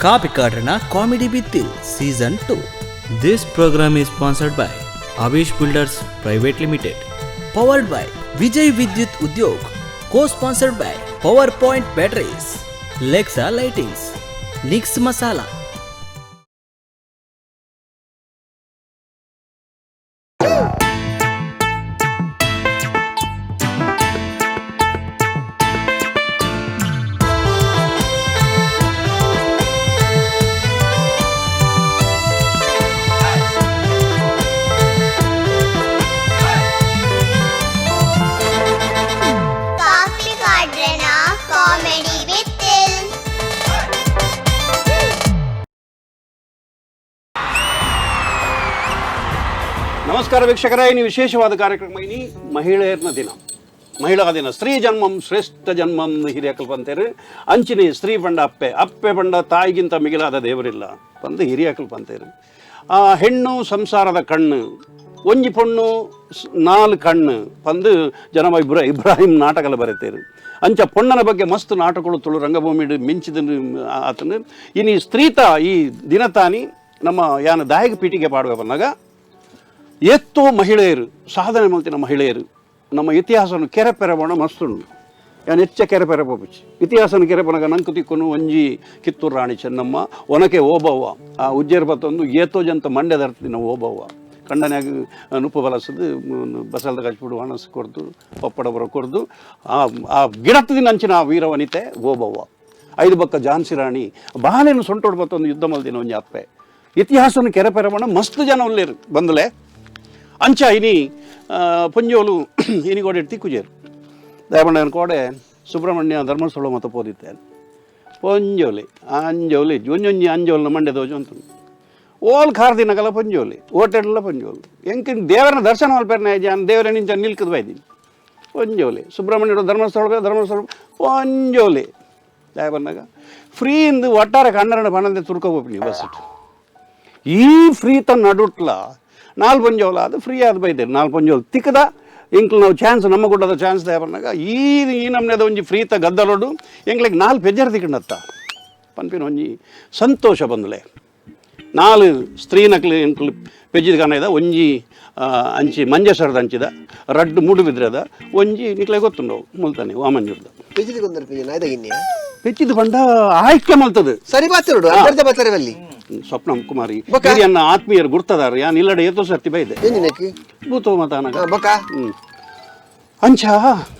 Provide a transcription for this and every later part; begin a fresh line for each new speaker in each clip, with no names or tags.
Kapikadranna comedy Bithil season 2. This programme is sponsored by Avish builders private limited, powered by Vijay Vidyut Udyog, co sponsored by power point batteries, Lexa lightings, Nix masala.
Kapikadranna comedy Bithil.
ನಮಸ್ಕಾರ ವೀಕ್ಷಕರೇ, ಇನಿ ವಿಶೇಷವಾದ ಕಾರ್ಯಕ್ರಮ. ಇನಿ ಮಹಿಳೆಯರ್ನ ದಿನ, ಮಹಿಳಾ ದಿನ. ಸ್ತ್ರೀ ಜನ್ಮಂ ಶ್ರೇಷ್ಠ ಜನ್ಮಂ ಹಿರಿಯಕಲ್ ಪಂತೇರು. ಅಂಚಿನಿ ಸ್ತ್ರೀ ಪಂಡ ಅಪ್ಪೆ, ಅಪ್ಪೆ ಪಂಡ ತಾಯಿಗಿಂತ ಮಿಗಿಲಾದ ದೇವರಿಲ್ಲ ಪಂದು ಹಿರಿಯಕಲ್ ಪಂತೇರು. ಆ ಹೆಣ್ಣು ಸಂಸಾರದ ಕಣ್ಣು, ಒಂಜಿ ಪೊಣ್ಣು ನಾಲ್ ಕಣ್ಣು ಪಂದು ಜನಮ ಇಬ್ರಾಹಿಂ ನಾಟಕಲ ಬರೆತೇರು. ಅಂಚ ಪೊಣ್ಣನ ಬಗ್ಗೆ ಮಸ್ತ್ ನಾಟಕಗಳು ತುಳು ರಂಗಭೂಮಿ ಮಿಂಚಿದ ಆತನು. ಇನಿ ಸ್ತ್ರೀತ ಈ ದಿನತಾನಿ ನಮ್ಮ ಯಾನ ದಾಯಕ ಪೀಠಿಗೆ ಪಾಡುವ ಬಂದಾಗ ಎತ್ತೋ ಮಹಿಳೆಯರು ಸಾಧನೆ ಮಲ್ತಿನ ಮಹಿಳೆಯರು ನಮ್ಮ ಇತಿಹಾಸವನ್ನು ಕೆರೆ ಪೆರಬೋಣ ಮಸ್ತುಂಡು. ಯಾನ್ ಹೆಚ್ಚ ಕೆರೆ ಪೆರಪೋಪುಚಿ ಇತಿಹಾಸನ ಕೆರೆ ಪನಗ ನಂಕು ತಿಕ್ಕುನು ಒಂಜಿ ಕಿತ್ತೂರು ರಾಣಿ ಚೆನ್ನಮ್ಮ, ಒನಕೆ ಓಬವ್ವ, ಆ ಉಜ್ಜೇರ್ ಬತ್ತೊಂದು ಏತೋ ಜಂತ ಮಂಡ್ಯದರ್ತಿನ ಓಬವ್ವ ಕಂಡನ್ಯಾಗ ನುಪ್ಪು ಬಲಸದು ಬಸಲ್ದ ಕಚ್ಬಿಡು ಹಣಸು ಕೊರ್ದು ಪಪ್ಪಡ ಬರ ಕೊರ್ದು ಆ ಆ ಗಿಡತ್ತದಿನ ಅಂಚಿನ ಆ ವೀರವನಿತೆ ಓಬವ್ವ. ಐದು ಬಕ್ಕ ಝಾನ್ಸಿ ರಾಣಿ ಬಾಲೆನು ಸೊಂಟೋಡು ಬತ್ತೊಂದು ಯುದ್ಧ ಮಲ್ದಿನ ಒಂಜಿ ಅಪ್ಪೆ. ಇತಿಹಾಸವನ್ನು ಕೆರೆ ಪೆರಬೋಣ ಮಸ್ತ್ ಜನ ಉಲ್ಲೇರು ಬಂದಲೆ. ಅಂಚ ಇನಿ ಪೊಂಜೋಲು ಇನಿ ಕೋಡೆ ತಿಕ್ಕುಜೇರು ದಯಮಂಡನ ಕೋಡೆ ಸುಬ್ರಹ್ಮಣ್ಯ ಧರ್ಮಸ್ಥಳ ಮತ ಪೋದಿತ್ತೆ ಪೊಂಜೋಲಿ ಅಂಜೋಲಿ ಒಂಜೊಂಜಿ ಅಂಜೋಲ್ನ ಮಂಡ್ಯ ದೋಜು ಅಂತ ಓಲ್ ಖಾರ್ ದಿನಕಲ ಪೊಂಜೋಲಿ ಓಟೆಡ್ಲ ಪೊಂಜೋಲು ಎಂಕಿನ ದೇವರನ ದರ್ಶನ ಮಲ್ಪೆರ್ನ ಜಾನ್ ದೇವರ ನಿಂಚ ನಿಲ್ಕದ ಬೈದಿನಿ ಪೊಂಜೋಲಿ ಸುಬ್ರಹ್ಮಣ್ಯ ಧರ್ಮಸ್ಥಳ ಧರ್ಮಸ್ಥಳ ಪೊಂಜೋಲಿ ದಯ ಬಂದಾಗ ಫ್ರೀ ಇಂದು ಒಟ್ಟಾರೆ ಕಣ್ಣರಣ ಪಣಂದೆ ತುರ್ಕೊ ಹೋಗ್ತೀನಿ ಬಸ್ ಈ ಫ್ರೀ ತನ್ನ ನಡುಟ್ಲ ನಾಲ್ ಪಂಜೋಲ ಅದು ಫ್ರೀ ಆದ ಬೈದೇರು ನಾಲ್ ಪಂಜೋಲ್ ತಿಕ್ಕದ ಇಂಕ್ಲು ನಾವು ಚಾನ್ಸ್ ನಮ್ಮ ಗುಡ್ಡದ ಚಾನ್ಸ್ ದಯ ಬಂದಾಗ ಈ ಈ ನಮ್ಮನೆದ ಒಂಜಿ ಫ್ರೀತ ಗದ್ದಲೋಡು ಎಂಕ್ಲೆಗ್ ನಾಲ್ ಪೆಜ್ಜರ್ ತಿಕ್ಕಂಡತ್ತ ಪನ್ಪಿನ ಒಂಜಿ ಸಂತೋಷ ಬಂದಲೆ. ನಾಲ್ ಸ್ತ್ರೀ ನಕ್ಲು ಎಂಕ್ಲು ಪೆಜ್ಜಿದ ಕಾಣ ಒಂಜಿ ಅಂಚಿ ಮಂಜೇಶ್ವರದ ಅಂಚಿದ ರಡ್ಡು ಮೂಡು ಬಿದ್ರದ ಒಂಜಿ ನಿಕ್ಲೆ ಗೊತ್ತುಂಡವು ಮುಲ್ತಾನೆ ವಾಮಂಜೂರ್ದ
ಪೆಜ್ಜಿದ ಕೊಂದರ ಪೆಜ್ಜಿ ನಾಯ್ದಗಿನ್ನಿಯ
ಪೆಚ್ಚಿದ ಪಂಡ ಆಯ್ಕೆ ಮಲ್ತದು
ಸರಿ ಬಾತರುಡು ಅರ್ಧ ಬಾತರವಲ್ಲಿ
ಸ್ವಪ್ನ ಕುಮಾರಿ
ಬೊಕ?
ಹಿರಿಯನ್ನ ಆತ್ಮೀಯರು ಗುರ್ತದಾರ ಯಾನ್ ಇಲ್ಲಡೆ ಏತೋ ಸರ್ತಿ ಬೈದೆ
ಎಂಜಿನಕ್ಕೆ
ಭೂತೋ ಮತಾನಗ
ಬೊಕ
ಅಂಚ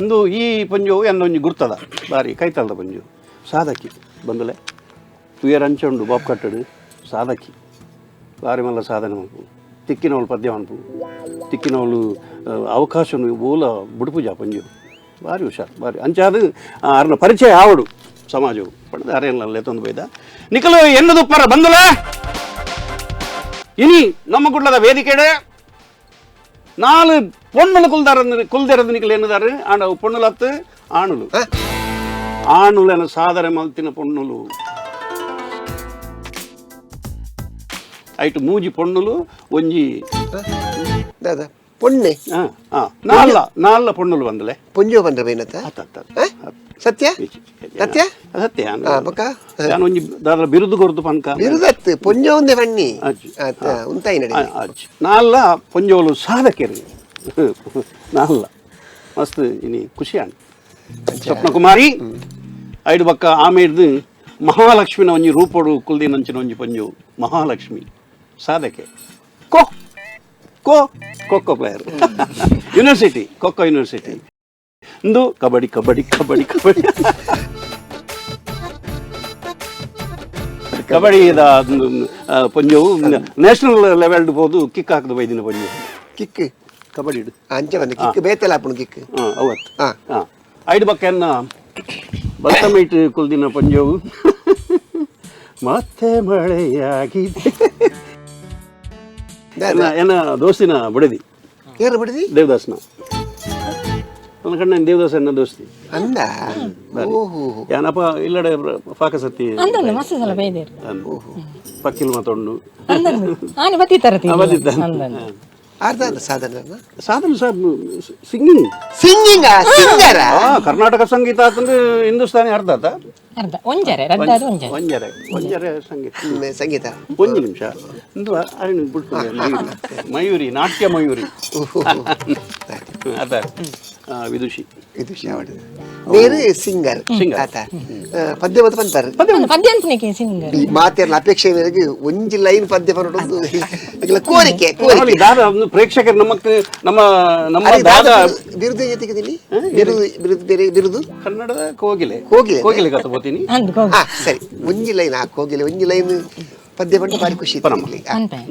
ಒಂದು ಈ ಪಂಜು ಒಂಜಿ ಗುರ್ತದ ಬಾರಿ ಕೈತಲ್ದ ಪಂಜು ಸಾಧಕಿ ಬಂದಲೆ ತುಯರ್ ಅಂಚ ಉಂಡು ಬಾಪ್ ಕಟ್ಟಡು ಸಾಧಕಿ ಬಾರಿ ಮಲ್ಲ ಸಾಧನೆ ಮಲ್ಪು ತಿಕ್ಕಿನವಳು ಪದ್ಯ ಮನ್ಪು ತಿಕ್ಕಿನವಳು ಅವಕಾಶನು ಓಲ ಬುಡುಪುಜ ಪಂಜು ಬಾರಿ ಹುಷಾರ್ ಬಾರಿ ಅಂಚಾದ ಅರ್ನ ಪರಿಚಯ ಆವಡು ಸಮಾಜವು ಪಡೆದ ಅರೇನ ಲೇತೊಂದು ಬೈದ ನಿಖಲು ಎನ್ನದುಪ್ಪರ ಬಂದಲ ಇನಿ ನಮ್ಮ ಗುಡ್ಲದ ವೇದಿಕೆಡೆ ನಾಲು ಪೊಣ್ಣುಲು ಕುಲ್ದಾರ ಕುಲ್ದೆರದು ನಿಖಲು ಎನ್ನುದಾರು ಆಂಡ ಪೊಣ್ಣುಲತ್ತು ಆಣುಲು ಆಣುಲೆನ ಸಾಧನೆ ಮಲ್ತಿನ ಪೊಣ್ಣುಲು ಐಟು ಮೂಜಿ ಪೊಣ್ಣುಲು ಒಂಜಿ
ದಾದಾ ಪೊಣ್ಣೆ
ನಾಲ್ಲ ನಾಲ್ಲ ಪೊಣ್ಣುಲು ಬಂದಲೆ
ಪೊಂಜೋ ಬಂದ್ರ ಬೈನತ
ಅತ್ತ ಅತ್ತ
ಸತ್ಯ ಸತ್ಯ
ಸತ್ಯ
ಬೊಕ
ನಾನು ಒಂಜಿ ದಾದ ಬಿರುದು ಕೊರ್ದು ಪನ್ಕ
ಬಿರುದತ್ತು ಪೊಂಜೋ ಒಂದೇ ಬಣ್ಣಿ
ಅಜ್ಜಿ.
ಉಂತಾಯಿ ನಡಿ
ಅಜ್ಜಿ ನಾಲ್ಲ ಪೊಂಜೋಲು ಸಾಧಕಿರು ನಾಲ್ಲ ಮಸ್ತ್ ಇನಿ ಖುಷಿ ಆಂಡ್ ಸ್ವಪ್ನ ಕುಮಾರಿ ಐಡು ಬಕ್ಕ ಆಮೇಡ್ದು ಮಹಾಲಕ್ಷ್ಮಿನ ಒಂಜಿ ರೂಪೋಡು ಕುಲ್ದಿನಂಚಿನ ಒಂಜಿ ಪಂಜು ಮಹಾಲಕ್ಷ್ಮಿ ಸಾಧಕೆ kho kho kho kho player university kho kho university ಇಂದು ಕಬಡ್ಡಿ ಕಬಡ್ಡಿ ಕಬಡ್ಡಿ ಕಬಡ್ಡಿ ಕಬಡ್ಡಿ ಪಂಜು ನ್ಯಾಷನಲ್ ಲೆವೆಲ್ ಪೋದು ಕಿಕ್ ಹಾಕದ ಬೈದಿನ ಪಂಜು
ಕಿಕ್
ಕಬಡ್ಡಿ
ಅಂಚೆ ಬಂದ ಕಿಕ್ ಬೇತಲ ಆಪುಣು ಕಿಕ್
ಅವತ್ತು ಐಡು ಬಕ್ಕೆನ್ನ ಬತ್ತಮೈಟ್ ಕುಲ್ದಿನ ಪಂಜೋವು ಮತ್ತೆ ಮಳೆಯಾಗಿದೆ ಎನ್ನ ದೋಸ್ತಿನ ಬುಡದಿ
ಏರು ಬಿಡದಿ
ದೇವದಾಸ್ನ ನನ್ನ ಕಣ್ಣ ದೇವದಾಸ ಎನ್ನ ದೋಸ್ತಿ
ಅಂದ ಓಹೋ
ಯಾನಪ್ಪ ಇಲ್ಲಡೆ ಪಾಕಸತ್ತಿ
ಅಂದಲ್ಲ ಮಸ್ತ್ ಸಲ ಬೈದೇರು
ಪಕ್ಕಿಲ್ ಮತ್ತೊಂಡು
ಅಂದಲ್ಲ ಆನೆ ಬತ್ತಿತ್ತಾರ
ಬತ್ತಿತ್ತ.
ಅಂದಲ್ಲ
ಅರ್ಧ ಸಾಧನ
ಸಾಧನ sir singing
singing ಸಿಂಗರ
ಕರ್ನಾಟಕ ಸಂಗೀತ ಅಂತಂದ್ರೆ ಹಿಂದೂಸ್ತಾನಿ ಅರ್ಧ ಆತ
ಅರ್ಧ ಒಂಜರೆ ರದ್ದಾದ ಒಂಜರೆ.
ಒಂಜರೆ ಒಂಜರೆ ಸಂಗೀತ.
ಸಂಗೀತ.
ಒಂಜಿ ನಿಮಿಷ ಇಂದು ಅರಿಣಿ ಬಿಡ್ಕೊಂಡು ಮಯೂರಿ, ಮಯೂರಿ ನಾಟ್ಯ ಮಯೂರಿ ಅದ ವಿದುಷಿ.
ಇದು ಶ್ಯಾವಣ ಮೇರು ಸಿಂಗರ್.
ಸಿಂಗರ್.
ಆತ ಪದ್ಯ ಮತ್ತು ಪಂತಾರೆ.
ಒಂದು ಪದ್ಯ ಅಂತನೇಕೆ ಸಿಂಗರ್.
ಈ ಮಾತೆಲ್ಲ ಅಪೇಕ್ಷೆ ಮೇರೆಗೆ ಒಂಜಿ ಲೈನ್ ಪದ್ಯ ಬರೋದು ಕೋರಿಕೆ ಕೋರಿಕೆ.
ನೋಡಿ, ದಾದ ಒಂದು ಪ್ರೇಕ್ಷಕರು ನಮ್ಮಕ್ಕೆ ನಮ್ಮ ನಮ್ಮ
ಅರೆ
ದಾದ
ದಾದ ಬಿರುದು ಜೊತೆಗೆ ಬಿರುದು ಬಿರುದು ಬೇರೆ ಬಿರುದು
ಕನ್ನಡದ ಕೋಗಿಲೆ.
ಕೋಗಿಲೆ.
ಕೋಗಿಲೆ ಕಥ ಬೋತೀನಿ.
ಅಂದ್ ಹೋಗು.
ಹಾ ಸರಿ, ಒಂಜಿ ಲೈನ್ ಆ ಕೋಗಿಲೆ ಒಂಜಿ ಲೈನ್ ಪದ್ಯ ಬಂದು ಭಾರಿ ಖುಷಿ ಇತ್ತು
ಪರಮ.
ಇಲ್ಲಿ.
ಅನ್ಪೆ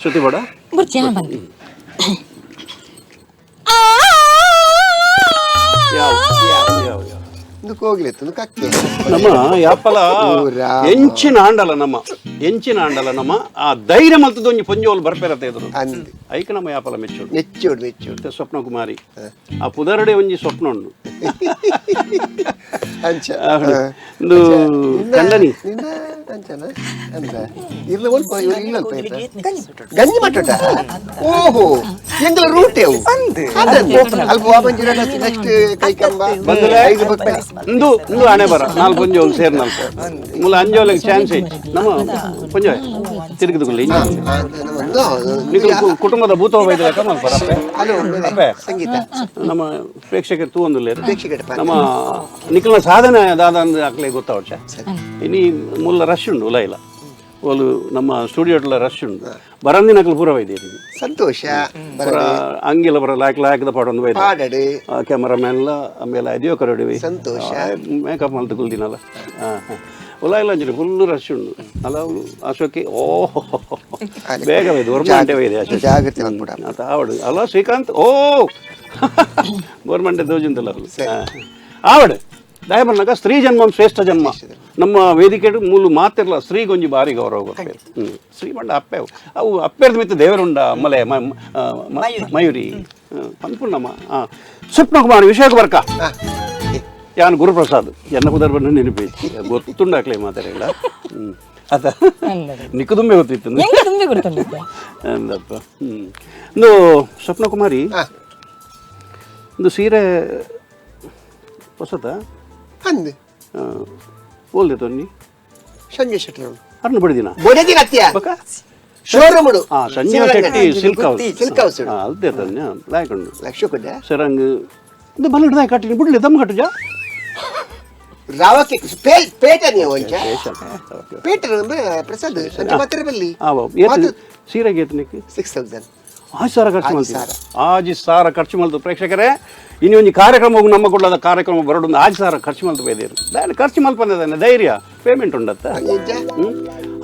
ಶ್ರುತಿ ಬೇಡ.
ಬುರ್ಚಿ ಬಂತು.
ಯಾವ ಯಾವ ಯಾವ ಯಾವ.
ಒಂದು ಕೋಗಿಲೆ ಇತ್ತು, ಒಂದು ಕಕ್ಕೆ.
ನಮ್ಮ ಯಾಪಲ
ಊರಾ.
ಎಂಚಿನ ಆಂಡಲ ನಮ್ಮ ಎಂಚಿನ ಆಂಡಲ ನಮ್ಮ ಆ ಧೈರ್ಯ ಮಲ್ತದ ಒಂಜಿ ಪೊಂಜೋಲ್ ಬರ್ಪೇರತ್ತೆ ಎದುರು.
ಅಂದ್
ಐಕ ನಮ್ಮ ಯಾಪಲ ಮೆಚ್ಚೋಡು.
ಮೆಚ್ಚೋಡು ಮೆಚ್ಚೋಡು.
ಮತ್ತೆ ಸ್ವಪ್ನ ಕುಮಾರಿ ಆ ಪುದರಡೆ ಒಂಜಿ ಸ್ವಪ್ನ ಉಂಡು.
ಅಂಚ
ಒಂದು ಕಂಡನಿ.
ನಿನ್ನ ಅಂಚನ ಅಂದ ಇರ್ಲ ಒಲ್ಪ ಇಲ್ಲ ಅಲ್ಪ ಇರ್ಲ. ಗಂಜಿ ಮಟ್ಟೋಟ. ಓಹೋ ಎಂಗಲ ರೂಟ್ ಅವು ಅಲ್ಪ ವಾಮಂಜಿ ನೆಕ್ಸ್ಟ್ ಕೈಕಂಬ
ಬಂದ್ರೆ
ಐದು ಬೊಕ್ಕ.
ಇಂದು ಇಂದು ಹಣೆ ಬರ ನಾಲ್ಕು ಪೊಂಜೋಲ್ ಸೇರ್ ನಾಲ್ಕು ಮೂಲ ಅಂಜೋಲಿಗೆ ಚಾನ್ಸ್ ಐತಿ ನಮ್ಮ ಪೊಂಜೋ ತಿರುಗಿದುಕೊಳ್ಳಿ. ನಿಖಿಲ್ ಕುಟುಂಬದ ಭೂತ ಬೈದಲಕ್ಕ ಮಲ್ಪರ ಅಪ್ಪೆ.
ಹಲೋ
ಅಪ್ಪೆ.
ಸಂಗೀತ.
ನಮ್ಮ ಪ್ರೇಕ್ಷಕರು ತೂ ಒಂದು
ಪ್ರೇಕ್ಷಕರು ಪಾತ್ರ.
ನಮ್ಮ ನಿಖಿಲ್ನ ಸಾಧನೆ ದಾದ ಅಂದ್ ಅಕ್ಲೆ ಗೊತ್ತಾವಚ್ಚ. ಇನಿ ಮುಲ್ಲ ರಶ್ ಉಂಡು ಉಲ ಇಲ್ಲ ಓಲು ನಮ್ಮ ಸ್ಟುಡಿಯೋಟ್ಲ ರಶ್ ಉಂಡು ಬರಂದಿನ ಅಕ್ಲು ಪೂರ ವೈದ್ಯರಿ.
ಸಂತೋಷ.
ಪೂರ ಅಂಗಿಲ ಬರ ಲಾಯಕ್ ಲಾಯಕದ ಪಾಡೊಂದು ವೈದ್ಯ.
ಪಾಡಡು.
ಕ್ಯಾಮರಾಮ್ಯಾನ್ಲ ಆಮೇಲೆ ಅದಿಯೋ ಕರಡಿವಿ.
ಸಂತೋಷ.
ಮೇಕಪ್ ಮಲ್ತು ಕುಲ್ದಿನಲ್ಲ ಉಲ ಇಲ್ಲ ಅಂಜಲಿ ಫುಲ್ ರಶ್ ಉಂಡು ಅಲ್ಲ ಅಶೋಕಿ ಓ ಬೇಗ ವೈದ್ಯ ಗೌರ್ಮೆಂಟೇ ವೈದ್ಯ ಅಶೋಕ್.
ಜಾಗ್ರತೆ ಮಲ್ಪುಡ.
ಆತ ಆವಡು ಅಲ್ಲ ಶ್ರೀಕಾಂತ್ ಓ ಗೌರ್ಮೆಂಟ್ ದೋಜುಂದಲ್ಲ ಆವಡು ದಯಬನ್ನಗ ಸ್ತ್ರೀ ಜನ್ಮಂ ಶ್ರೇಷ್ಠ ಜನ್ಮ ನಮ್ಮ ವೇದಿಕೆ ಮೂಲು ಮಾತಿರಲ್ಲ ಸ್ತ್ರೀಗೊಂಜಿ ಭಾರಿ ಗೌರವ ಕೊಡ್ತೇವೆ. ಸ್ತ್ರೀ ಬಂಡ ಅಪ್ಪೆ ಅವು ಅವು ಅಪ್ಪೆರ್ದ ಮಿತ್ತ ದೇವರುಂಡ ಮಲೆ ಮಯೂರಿ ಪನ್ಪುಣ್ಣಮ್ಮ ಸ್ವಪ್ನ ಕುಮಾರ್ ವಿಷಯಕ್ಕೆ ಬರ್ಕ ಯಾನ್ ಗುರುಪ್ರಸಾದ್ ಎನ್ನ ಕುದರ್ ಬಂದು ನೆನಪು ಗೊತ್ತುಂಡಾಕ್ಲೆ ಮಾತಾಡಿಲ್ಲ ಆತ ನಿಕ್ಕುದುಂಬೆ ಗೊತ್ತಿತ್ತು.
ಎಂಗ ತುಂಬಿ ಕೊಡ್ತಂದಿದ್ದೆ.
ಅಂದಪ್ಪ ಒಂದು ಸ್ವಪ್ನ ಕುಮಾರಿ ಒಂದು ಸೀರೆ ಹೊಸತ
ಅಂದ್
ಓಲ್ದೆ ತೊನ್ನಿ
ಸಂಜಯ್ ಶೆಟ್ಟರ್
ಅರ್ನ ಬಡಿದಿನ
ಬೊಡೆದಿನ ಅತ್ಯ
ಬಕ
showroom
Sanjay Shetty silk house.
Silk house.
ಅಲ್ದೆ ತನ್ಯ ಲಾಯ್ಕೊಂಡು
ಲಕ್ಷ ಕೊಡ್ಡ
ಸರಂಗ್ ಇದು ಬಲ್ಲಡ್ದಾಯ ಕಟ್ಟಿನಿ ಬಿಡ್ಲಿ ದಮ್ ಕಟ್ಟುಜಾ
ರಾವಕ್ಕೆ ಪೇಟ ನೀವು ಒಂಚ ಪೇಟ ಅಂದ್ರೆ ಪ್ರಸಾದ್ ಅಂಚ ಮಾತ್ರ ಬಲ್ಲಿ.
ಸೀರೆಗೆ ಏತನಿಕ್
6000.
6,000 ಖರ್ಚು
ಆಜಿ
ಮಾಡ್ತೀವಿ
ಸಾವಿರ.
6,000 ಖರ್ಚು ಮಾಡ್ತು ಪ್ರೇಕ್ಷಕರೇ ಇನ್ನು ಒಂಜಿ ಕಾರ್ಯಕ್ರಮ ನಮ್ಮ ಕೊಡ್ಲಾದ ಕಾರ್ಯಕ್ರಮ ಬರೋಡು 6,000 ಖರ್ಚು ಮಲ್ತು ಬೈದೇರು ದಾನೆ ಖರ್ಚು ಮಲ್ಪಂದ ಧೈರ್ಯ ಪೇಮೆಂಟ್ ಉಂಡತ್ತ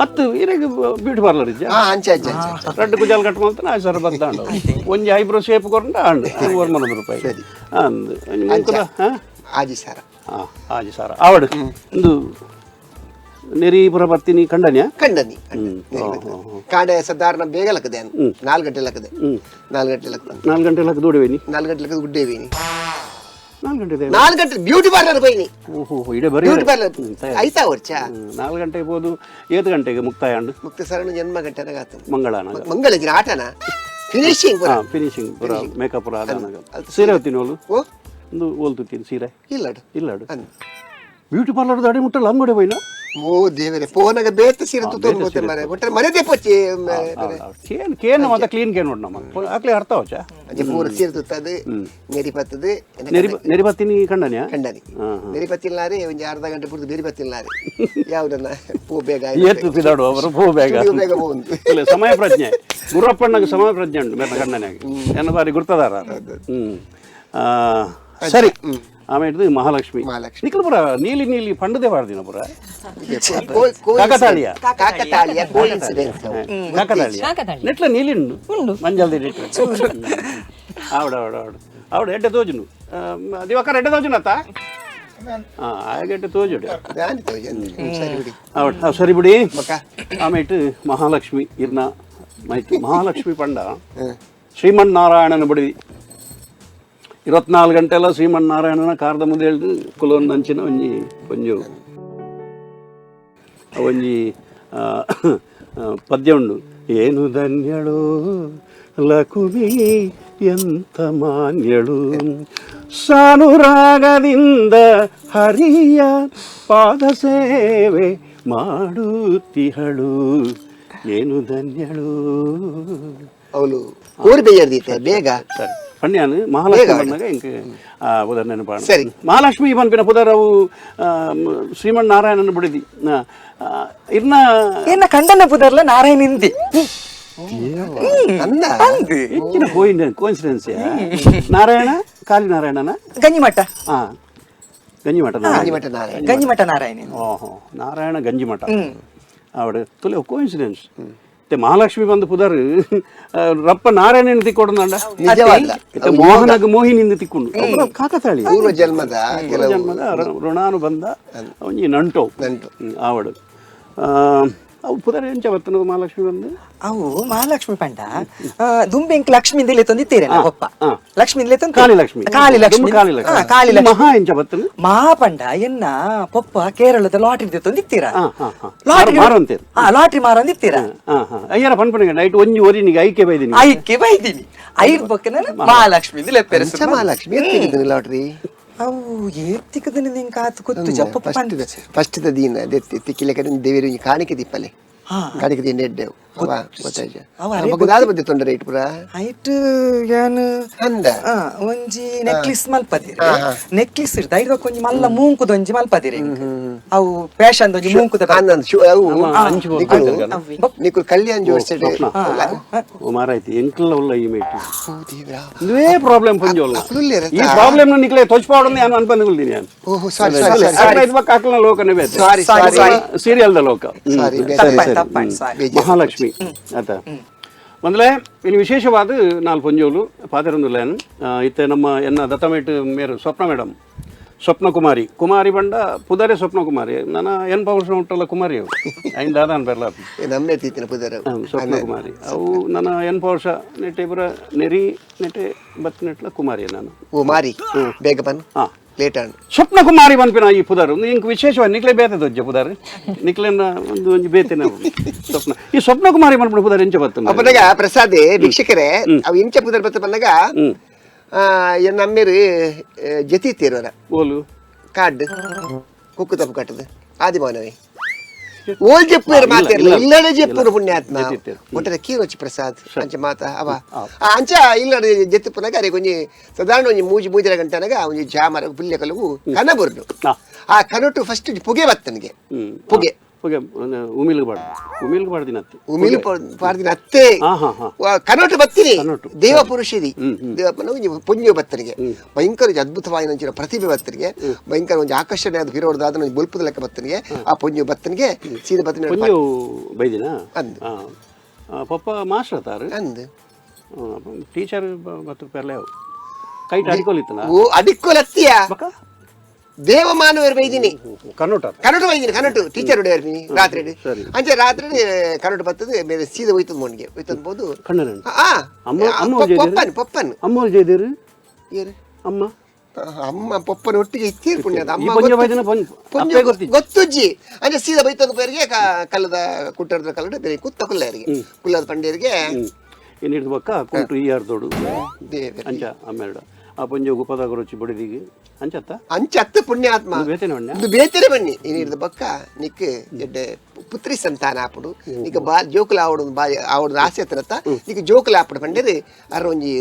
ಹತ್ತು ಇರೆಗ್ ಬ್ಯೂಟಿ ಪಾರ್ಲರ್ ಇಜ್ಜ
ಅಂಚ ಅಂಚ ಅಂಚ
ರಡ್ಡು ಕುಜಾಲ್ ಕಟ್ ಮಾಡ್ತಾನೆ 6,000 ಬದ್ದ ಅಂಡು ಒಂಜಿ ಐಬ್ರೋ ಶೇಪ್ ಕೊರಂಡ ಅಂಡು 1 ರೂಪಾಯಿ
ಸರಿ.
ಅಂದು ಒಂಜಿ ಮುಂಕುದ
6,000.
6,000 ಆವಡು ಒಂದು ನೆರೀಪುರ ಬತ್ತೀನಿ ಕಂಡನ್ಯಾ
ಕಂಡನಿ ಕಾಂಡೆ ಸಾಧಾರಣ ಬೇಗ ಲಕ್ಕದೆ 4 ಗಂಟೆ ಲಕ್ಕದೆ 4 ಗಂಟೆ ಲಕ್ಕದೆ
4 ಗಂಟೆ ಲಕ್ಕ ದೂಡವೇನಿ
4 ಗಂಟೆ ಲಕ್ಕದ ಗುಡ್ಡೇವಿನಿ
4 ಗಂಟೆ
4 ಗಂಟೆ ಬ್ಯೂಟಿ ಪಾರ್ಲರ್ ಹೋಯ್ನಿ.
ಓಹೋ ಇಡೇ ಬರೀ
ಬ್ಯೂಟಿ ಪಾರ್ಲರ್ ಐತಾ ವರ್ಷ
4 ಗಂಟೆಗೆ ಹೋದು 7 ಗಂಟೆಗೆ ಮುಕ್ತಾಯ ಅಂಡು
ಮುಕ್ತ ಸರಣ ಜನ್ಮ ಗಂಟೆನಾಗ ಆತ
ಮಂಗಳಾನಾಗ
ಮಂಗಳ ದಿನ ಆಟನ ಫಿನಿಶಿಂಗ್
ಫಿನಿಶಿಂಗ್ ಪುರ ಮೇಕಪ್ ಪುರ ಆದಾನಾಗ ಸೀರೆ ಹೊತ್ತೀನಿ ಓಲು
ಓ
ಒಂದು ಓಲ್ತಿದ್ದೀನಿ ಸೀರೆ
ಇಲ್ಲ
ಇಲ್ಲ ಬ್ಯೂಟಿ ಪಾರ್ಲರ್ ದಾಡಿ ಮುಟ್ಟಲ್ಲ ಅಂಗಡಿ ಹೋಯ್ನ
ಓ ದೇವರೇ ಫೋನಾಗ ಬೇತ ಸೀರೆ ತುತ್ತೋದು ಗೊತ್ತೆ ಮರೆ ಒಟ್ಟರೆ ಮನೆದೇ ಪೊಚ್ಚಿ
ಕೇನ್ ಕೇನ್ ಮಾತ ಕ್ಲೀನ್ ಕೇನ್ ನೋಡ್ ನಮ್ಮ ಆಕ್ಲೆ ಅರ್ಥ ಅವಚ
ಅಂಚೆ ಪೂರ ಸೀರೆ ತುತ್ತದು ನೆರಿ ಪತ್ತದು
ನೆರಿ ನೆರಿ ಬತ್ತೀನಿ ಕಂಡನ್ಯಾ
ಕಂಡನಿ ನೆರಿ ಪತ್ತಿಲ್ಲಾರೆ ಒಂಜಿ ಅರ್ಧ ಗಂಟೆ ಪೂರ್ತಿ ಬೇರೆ ಪತ್ತಿಲ್ಲಾರೆ ಯಾವುದನ್ನ ಪೂ ಬೇಗ
ಏತು ಪಿದಾಡು ಅವರು ಪೂ ಬೇಗ
ಪೂ ಬೇಗ ಹೋಗುದು.
ಇಲ್ಲ ಸಮಯ ಪ್ರಜ್ಞೆ ಗುರಪ್ಪಣ್ಣಗೆ ಸಮಯ ಪ್ರಜ್ಞೆ ಉಂಟು ಮೇರೆ ಕಂಡನ್ಯಾಗ ಎನ್ನ ಬಾರಿ ಗುರ್ತದಾರ ಸರಿ ಆಮೇಲೆ ಮಹಾಲಕ್ಷ್ಮಿ
ಮಹಾಲಕ್ಷ್ಮಿ.
ನಿಖಲ್ ಪುರ ನೀಲಿ ನೀಲಿ ಪಂಡದೇ ವಾರ್ದಿನ ಪುರ ಕಾಕತಾಳೀಯ.
ಕಾಕತಾಳೀಯ ಕೋಇನ್ಸಿಡೆನ್ಸ್
ಕಾಕತಾಳೀಯ
ಕಾಕತಾಳೀಯ.
ನೆಟ್ಲ ನೀಲಿ ಉಂಡು ಮಂಜಲ್ದಿ ನೆಟ್ಲ ಆವಡ ಆವಡ ಆವಡ ಆವಡ ಎಡ್ಡೆ ತೋಜುನು ದಿವಾಕರ್ ಎಡ್ಡೆ ತೋಜುನತ್ತ ಆಗ ಎಡ್ಡೆ ತೋಜುಡು
ನಾನು ತೋಜು ಸರಿ ಬಿಡಿ
ಆವಡ ಸರಿ ಬಿಡಿ
ಬೊಕ್ಕ
ಆಮೇಲೆ ಮಹಾಲಕ್ಷ್ಮಿ ಇರ್ನ ಮೈತ್ ಮಹಾಲಕ್ಷ್ಮಿ ಪಂಡ ಶ್ರೀಮನ್ನಾರಾಯಣನ ಬಡಿ 24 ಗಂಟೆ ಎಲ್ಲ ಶ್ರೀಮನ್ನಾರಾಯಣನ ಕಾರದ ಮುಂದೆ ಹೇಳ್ದು ಕುಲೊಂದು ಅಂಚಿನ ಒಂಜಿ ಒಂಜು ಒಂಜಿ ಪದ್ಯ ಉಂಡು ಏನು ಧನ್ಯಳು ಲಕುಮಿ ಎಂತ ಮಾನ್ಯಳು ಸಾನುರಾಗದಿಂದ ಹರಿಯ ಪಾದ ಸೇವೆ ಮಾಡುತ್ತಿಹಳು ಏನು ಧನ್ಯಳು.
ಅವಳು ಊರು ಬೇಯರ್ದೀತೆ ಬೇಗ.
ಸರಿ ಪಣ್ಯಾನು ಮಹಾಲಕ್ಷ್ಮಿ ಬಂದಾಗ ಇಂಕ ಉದರ್ ನೆನಪಾಣ.
ಸರಿ.
ಮಹಾಲಕ್ಷ್ಮಿ ಪನ್ಪಿನ ಪುದರ್ ಅವು ಶ್ರೀಮನ್ನಾರಾಯಣನ ಬಿಡಿದಿ ಇರ್ನ
ಎನ್ನ ಕಂಡನ ಪುದರ್ಲ ನಾರಾಯಣ ಇಂದಿ.
ಅಂದ
ಹೆಚ್ಚಿನ ಕೋಇನ್ಸಿಡೆನ್ಸ್. ನಾರಾಯಣ ಕಾಲಿ ನಾರಾಯಣನ
ಗಂಜಿಮಠ.
ಹಾ ಗಂಜಿಮಠ ನಾರಾಯಣ.
ಗಂಜಿಮಠ ನಾರಾಯಣ.
ಗಂಜಿಮಠ ನಾರಾಯಣ.
ಓಹೋ ನಾರಾಯಣ ಗಂಜಿಮಠ ಅವಡು ತುಲೆ ಕೋಇನ್ಸಿಡೆನ್ಸ್. ಮತ್ತೆ ಮಹಾಲಕ್ಷ್ಮಿ ಬಂದು ಪುದರ್ ರಪ್ಪ ನಾರಾಯಣನ ತಿಕ್ಕೊಡಂಡ
ನಿಜವಾದ
ಮೋಹನಗ ಮೋಹಿನಿಂದ ತಿಕ್ಕೊಂಡು ಕಾಕತಾಳಿ
ಪೂರ್ವ ಜನ್ಮದ ಕೆಲವು
ಜನ್ಮದ ಋಣಾನುಬಂಧ ಒಂಜಿ ನಂಟು
ನಂಟು.
ಆವಡು ಅವು ಪುದರ್ ಎಂಚ ಬರ್ತನದು ಮಹಾಲಕ್ಷ್ಮಿ ಬಂದು
ಅವು ಮಹಾಲಕ್ಷ್ಮಿ ಪಂಡ ದುಂಬೆಂಕ್ ಲಕ್ಷ್ಮಿ ತಂದಿತ್ತೀರ ಪಪ್ಪ. ಲಕ್ಷ್ಮಿ ತಂದು
ಕಾಳಿ ಲಕ್ಷ್ಮಿ.
ಕಾಳಿ ಲಕ್ಷ್ಮಿ.
ಕಾಳಿ ಲಕ್ಷ್ಮಿ.
ಕಾಳಿ ಲಕ್ಷ್ಮಿ.
ಮಹಾ ಎಂಚ ಬರ್ತನ
ಮಹಾ ಪಂಡ ಎನ್ನ ಪಪ್ಪ ಕೇರಳದ ಲಾಟ್ರಿ ತಂದಿತ್ತೀರ.
ಲಾಟ್ರಿ ಮಾರಂತೀರ.
ಲಾಟ್ರಿ ಮಾರಂದಿತ್ತೀರ.
ಅಯ್ಯರ ಪನ್ಪನಿಗೆ ನೈಟ್ ಒಂಜಿ ಒರಿ ಐಕೆ ಬೈದಿನಿ.
ಐಕೆ ಬೈದಿನಿ ಐದು ಪಕ್ಕ ಮಹಾಲಕ್ಷ್ಮಿ ಲೆಪ್ಪೆರಸು.
ಮಹಾಲಕ್ಷ್ಮಿ ಎತ್ತಿಗಿದ್ದೀನಿ ಲಾಟ್ರಿ.
ಅವು ಏತ್ತಿಕದನ ನಿಂಗೆ ಕಾತು ಗೊತ್ತು ಜಪ್ಪ.
ಫಸ್ಟ್ ದೀನ ತಿಕ್ಕಿಲೆ ದೇವರು ಕಾಣಿಕೆ ದಿಪ್ಪಲೆ ಕಾಣಿಕೆ ದೀನ ಎಡ್ಡೆವು ದಾದ ಬದ್ದೆ ತೊಂದರೆ ಇಟ್ಟು ಪುರ
ಐಟ್ ಯಾನ್
ಅಂದ
ಒಂಜಿ ನೆಕ್ಲಿಸ್ ಮಲ್ಪದಿರಿ. ನೆಕ್ಲಿಸ್ ಇರ್ದ ಐದು ಒಂಜಿ ಮಲ್ಲ ಮೂಂಕುದೊಂಜಿ ಮಲ್ಪದಿರಿ. ಅವು ಫ್ಯಾಷನ್ ಒಂಜಿ ಮೂಂಕುದ
ನಿಕುಲ್ ಕಲ್ಯಾಣ್ ಜೋಡಿಸಿದೆ
ಮಾರಾಯ್ತಿ ಎಂಕ್ಲ ಉಲ್ಲ ಈ ಮೇಟ್ ಇದೇ ಪ್ರಾಬ್ಲಮ್ ಪಂಜೋಲ್ಲ. ಈ ಪ್ರಾಬ್ಲಮ್ ನಿಕ್ಲೆ ತೊಚ್ಪಾವಡಂದು ನಾನು ಅನ್ಪಂದುಕೊಳ್ತೀನಿ ನಾನು.
ಓಹೋ ಸಾರಿ ಸಾರಿ ಸಾರಿ
ಕಾಕಲ್ನ ಲೋಕನೇ ಬೇಕು.
ಸಾರಿ ಸಾರಿ
ಸೀರಿಯಲ್ದ ಲೋಕ.
ಸಾರಿ
ಮಹಾಲಕ್ಷ್ಮಿ ಆತ ಮೊದಲೇ ಇನ್ನು ವಿಶೇಷವಾದ ನಾಲ್ಕು ಪಂಜೋಲು ಪಾದರಂದುಲ್ಲೇನು ಇತ್ತೆ ನಮ್ಮ ಎನ್ನ ದತ್ತಮೇಟ್ ಮೇರು ಸ್ವಪ್ನ ಮೇಡಮ್ ಸ್ವಪ್ನ ಕುಮಾರಿ ಕುಮಾರಿ ಬಂಡ ಪುದರೆ ಸ್ವಪ್ನ ಕುಮಾರಿ ನನ್ನ ಎನ್ ಪವರ್ಷ ಉಂಟಲ್ಲ ಕುಮಾರಿ ಅವು ಐನ್ ದಾದಾನ್ ಬೆರ್ಲ
ನಮ್ಮನೆ ತೀತಿನ ಪುದರ
ಸ್ವಪ್ನ ಕುಮಾರಿ ಅವು ನನ್ನ ಎನ್ ಪವರ್ಷ ನೆಟ್ಟೆ ಪುರ ನೆರಿ ನೆಟ್ಟೆ ಬತ್ ನೆಟ್ಲ ಕುಮಾರಿ ನಾನು.
ಓ ಮಾರಿ ಬೇಗ ಬನ್
ಹಾಂ
ಲೇಟ್ ಆಂಡ್
ಸ್ವಪ್ನ ಕುಮಾರಿ ಪನ್ಪಿನ ಈ ಪುದರ್ ಇಂಕ್ ವಿಶೇಷವಾಗಿ ನಿಕ್ಲೆ ಬೇತೆ ದೊಜ್ಜ ಪುದರ್ ನಿಕ್ಲೆನ ಒಂದು ಒಂಜಿ ಬೇತೆನ ಸ್ವಪ್ನ ಈ ಸ್ವಪ್ನ ಕುಮಾರಿ ಪನ್ಪಿನ ಪುದರ್ ಎಂಚ ಬರ್ತದೆ
ಅಪ್ಪನಾಗ ಪ್ರಸಾದ್ ಭಿಕ್ಷಕರೇ ಅವು ಎಂಚ ಪುದರ್ ಬತ್ತ ಬಂದಾಗ ನಮ್ಮೇರು ಜತಿ ತೀರೋರ
ಓಲು
ಕಾಡ್ ಕುಕ್ಕು ತಪ್ಪು ಕಟ್ಟದು ಆದಿಮಾನವೇ ಓಲ್ ಜಪ್ಪುರ ಮಾತಿರಲ್ಲ ಇಲ್ಲಡೆ ಜಪ್ಪುರ ಪುಣ್ಯಾತ್ಮ ಒಟ್ಟರೆ ಕೀರೋಚಿ ಪ್ರಸಾದ್ ಅಂಚ ಮಾತ ಅವ ಅಂಚ ಇಲ್ಲಡೆ ಜೆತ್ತಿಪ್ಪುನಾಗ ಅರೆ ಒಂಜಿ ಸಾಧಾರಣ ಒಂಜಿ ಮೂಜಿ ಮೂಜರ ಗಂಟೆನಾಗ ಒಂಜಿ ಜಾಮರ ಪುಲ್ಯ ಕಲವು ಕನ ಬುರ್ಡು ಆ ಕನಟು ಫಸ್ಟ್ ಪುಗೆ ಬತ್ತನಿಗೆ ಪುಗೆ
ಪುಗೆ ಉಮಿಲ್ಗೆ ಬಾರ್ದು ಉಮಿಲ್ಗೆ ಬಾರ್ದಿನ ಅತ್ತೆ
ಉಮಿಲ್ ಪಾರ್ದಿನ ಅತ್ತೆ ಕನಟು ಬತ್ತೀನಿ ದೇವ ಪುರುಷಿದಿ ದೇವಪ್ಪನ ಒಂಜಿ ಪುಣ್ಯ ಬತ್ತನಿಗೆ ಭಯಂಕರ ಅದ್ಭುತವಾದ ಒಂಚಿನ ಪ್ರತಿಭೆ ಬತ್ತನಿಗೆ ಭಯಂಕರ ಒಂಜಿ ಆಕರ್ಷಣೆ ಅದು ಹಿರೋಡ್ದಾದ ಒಂಜಿ ಬೊಲ್ಪದ ಲೆಕ್ಕ ಬತ್ತನಿಗೆ ಆ ಪುಣ್ಯ ಬತ್ತನಿಗೆ ಸೀದ ಬತ್ತನ
ಪುಣ್ಯ ಬೈದಿನ
ಅಂದು
ಪಪ್ಪ ಮಾಸ್ಟರ್ ತಾರು
ಅಂದು
ಟೀಚರ್ ಬತ್ತು ಪೆರ್ಲೆ ಕೈಟ್ ಅಡಿಕೋಲಿತ್ತನ
ಓ ಅಡಿಕೋಲತ್ತಿಯ ದೇವಮಾನವರು ಬೈದಿನಿ
ಕನ್ನಡ
ಕನ್ನಡ ಬೈದಿನಿ ಕನ್ನಡ ಟೀಚರ್ ಹೊಡೆಯರ್ನಿ ರಾತ್ರಿ ಅಂಚೆ ರಾತ್ರಿ ಕನ್ನಡ ಬರ್ತದೆ ಮೇಲೆ ಸೀದಾ ಹೋಯ್ತದ ಮೊನ್ಗೆ ಹೋಯ್ತದ ಬೋದು ಪಪ್ಪನ್ ಪಪ್ಪನ್
ಅಮ್ಮ ಜಯದೇರು
ಏರು
ಅಮ್ಮ
ಅಮ್ಮ ಪಪ್ಪನ ಒಟ್ಟಿಗೆ ಇತ್ತೀರ್ ಪುಣ್ಯ ಅಮ್ಮ
ಗೊತ್ತುಜ್ಜಿ
ಅಂದ್ರೆ ಸೀದಾ ಬೈತದ ಪೇರಿಗೆ ಕಲ್ಲದ ಕುಟ್ಟರದ ಕಲ್ಲಡ ಬೇರೆ ಕುತ್ತ ಕುಲ್ಲರಿಗೆ ಕುಲ್ಲದ ಪಂಡಿಯರಿಗೆ
ಇನ್ನು ಹಿಡಿದು ಬಕ್ಕ ಕುಂಟು ಈ ಅರ್ಧೋಡು ಅಂಚ ಅಮ್ಮೆರಡ ಆ ಪಂಜೆ ಉಪದಾಗ ರುಚಿ ಬಡಿದಿಗೆ ಅಂಚತ್ತ
ಅಂಚತ್ತ ಪುಣ್ಯಾತ್ಮ ಇದು ಬೇತೆನೆ ಬನ್ನಿ ಇನ್ನು ಬಕ್ಕ ನಿಕ್ ಎಡ್ಡೆ ಪುತ್ರಿ ಸಂತಾನ ಆಪುಡು ನಿಕ್ ಬಾ ಜೋಕುಲ ಆವಡು ಬಾ ಆವಡು ಆಸೆ ಹತ್ರತ್ತ ನಿಕ್ ಜೋಕುಲ ಆಪುಡು ಪಂಡೇರಿ ಅರ ಒಂಜಿ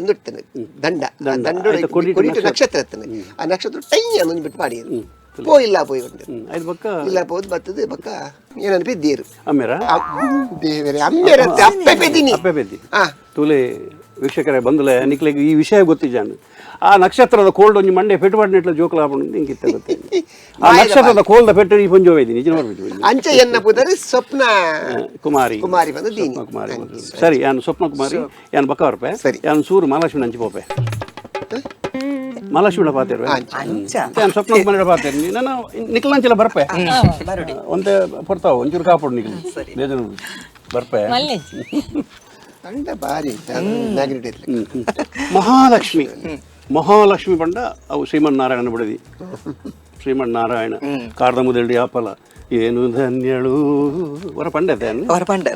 ಒಂದಿಡ್ತಾನೆ ದಂಡ ದಂಡ ಕೊಡಿಟ್ಟು ನಕ್ಷತ್ರ ಇರ್ತಾನೆ ಆ ನಕ್ಷತ್ರ ಟೈ ಒಂಜಿ ಬಿಟ್ಟು ಮಾಡಿ ಪೋ ಇಲ್ಲ ಪೋಯ್ ಇಲ್ಲ ಪೋದು ಬತ್ತದು ಬಕ್ಕ ಏನನ್ಪಿ ದೇರು
ಅಮ್ಮೇರ
ದೇವರೇ ಅಮ್ಮೇರ ಅಪ್ಪೆ ಪೆದಿನಿ
ಅಪ್ಪೆ ಪೆದ್ದಿ ತೂಲೆ ವೀಕ್ಷಕರೇ ಬಂದಲೆ ನಿಕ್ಲೆಗ್ ಈ ವಿಷಯ ಗೊತ್ತಿಜಾಂಡ್ ಆ ನಕ್ಷತ್ರದ ಕೋಲ್ಡ್ ಒಂಜಿ ಮಂಡೆ ಪೆಟ್ಟು ಪಾಡಿನಟ್ಲ ಜೋಕುಲ ಆಪುಂಡು ಇಂಕಿತ್ತ ಗೊತ್ತೆ ಆ ನಕ್ಷತ್ರದ ಕೋಲ್ದ ಪೆಟ್ಟು ಈ ಪಂಜೋ ವೈದಿನಿ ನಿಜ ನೋಡ್ಬಿಟ್ಟು
ಅಂಚೆ ಎನ್ನ ಪುದರಿ ಸ್ವಪ್ನ
ಕುಮಾರಿ
ಕುಮಾರಿ ಬಂದು ದೀನಿ
ಕುಮಾರಿ ಸರಿ ಯಾನ್ ಸ್ವಪ್ನ ಕುಮಾರಿ ಯಾನ್ ಬಕ್ಕ ಬರ್ಪೆ
ಸರಿ
ಯಾನ್ ಸೂರು ಮಹಾಲಕ್ಷ್ಮಿ ನಂಚಿ ಪೋಪೆ ಮಹಾಲಕ್ಷ್ಮಿ ಪಾತೇರು ಯಾನ್ ಸ್ವಪ್ನ ಕುಮಾರಿ ಪಾತೇರು ನಾನು ನಿಕ್ಲಂಚಿಲ ಬರ್ಪೆ ಒಂತೆ ಪೊರ್ತಾವ ಒಂಚೂರು ಕಾಪುಡು ನಿಕ್ಲು ಬೇಜಾರು ಬರ್ಪೆ
ಅಂಡ ಬಾರಿ ಮ್ಯಾಗ್ನೆಟ್
ಮಹಾಲಕ್ಷ್ಮಿ ಮಹಾಲಕ್ಷ್ಮಿ ಬಂಡ ಅವು ಶ್ರೀಮನ್ನಾರಾಯಣನ ಬಿಡದಿ ಶ್ರೀಮನ್ನಾರಾಯಣ ಕಾರ್ದ ಮುದೆಲ್ಡಿ ಆಪಲ ಏನು ಧನ್ಯಳು ವರ ಪಂಡತೆ
ವರ ಪಂಡ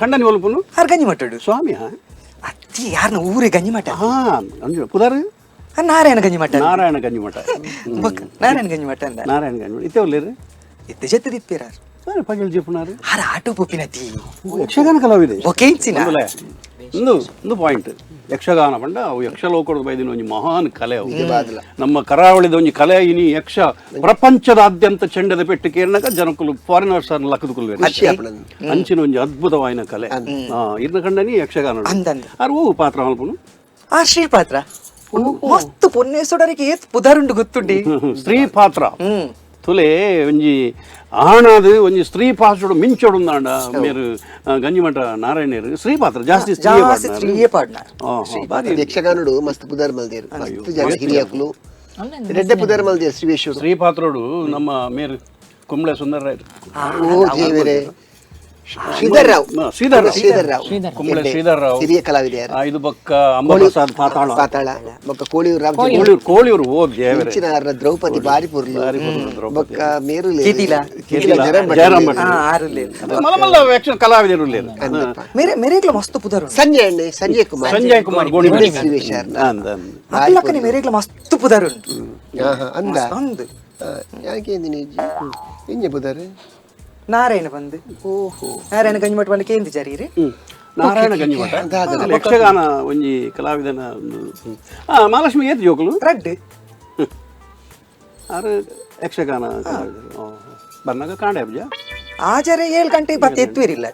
ಖಂಡನಿ ಒಲ್ಪುನು
ಅರ್ಗಂಜಿ ಮಟ್ಟಡು
ಸ್ವಾಮಿ
ತೀ ಯಾರನ್ನ ಊರೇ ಗಂಜಿ ಮಠ.
ಹಾ, ಅಂಜು ಪುದಾರು.
ನಾರಾಯಣ ಗಂಜಿ ಮಠ.
ನಾರಾಯಣ ಗಂಜಿಮಠ.
ಬೊಕ್ಕ ನಾರಾಯಣ ಗಂಜಿ ಮಠ ಅಂದ.
ನಾರಾಯಣ ಗಂಜಿಮಠ ಇತ್ತೆ ಒಲ್ಲೇರು.
ಇತ್ತೆ ಜೆತ್ತು ದಿಪ್ಪೇರಾರು.
ಪಗಲ್ ಜೆಪ್ಪುನಾರು.
ಆರ ಆಟೋ ಪೊಪ್ಪಿನ ತೀ.
ಯಕ್ಷಗಾನ ಕಲಾವಿದೆ.
ಬೊಕೇಂಚಿನ.
ಒಂದು ಒಂದು ಪಾಯಿಂಟ್, ಯಕ್ಷಗಾನ ಪಂಡ ಅವು ಯಕ್ಷಲೋಕದ ಬೈದಿನ ಒಂಜಿ ಮಹಾನ್ ಕಲೆ ಅವು. ನಮ್ಮ ಕರಾವಳಿದ ಒಂಜಿ ಕಲೆ ಇನಿ ಯಕ್ಷ ಪ್ರಪಂಚದಾದ್ಯಂತ ಚೆಂಡದ ಪೆಟ್ಟು ಕೇರ್ನಕ ಜನಕುಲು ಫಾರಿನರ್ಸ್ ಅನ್ನು ಲಕ್ಕದುಕುಲ್ವೇರು.
ಖುಷಿ ಆಪುಂಡು.
ಅಂಚಿನ ಒಂಜಿ ಅದ್ಭುತವಾಯಿನ ಕಲೆ. ಇರ್ನ ಕಂಡನಿ ಯಕ್ಷಗಾನ.
ಅಂದಂದು.
ಆರ್ ಓ ಪಾತ್ರ ಮಲ್ಪುನು?
ಆ ಶ್ರೀ ಪಾತ್ರ ಮಸ್ತ್ ಪೊನ್ನೇಸೋಡರಿಗೆ ಏತ್ ಪುದಾರುಂಡು ಗೊತ್ತುಂಡಿ.
ಸ್ತ್ರೀ ಪಾತ್ರ ತುಲೆ ಒಂಜಿ ಆಣಾದ್ ಒಂಜಿ ಸ್ತ್ರೀ ಪಾತ್ರಡು ಮಿಂಚೋಡು ಉಂದಾಂಡ ಮೇರು ಗಂಜಿಮಠ ನಾರಾಯಣರು ಸ್ತ್ರೀ ಪಾತ್ರ ಜಾಸ್ತಿ ಸ್ತ್ರೀಯೇ
ಜಾಸ್ತಿ
ಪಾಡ್ನಾರು.
ಸ್ತ್ರೀಯೇ ಪಾಡ್ನಾರು.
ಬಾರಿ.
ಯಕ್ಷಗಾನಡು ಮಸ್ತ್ ಪುದರ್ ಮಲ್ದೇರು, ಮಸ್ತ್ ಜನ ಹಿರಿಯಕುಲು ರೆಡ್ಡೆ ಪುದರ್ ಮಲ್ದೇರು ಶ್ರೀವೇಶ್ವರು.
ಸ್ತ್ರೀ ಪಾತ್ರಡು ನಮ್ಮ ಮೇರು ಕುಂಬ್ಳೆ ಸುಂದರ.
ಓ ದೇವರೇ, ಶ್ರೀಧರ್ ರಾವ್.
ಶ್ರೀಧರ್ ರಾವ್.
ಶ್ರೀಧರ್ ರಾವ್.
ಕುಂಬ್ಳೆ ಶ್ರೀಧರ್ ರಾವ್
ಹಿರಿಯ ಕಲಾವಿದೆಯರು.
ಇದು ಬೊಕ್ಕ ಅಂಬಪ್ರಸಾದ್ ಪಾತಾಳ.
ಪಾತಾಳ ಬೊಕ್ಕ ಕೋಳಿಯೂರು ರಾಮಚಂದ್ರ.
ಕೋಳಿಯೂರು, ಕೋಳಿಯೂರು ಓ ದೇವರೇ.
ಇಂಚಿನಾರ್ನ ದ್ರೌಪದಿ ಬಾರಿ ಪೊರ್ಲು.
ಬಾರಿ ಪೊರ್ಲು ದ್ರೌಪದಿ.
ಬೊಕ್ಕ ಮೇರು
ಕೆದಿಲ.
ಕೆದಿಲ, ಜಯರಾಮ್ ಭಟ್.
ಆರುಲೇ.
ಮಲ್ಲ ಮಲ್ಲ ಯಕ್ಷ ಕಲಾವಿದರು ಉಲ್ಲೇರು.
ಮೇರೆ ಮೇರೆಗ್ಲ ಮಸ್ತ್ ಪುದರ್ ಉಂಡು.
ಸಂಜಯ್ ಅಣ್ಣೆ, ಸಂಜಯ್ ಕುಮಾರ್.
ಸಂಜಯ್ ಕುಮಾರ್ ಗೋಣಿ.
ಶ್ರೀವೇಶ್ವರ.
ಅಂದ ಅಂದ.
ಅಲ್ಲಕ್ಕನೆ ಮೇರೆಗ್ಲ ಮಸ್ತ್ ಪುದರ್ ಉಂಟು.
ಅಂದ.
ಮಸ್ತ್ ಅಂದು.
ಯಾಕೆ ಇಂಜೆ ಪುದರ್?
ನಾರಾಯಣ ಬಂದು.
ಓಹೋ.
ನಾರಾಯಣ ಗಂಜಿಮಠ ಬಂದು ಕೇಂದ್ರ ಜರೀರಿ.
ನಾರಾಯಣ ಗಂಜಿಮಠ ಅಲ್ಲ, ಯಕ್ಷಗಾನ ಒಂಜಿ ಕಲಾವಿದನ ಒಂದು. ಮಹಾಲಕ್ಷ್ಮಿ ಏತ್ ಜೋಕುಲು?
ರಡ್ಡ್.
ಆರು ಯಕ್ಷಗಾನ ಕಲಾವಿದರು. ಬನ್ನಾಗ ಕಾಂಡೆ ಅಬ್ಜ.
ಆಚಾರ್ಯ 7 ಗಂಟೆಗೆ ಬತ್ತ ಎತ್ತುವಿರಿಲ್ಲ.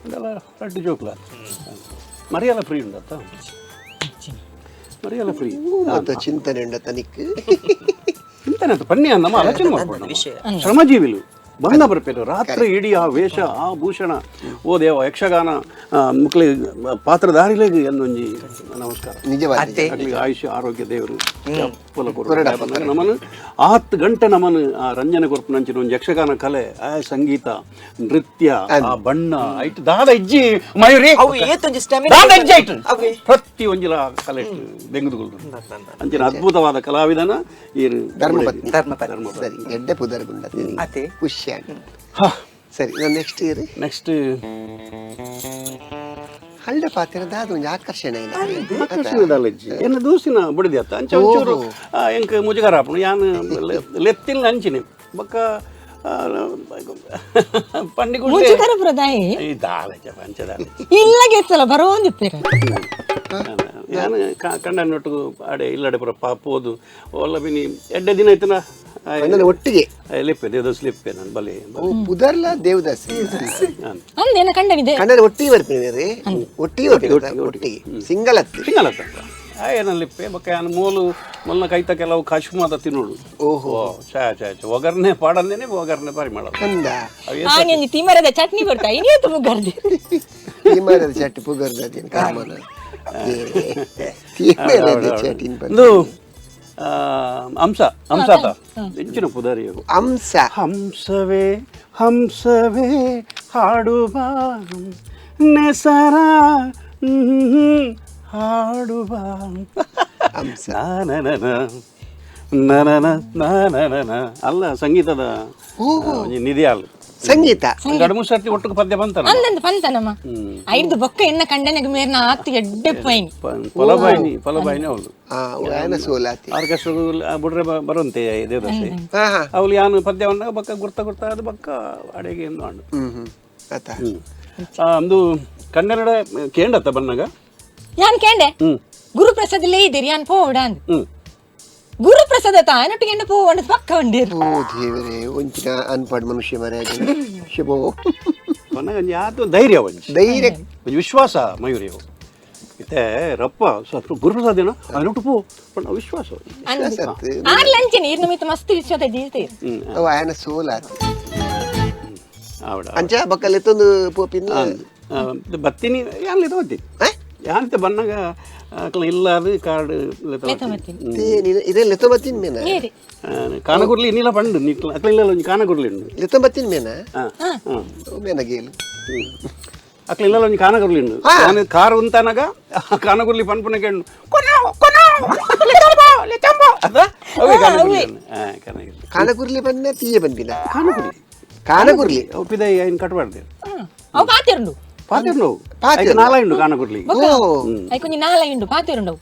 ಅದೆಲ್ಲ ರಡ್ಡು ಜೋಕುಲ. ಮರಿಯಲ್ಲ ಫ್ರೀ ಉಂಡತ್ತ, ಮರಿಯಲ್ಲ ಫ್ರೀ.
ಮತ್ತ ಚಿಂತನೆ ಉಂಡ ತನಿಕ್.
ಚಿಂತನೆ ಅಂತ ಪನ್ನಿ ನಮ್ಮ ಆಲೋಚನೆ ಮಾಡ್ಕೊಂಡು ಶ್ರಮಜೀವಿಲು ಬಂದ ಬರ್ಪೇರು ರಾತ್ರಿ ಇಡೀ ಆ ವೇಷ ಆ ಭೂಷಣ. ಓ ದೇವ, ಯಕ್ಷಗಾನ ಮುಕ್ಲಿ ಪಾತ್ರಧಾರಿಲೆಗ್ ಎಂದೊಂಜಿ ನಮಸ್ಕಾರ.
ನಿಜವಾದ.
ಅತ್ತೆ.
ಅಕ್ಲಿಗೆ ಆಯುಷ್ಯ ಆರೋಗ್ಯ ದೇವರು ಫಲ ಕೊಡು. ನಮನ 10 ಗಂಟೆ ನಮನ ಆ ರಂಜನೆ ಕೊರ್ಪುನಂಚಿನ ಒಂಜಿ ಯಕ್ಷಗಾನ ಕಲೆ, ಆ ಸಂಗೀತ ನೃತ್ಯ ಆ ಬಣ್ಣ ಐಟ್ ದಾದ ಇಜ್ಜಿ ಮಯೂರಿ.
ಅವು ಏತೊಂಜಿ ಸ್ಟೆಮಿನಾ.
ದಾದ ಇಜ್ಜಿ ಐಟ್.
ಅವೇ.
ಪ್ರತಿ ಒಂಜಿಲ ಕಲೆ ಬೆಂಗುದುಗಳು ಅಂಚಿನ ಅದ್ಭುತವಾದ ಕಲಾವಿದನ ಈ
ಧರ್ಮಪತ್ನಿ.
ಧರ್ಮಪತ್ನಿ.
ಸರಿ, ಎಡ್ಡೆ ಪುದರ್ ಗುಂಡ.
ಅತ್ತೆ.
ಖುಷಿ ಆಂಡ್. ಸರಿ, ನಾನು next year.
Next
ಹಳ್ಳ ಪಾತ್ರ ದಾದ ಒಂಜಿ ಆಕರ್ಷಣೆ ಇಲ್ಲ.
ಆಕರ್ಷಣೆದಾಲ ಇಜ್ಜಿ. ಎನ್ನ ದೂಸಿನ ಬುಡಿದಿ ಅತ್ತ ಅಂಚ ಒಂಚೂರು ಎಂಕ್ ಮುಜುಗರ ಆಪುಂಡು. ಯಾನ್ ಲೆತ್ತಿಲ್ಲ ಅಂಚಿನೆ ಬೊಕ್ಕ ಪಂಡಿಗುಂಡೆ.
ಮುಜುಗರ ಪುರ ದಾಯೆ.
ಈ ದಾಲ ಇಜ್ಜ, ಅಂಚ ದಾಲ ಇಜ್ಜಿ.
ಇಲ್ಲ ಗೆತ್ತಲ ಬರೋಂದಿಪ್ಪೇರ.
ಯಾನ್ ಕಂಡನೊಟ್ಟಿಗೆ ಅಡೆ ಇಲ್ಲಡೆ ಪೂರ ಪೋದು ಓಲ್ಲ ಬಿನಿ ಎಡ್ಡೆ ದಿನ ಐತನ.
ನನ್ನ ಒಟ್ಟಿಗೆ
ಲಿಪ್ಪೆ ದೇವದಾಸ್ ಲಿಪ್ಪೆ ನಾನು ಬಲೆ.
ಓ ಪುದರ್ಲ ದೇವದಾಸ್.
ಅಂದೇನ ಕಂಡನಿದೆ.
ಕನ್ನಡ ಒಟ್ಟಿಗೆ ಬರ್ತೀನಿ ಬೇರೆ ಒಟ್ಟಿಗೆ ಬರ್ತೀನಿ, ಒಟ್ಟಿಗೆ ಸಿಂಗಲ್ ಹತ್ತಿ.
ಸಿಂಗಲ್ ಅತ್ತ ಏನ ಲಿಪ್ಪೆ ಬೊಕ್ಕ ಯಾನ್ ಮೂಲು ಮೊಲ್ಲ ಕೈತ ಕೆಲವು ಕಶ್ಮಾದ ತಿನ್ನೋಡು.
ಓಹೋ.
ಚಾ ಚಾ ಚಾ ಒಗರ್ನೆ ಪಾಡಂದೇನೆ ಒಗರ್ನೆ ಪರಿಮಳ.
ಕಂದ.
ಆನೆಂಜಿ ತಿಮರದ ಚಟ್ನಿ ಕೊಡ್ತಾ ಇನಿಯತ್ತು ಮುಗ್ಗರ್ದಿ.
ತಿಮರದ ಚಟ್ನಿ ಪುಗರ್ದ ಕಾಮನ ತಿಮರದ ಚಟ್ನಿ.
ಇದು ಹಂಸ ಹಂಸಾತ ಹೆಚ್ಚಿನ ಪುದಾರಿ.
ಹಂಸ.
ಹಂಸವೇ ಹಂಸವೇ ಹಾಡುವ ನೆಸರ ಹಾಡುವ
ಹಂಸ.
ನನ ಅಲ್ಲ ಸಂಗೀತದ ನಿಧಿ ಅಲ್ಲ
ಸಂಗೀತ.
ಎರಡು ಮೂರು ಸರ್ತಿ ಒಟ್ಟಿಗೆ ಪದ್ಯ ಬಂತ.
ಅಂದಂದು ಪಂತನಮ್ಮ ಐದು ಬೊಕ್ಕ ಎನ್ನ ಕಂಡನೆಗೆ ಮೇರ್ನ ಆತ್ತು ಎಡ್ಡೆ ಪೈನ್.
ಫಲಬಾಯಿನಿ ಫಲಬಾಯಿನಿ ಅವಳು.
ಆಯನ ಸೋಲಾತಿ.
ಆರ್ಕೆಸ್ಟ್ರಾ ಬುಡ್ರೆ ಬರುವಂತೆ ದೇವದಾಸಿ.
ಹಾ ಹಾ.
ಅವಳು ಯಾನು ಪದ್ಯವನ್ನ ಬಕ್ಕ ಗುರ್ತ ಗುರ್ತ ಅದು ಬಕ್ಕ ಅಡೆಗೆ ಎಂದು ಆಂಡು.
ಹ್ಮ್ ಹ್ಮ್ ಆತ.
ಅಂದು ಕನ್ನಡ ಕೇಂಡತ್ತ ಬನ್ನಾಗ.
ಯಾನ್ ಕೇಂಡೆ ಗುರುಪ್ರಸಾದ್ ಲೇ ಇದ್ದೀರಿ ಯಾನ್ ಪೋಡ ಅಂದ್. ಗುರುಪ್ರಸಾದ ತಾನೊಟ್ಟಿಗೆ ಎಂಡ ಪೋವಂಡ ಪಕ್ಕ ಉಂಡಿರು.
ಓ ದೇವರೇ, ಒಂಚಿನ ಅನ್ಪಾಡ್ ಮನುಷ್ಯ ಮರೆ ಶುಭೋ.
ಬನ್ನಾಗ ಯಾತು ಧೈರ್ಯ ಒಂಜಿ
ಧೈರ್ಯ
ಒಂಜಿ ವಿಶ್ವಾಸ ಮಯೂರಿ ಅವು ಇತ್ತೆ ರಪ್ಪ ಸ್ವಲ್ಪ ಗುರುಪ್ರಸಾದ್ ಏನೋ ಅದನ್ನೊಟ್ಟು ಪೋ ಪಂಡ ವಿಶ್ವಾಸ.
ಆರ್ ಲಂಚನೆ ಇರ್ನ ಮಿತ್ತ ಮಸ್ತ್ ವಿಶ್ವಾಸ ಜೀವಿತ.
ಅವ ಆಯನ ಸೋಲಾತಿ.
ಆವಡ
ಅಂಚ ಬಕ್ಕಲೆತ್ತೊಂದು ಪೋಪಿನ
ಬತ್ತೀನಿ ಯಾನ್ಲಿತ ಬತ್ತೀನಿ ಯಾನಿತ ಬನ್ನಾಗ ಅಕ್ಲ ಇಲ್ಲ ಅದು ಕಾರ್ಡ್.
ಇದೇ ಲೆತ್ತೊಂಬತ್ತಿನ ಮೇನ.
ಕಾನಗುರ್ಲಿ ನೀಲ ಪಂಡು ನಿಕ್ಲ ಅಕ್ಲ ಇಲ್ಲ ಒಂಜಿ ಕಾನಗುರ್ಲಿ ಉಂಡು.
ಲೆತ್ತೊಂಬತ್ತಿನ ಮೇನ ಮೇನ ಗೇಲು.
ಅಕ್ಲ ಇಲ್ಲ ಒಂಜಿ ಕಾನಗುರ್ಲಿ ಉಂಡು. ನಾನು ಕಾರ್ ಉಂತಾನಾಗ ಕಾನಗುರ್ಲಿ ಪನ್ಪುನ ಕೇಳು ಕೊನೋ ಕೊನೋ ಲೆತ್ತೊಂಬೋ ಲೆತ್ತೊಂಬೋ ಅದ ಅವೇ ಕಾನಗುರ್ಲಿ. ಕಾನಗುರ್ಲಿ
ಕಾನಗುರ್ಲಿ ಬಂದ ತೀಯ ಬಂದಿನ
ಕಾನಗುರ್ಲಿ
ಕಾನಗುರ್ಲಿ
ಅವು ಪಿದೈ ಐನ್ ಕಟ್ಬಾರ್ದು.
ಅವು ಪಾತಿರುಂಡು.
ಪಾತೆರ್ನು
ಪಾತೆರ್ನು.
ನಾಲ ಉಂಡು ಕಾಣಕೊಡ್ಲಿ.
ಬೊಕ್ಕ ಐಕೊಂಜಿ ನಾಲ ಉಂಡು ಪಾತೆರುಂಡು.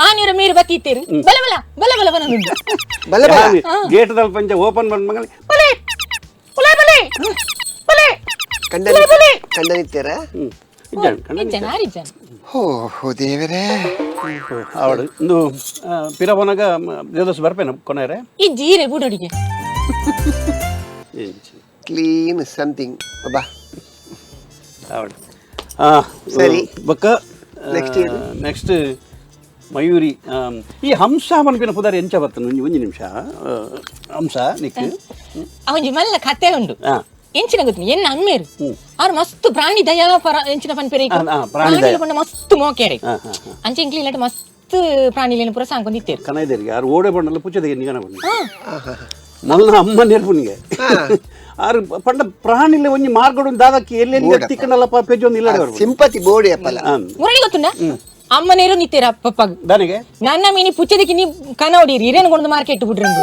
ಆನೀರ ಮೀರು ಬತ್ತೀತೇರು ಬಲ ಬಲ ಬಲ ಬಲ ಬನದುಂಡು.
ಬಲ ಬಲ
ಗೇಟ್ ದಲ್ಪ ಪಂಚ ಓಪನ್ ಬಂದ್ ಮಂಗಲಿ
ಬಲೆ ಬಲೆ ಬಲೆ ಬಲೆ
ಕಂಡನಿ ಕಂಡನಿತ್ತೀರ?
ಇಜ್ಜಾನ್ ಕಂಡ
ಇಜ್ಜನ ಆರಿಜ್ಜನ.
ಹೋ ಹೋ ದೇವರೇ.
ಅವಳು ಇಂದು ಪಿರವನಗ ದೇವದಾಸ್ ಬರ್ಪೇನ ಕೊನೆರೆ.
ಇಜ್ಜಿ ಈರೆ ಬುಡೋಡಿಗೆ.
ಕ್ಲೀನ್ ಸಮಥಿಂಗ್ ಬಾ.
ಅವಳು
ಸರಿ.
ಬೊಕ್ಕ
Next ಏನು?
ನೆಕ್ಸ್ಟ್ ಮಯೂರಿ. ಈ ಹಂಸ ಮನ್ಪಿನ ಪುದಾರ್ ಎಂಚ ಬರ್ತನ ಒಂಜಿ ಒಂಜಿ ನಿಮಿಷ. ಹಂಸ ನಿಕ್
ಅವೊಂಜಿ ಮಲ್ಲ ಕತೆ ಉಂಡು. ಎಂಚಿನ ಗೊತ್ತು ಎನ್ನ ಅಮ್ಮೇರು ಆರು ಮಸ್ತ್ ಪ್ರಾಣಿ ದಯಾ ಪರ ಎಂಚಿನ ಪನ್ಪೆರೆ
ಪ್ರಾಣಿ ದಯಾ.
ಪಂಡ ಮಸ್ತ್ ಮೋಕೆರೆ ಅಂಚೆ ಇಂಕ್ಲಿ ಇಲ್ಲಟ ಮಸ್ತ್ ಪ್ರಾಣಿಲೇನು ಪೂರ ಸಾಂಕೊಂದಿತ್ತೇರು.
ಕನೈದೇರಿಗೆ ಆರು ಓಡೆ ಬಣ್ಣಲ್ಲ ಪುಚ್ಚದಿಗೆ ನಿಗನ ಬಣ್ಣ ಮಲ್ಲ ಅಮ್ಮ ನೆರ್ಪುನಿಗೆ ಆರು ಪಂಡ ಪ್ರಾಣಿಲೆ ಒಂಜಿ ಮಾರ್ಗಡು ದಾದಕ್ಕೆ ಎಲ್ಲೆಲ್ಲಿ ತಿಕ್ಕಂಡಲ್ಲಪ್ಪ ಪೆಜ್ಜೊಂದು ಇಲ್ಲ.
ಸಿಂಪತಿ ಬೋಡಿ ಅಪ್ಪಲ.
ಮುರಳಿ ಗೊತ್ತುಂಡ ಅಮ್ಮ ನೇರು ನಿತ್ತೇರ ಪಪ್ಪಾಗ
ದಾನಿಗೆ
ನನ್ನ ಮೀನಿ ಪುಚ್ಚದಕ್ಕೆ ನೀ ಕನ ಹೊಡೀರಿ ಇರೇನು ಕೊಂಡು ಮಾರ್ಕೆಟ್ ಬಿಡ್ರಂದು.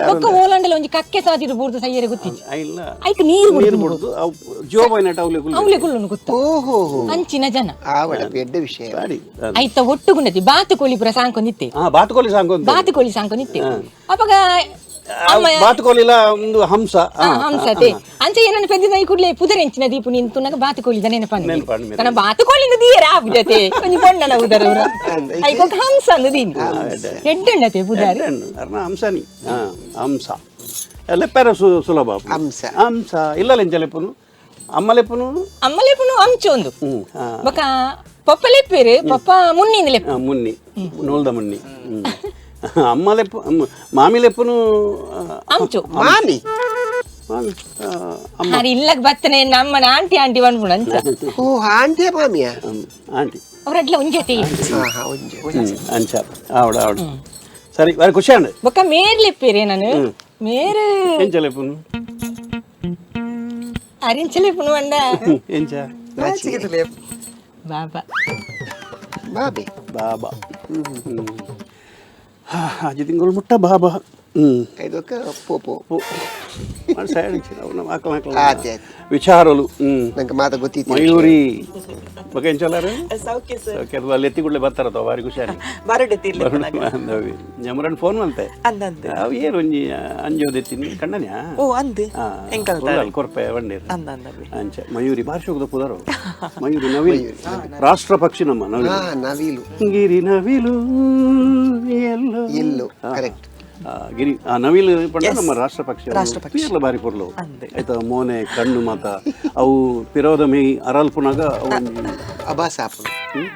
ಬೊಕ್ಕ ಓಲಾಂಡಲ ಒಂಜಿ ಕಕ್ಕೆ ಸಾದಿರು ಬೂರ್ದು ಸೈಯರೆ ಗೊತ್ತಿಜ್ಜಿ.
ಇಲ್ಲ
ಐಕ್ ನೀರು
ನೀರು ಬಿಡುದು ಅವು ಜೋ ಬಾಯ್ನಟ ಅವ್ಲೆ
ಅವ್ಲೆ ಕುಲ್ಲುನು ಗೊತ್ತ
ಓಹೋ
ಅಂಚಿನ ಜನ.
ಆವಡ ಎಡ್ಡೆ ವಿಷಯ.
ಸರಿ.
ಐತ ಒಟ್ಟುಗುಂಡತಿ ಬಾತುಕೋಳಿ ಪೂರ ಸಾಂಕೊಂದಿತ್ತೆ.
ಬಾತುಕೋಳಿ ಸಾಂಕೊಂತ
ಬಾತುಕೋಳಿ ಸಾಂಕೊಂದಿತ್ತೆ. ಅಪಗ
ಬಾತುಕೋಳಿಲ ಒಂದು ಹಂಸ.
ಹಂಸತೆ ಅಂಚೆ ಏನನ್ನ ಪೆದ್ದಿನ ಕೂಡಲೇ ಪುದರೆಂಚಿನ ದೀಪು ನಿಂತು ಬಾತುಕೋಳಿದ ನೆನಪನ್ನು ತನ್ನ ಬಾತುಕೋಳಿಂದ ದೀಯರ ಆಪುಜತೆ ಒಂಜಿ ಪೊಣ್ಣನ ಉದರ ಐಕೊಕ್ಕ ಹಂಸ ಅಂದು ದೀನಿ ಎಡ್ಡೆಂಡತೆ ಪುದಾರಿ
ಅರ್ನ ಹಂಸನಿ ಹಂಸ ಲೆಪ್ಪರ ಸುಲಭ.
ಹಂಸ
ಹಂಸ ಇಲ್ಲ ಲೆಂಚ ಲೆಪ್ಪುನು ಅಮ್ಮ ಲೆಪ್ಪುನು
ಅಮ್ಮ ಲೆಪ್ಪುನು ಅಂಚೊಂದು ಬೊಕ ಪಪ್ಪ ಲೆಪ್ಪೇರು ಪಪ್ಪ ಮುನ್ನಿಂದ ಲೆಪ್ಪು
ಮುನ್ನಿ ನೂಲ್ದ ಮುನ್ನಿ ಅಮ್ಮ ಲೆಪ್ಪು ಮಾಮಿ ಲೆಪ್ಪುನು
ಅಂಚು
ಮಾಮಿ
ಅರೆ ಇಲ್ಲಕ್ ಬತ್ತನೆ ನಮ್ಮನ ಆಂಟಿ ಆಂಟಿ ಬಂದ್ಬಿಡು ಅಂಚ.
ಓ ಆಂಟಿಯ ಮಾಮಿಯ
ಆಂಟಿ
ಅವರಡ್ಲ ಒಂಜತೆ
ಅಂಚ ಆವಡ ಆವಡ ಸರಿ ಬಾರಿ ಖುಷಿ ಅಂಡ್
ಬೊಕ್ಕ ಮೇರ್ ಲೆಪ್ಪೇರೆ ನಾನು ಮೇರು
ಎಂಚ ಲೆಪ್ಪುನು
ಅರಿಂಚ ಲೆಪ್ಪುನು ಅಂಡ
ಎಂಚ
ಬಾಬಾ
ಬಾಬೆ
ಬಾಬಾ ಅಜ್ಜಿ ತಿಂಗಳು ಮುಟ್ಟ ಬಾಬಾ
ಇದಕ್ಕೆ ಪೋಪೋ
ವಿಚಾರಲು
ನಂಗೆ ಮಾತ ಗೊತ್ತಿತ್ತು.
ಮಯೂರಿ ಬೊಕ ಎಂಚಲಾರು
ಸೌಖ್ಯ ಸರ್.
ಸೌಖ್ಯ ಅಲ್ಲಿ ಎತ್ತಿಗುಳ್ಳೆ ಬರ್ತಾರತ್ತ ಬಾರಿ ಖುಷಿಯಾಗಿ
ಬರಡೆ ತಿರ್ಲಿ
ಜಮರನ್ ಫೋನ್ ಮಂತೆ
ಅಂದಂದು
ಅವು ಏನು ಒಂಜಿ ಅಂಜೋದೆತ್ತಿನಿ ಕಣ್ಣನ್ಯಾ.
ಓ ಅಂದು ಎಂಕಲ್ತಾರೆ
ಕೊರ್ಪೆ ಬಂಡೀರು
ಅಂದಂದ
ಅಂಚ ಮಯೂರಿ ಬಾರಿ ಶೋಕದ ಪುದಾರು ಮಯೂರಿ ನವಿಲು ರಾಷ್ಟ್ರ ಪಕ್ಷಿ ನಮ್ಮ ನವಿಲು.
ನವಿಲು
ಗಿರಿ ನವಿಲು ಎಲ್ಲೋ
ಎಲ್ಲೋ ಕರೆಕ್ಟ್.
ಗಿರಿ ನವಿಲು ಪಂಡ ನಮ್ಮ ರಾಷ್ಟ್ರ ಪಕ್ಷಿ ಪಿರ್ಲ ಬಾರಿ ಪೊರ್ಲು ಆಯ್ತಾ ಮೋನೆ ಕಣ್ಣು ಮಾತ ಅವು ಪಿರೋದ ಮೇ ಅರಲ್ಪುನಾಗ ಅವು
ಅಬಾಸ ಆಪುನು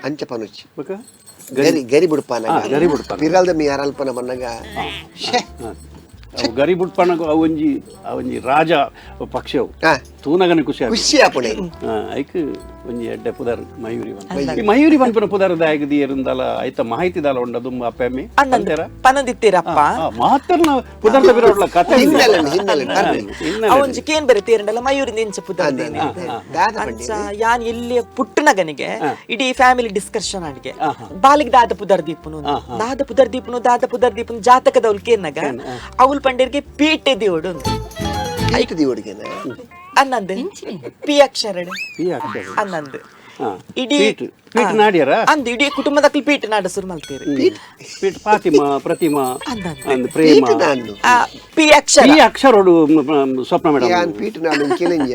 ಅಂಚ ಪನುಚಿ
ಬೊಕ
ಗರಿ ಗರಿ ಬುಡ್ಪಾನ
ಗರಿ ಬುಡ್ಪಾನ
ಪಿರಲ್ದ ಮೇ ಅರಲ್ಪನ ಬನ್ನಗ
ಅವು ಗರಿ ಬುಡ್ಪಾನಗ ಅವು ಒಂಜಿ ಒಂಜಿ ರಾಜ ಪಕ್ಷಿ ಅವು ತೂನಗನೆ ಖುಷಿ
ಖುಷಿ ಆಪುಣೆ.
ಐಕ್ ಒಂಜಿ ಎಡ್ಡೆ ಪುದರ್ ಮಯೂರಿ ಬನ್. ಈ ಮಯೂರಿ ಪನ್ಪಿನ ಪುದರ್ ದಾಯಗ ದಿಯರುಂದಲ ಐತ ಮಾಹಿತಿ ದಾಲ ಉಂಡ ದುಂಬ ಅಪ್ಪೆ ಅಮ್ಮೆ
ಅಂದಂದಿರ ಪನಂದಿತ್ತೀರಪ್ಪ
ಮಾತರ್ನ ಪುದರ್ದ ಬಿರೋಡ್ಲ ಕತೆ
ಹಿನ್ನೆಲೆ ಹಿನ್ನೆಲೆ
ಅವೊಂಜಿ ಕೇನ್ ಬೇರೆ ತೇರಂಡಲ ಮಯೂರಿ ಇಂಚ ಪುದರ್ ಅಂಚ ಯಾನ್ ಎಲ್ಲಿ ಪುಟ್ಟನಗನಿಗೆ ಇಡೀ ಫ್ಯಾಮಿಲಿ ಡಿಸ್ಕಷನ್ ಅಡಿಗೆ ಬಾಲಿಗೆ ದಾದ ಪುದರ್ ದೀಪುನು ದಾದ ಪುದರ್ ದೀಪುನು ದಾದ ಪುದರ್ ದೀಪುನು ಜಾತಕದವ್ಲು ಕೇನ್ನಗ ಅವಲ್ ಪಂಡೇರಿಗೆ ಪೀಟೆ ದೇವಡು
ಪೀಟೆ ದೇವಡಿಗೆ
ಅನ್ನಂದು ಪಿ ಅಕ್ಷರ ಅನ್ನಂದು ಇಡೀ
ಪೀಟ್ ನಾಡ್ಯಾರ
ಅಂದು ಇಡೀ ಕುಟುಂಬದ ಪೀಟ್ ನಾಡ ಸುರು ಮಲ್ತೀರಿ.
ಪೀಟ್ ಫಾತಿಮಾ ಪ್ರತಿಮಾ ಅಂದ್ ಪ್ರೇಮ
ಪಿ ಅಕ್ಷರ
ಪಿ ಅಕ್ಷರೋಡು ಸ್ವಪ್ನ ಮೇಡಮ್
ಯಾನ್ ಪೀಟ್ ನಾಡು ಕೆಲೆಂಜ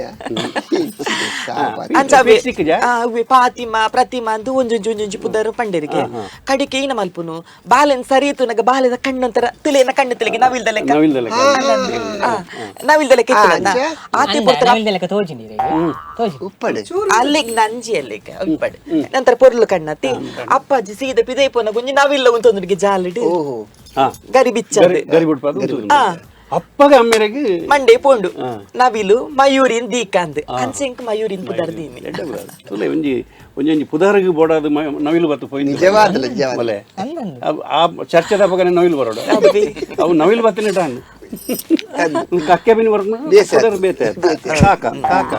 ಅಂಚ ಅವೇ ಫಾತಿಮಾ ಪ್ರತಿಮಾ ಅಂದು ಒಂಜೊಂಜಿ ಒಂಜೊಂಜಿ ಪುದರು ಪಂಡೇರಿಗೆ ಕಡಿಕೆ ಏನ ಮಲ್ಪುನು ಬಾಲೆನ್ ಸರಿ ತುನಗ ಬಾಲೆದ ಕಣ್ಣೊಂತರ ತುಲೇನ ಕಣ್ಣು ತುಲಿಗೆ ನವಿಲ್ದ ಲೆಕ್ಕ ನವಿಲ್ದ ಲೆಕ್ಕ ಆತಿ ಅಲ್ಲಿಗೆ ನಂಜಿ ಅಲ್ಲಿಗೆ ಉಪ್ಪಡು ನಂತರ ಪೊರ್ಲು ಕಣ್ಣತ್ತಿ ಅಪ್ಪಾಜಿ ಸೀದ ಪಿದೈ ಪೋನ ಗುಂಜಿ ನಾವಿಲ್ಲ ಉಂತೊಂದಿಗೆ ಜಾಲಿಡು ಗರಿ ಬಿಚ್ಚ
ಗರಿ ಅಪ್ಪಗ ಅಮ್ಮೆರೆಗೆ
ಮಂಡೆ ಪೋಂಡು ನವಿಲು ಮಯೂರಿನ್ ದೀಕಾಂದ್ ಅಂಚೆಂಕ್ ಮಯೂರಿನ್ ಪುದರ್ ದೀನಿ
ತುಲೆ ಒಂಜಿ ಒಂಜೊಂಜಿ ಪುದರ್ಗ್ ಬೋಡಾದ ನವಿಲು ಬತ್ತು ಪೋಯಿ
ನಿಜವಾದ ನಿಜವಾದ
ಆ ಚರ್ಚೆದ ಅಪ್ಪಗನೆ ನವಿಲು ಬರೋಡು ಅವು ನವಿಲು ಬತ್ತಿನ ಟಾನ್ ಕಕ್ಕೆ ಬಿನ್ ಬರ್ಕೊಂಡು ಬೇತೆ ಕಾಕ ಕಾಕ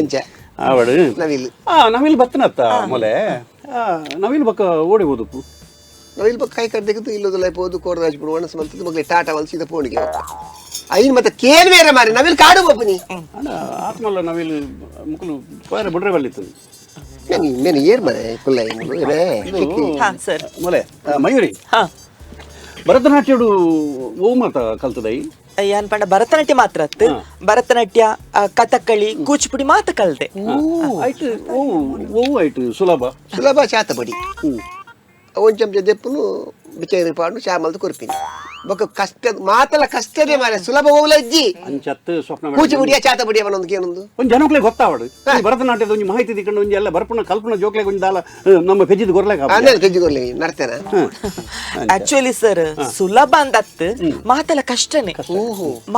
ಅಂಚ
ಆವಡು
ನವಿಲು
ನವಿಲು ಬತ್ತನತ್ತ ಮೊಲೆ ನವಿಲು ಬಕ್ಕ ಓಡಿ ಹೋದಪ್ಪು
ನವಿಲು ಬಕ್ಕ ಕೈ ಕಡ್ದೆಗೆದು ಇಲ್ಲದಲ್ಲ ಪೋದು ಕೋರ್ದಾಜ್ ಬಿಡು ಒಣಸ್ ಮಂತದ್ದು ಮಗಲಿ ಟಾಟಾ ಮಲ್ಸಿದ ಪೋಣಿಗೆ ಐನ್ ಮತ್ತೆ ಕೇನ್ ಬೇರೆ ಮಾರಿ ನವಿಲು ಕಾಡು ಬಪ್ಪನಿ
ಅಣ್ಣ ಆತ್ಮಲ್ಲ ನವಿಲು ಮುಕುಲು ಪೋಯರೆ ಬುಡ್ರೆ ಬಲ್ಲಿತ್ತು
నేను ಏರ್ ಮನೆ ಕುಲ್ಲ
ಹಾ ಸರ್
ಮೊಲೆ ಮಯೂರಿ
ಹಾ
ಭರತನಾಟ್ಯಡು ಓ ಮಾತ ಕಲ್ತದೈ
ಏನ್ ಪಂಡ ಭರತನಾಟ್ಯ ಮಾತ್ರ ಅತ್ತು ಭರತನಾಟ್ಯ ಕಥಕ್ಕಳಿ ಕೂಚಿಪುಡಿ ಮಾತ ಕಲ್ದೆ
ಆಯ್ತು ಓ ಓ ಆಯ್ತು ಸುಲಭ
ಸುಲಭ ಚಾತಪಡಿ ಒಂದು ಚಮಚ ದೆಪ್ಪುನು ಬಿಚಾರಿ ಪಾಡು ಚಾಮಲ್ದು ಕೊರ್ಪಿನಿ ಬೊಕ ಕಷ್ಟ ಮಾತಲ ಕಷ್ಟನೇ ಮಾರೆ ಸುಲಭ ಓಲಜ್ಜಿ
ಅಂಚತ್ತು ಸ್ವಪ್ನ
ಕೂಚಿಪುಡಿಯ ಚಾತಪಡಿಯ ಒಂದೊಂದು ಏನೊಂದು
ಒಂದು ಜನಕ್ಲೆ ಗೊತ್ತಾವಡು ಭರತನಾಟ್ಯದ ಒಂಜಿ ಮಾಹಿತಿ ದಿಕ್ಕಂಡು ಒಂಜಿ ಎಲ್ಲ ಬರ್ಪುನ ಕಲ್ಪನ ಜೋಕ್ಲೆ ಒಂಜಿ ದಾಲ ನಮ್ಮ ಪೆಜ್ಜಿದ ಗೊರ್ಲೆ
ಆಮೇಲೆ ಪೆಜ್ಜಿ ಗೊರ್ಲೆ ನರ್ತೇನ
ಆಕ್ಚುಲಿ ಸರ್ ಸುಲಭ ಅಂದತ್ತು ಮಾತಲ ಕಷ್ಟನೇ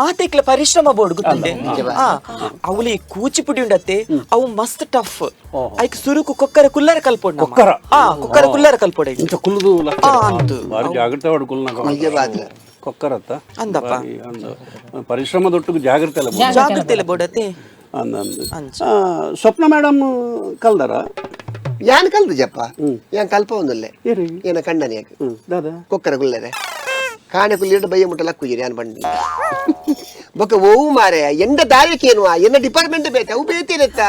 ಮಾತೆಕ್ಲ ಪರಿಶ್ರಮ ಬೋರ್ಡ್ ಗೊತ್ತುಂಡೆ ಅವಳಿ ಕೂಚಿಪುಡಿ ಉಂಡತ್ತೆ ಅವು ಮಸ್ತ್ ಟಫ್ ಐಕ್ ಸುರುಕು ಕೊಕ್ಕರ ಕುಲ್ಲರ ಕಲ್ಪೊಡ್
ಕೊಕ್ಕರ
ಕೊಕ್ಕರ ಕುಲ್ಲರ ಕಲ್ಪೊಡ
ಇಂಚ ಕುಲ್ಲುದು ಬಾರಿ ಜಾಗ್ರತೆ ವಾಡು ಕುಲ್ಲನ ಕೊಕ್ಕರತ್ತ
ಅಂದಪ್ಪ
ಪರಿಶ್ರಮ ದೊಟ್ಟು ಜಾಗ್ರತೆ ಎಲ್ಲ
ಜಾಗ್ರತೆ ಎಲ್ಲ ಬೋಡತ್ತೆ
ಸ್ವಪ್ನ ಮೇಡಮ್ ಕಲ್ದಾರ
ಯಾನ್ ಕಲ್ದು ಜಪ್ಪ ಯಾನ್ ಕಲ್ಪ ಒಂದಲ್ಲೇ ಏನ ಕಂಡನಿ ಯಾಕೆ
ದಾದಾ
ಕೊಕ್ಕರ ಕುಲ್ಲರೆ ಕಾಣೆ ಕುಲ್ಲಿಡ ಬಯ್ಯ ಮುಟ್ಟ ಲಕ್ಕುಜಿರಿ ಯಾನ್ ಬಂಡಿ ಬೊಕ ಓವು ಮಾರೆ ಎಂಡ ದಾರಿಕೇನುವ ಎನ್ನ ಡಿಪಾರ್ಟ್ಮೆಂಟ್ ಬೇತೆ ಅವು ಬೇತೇನೆತ್ತ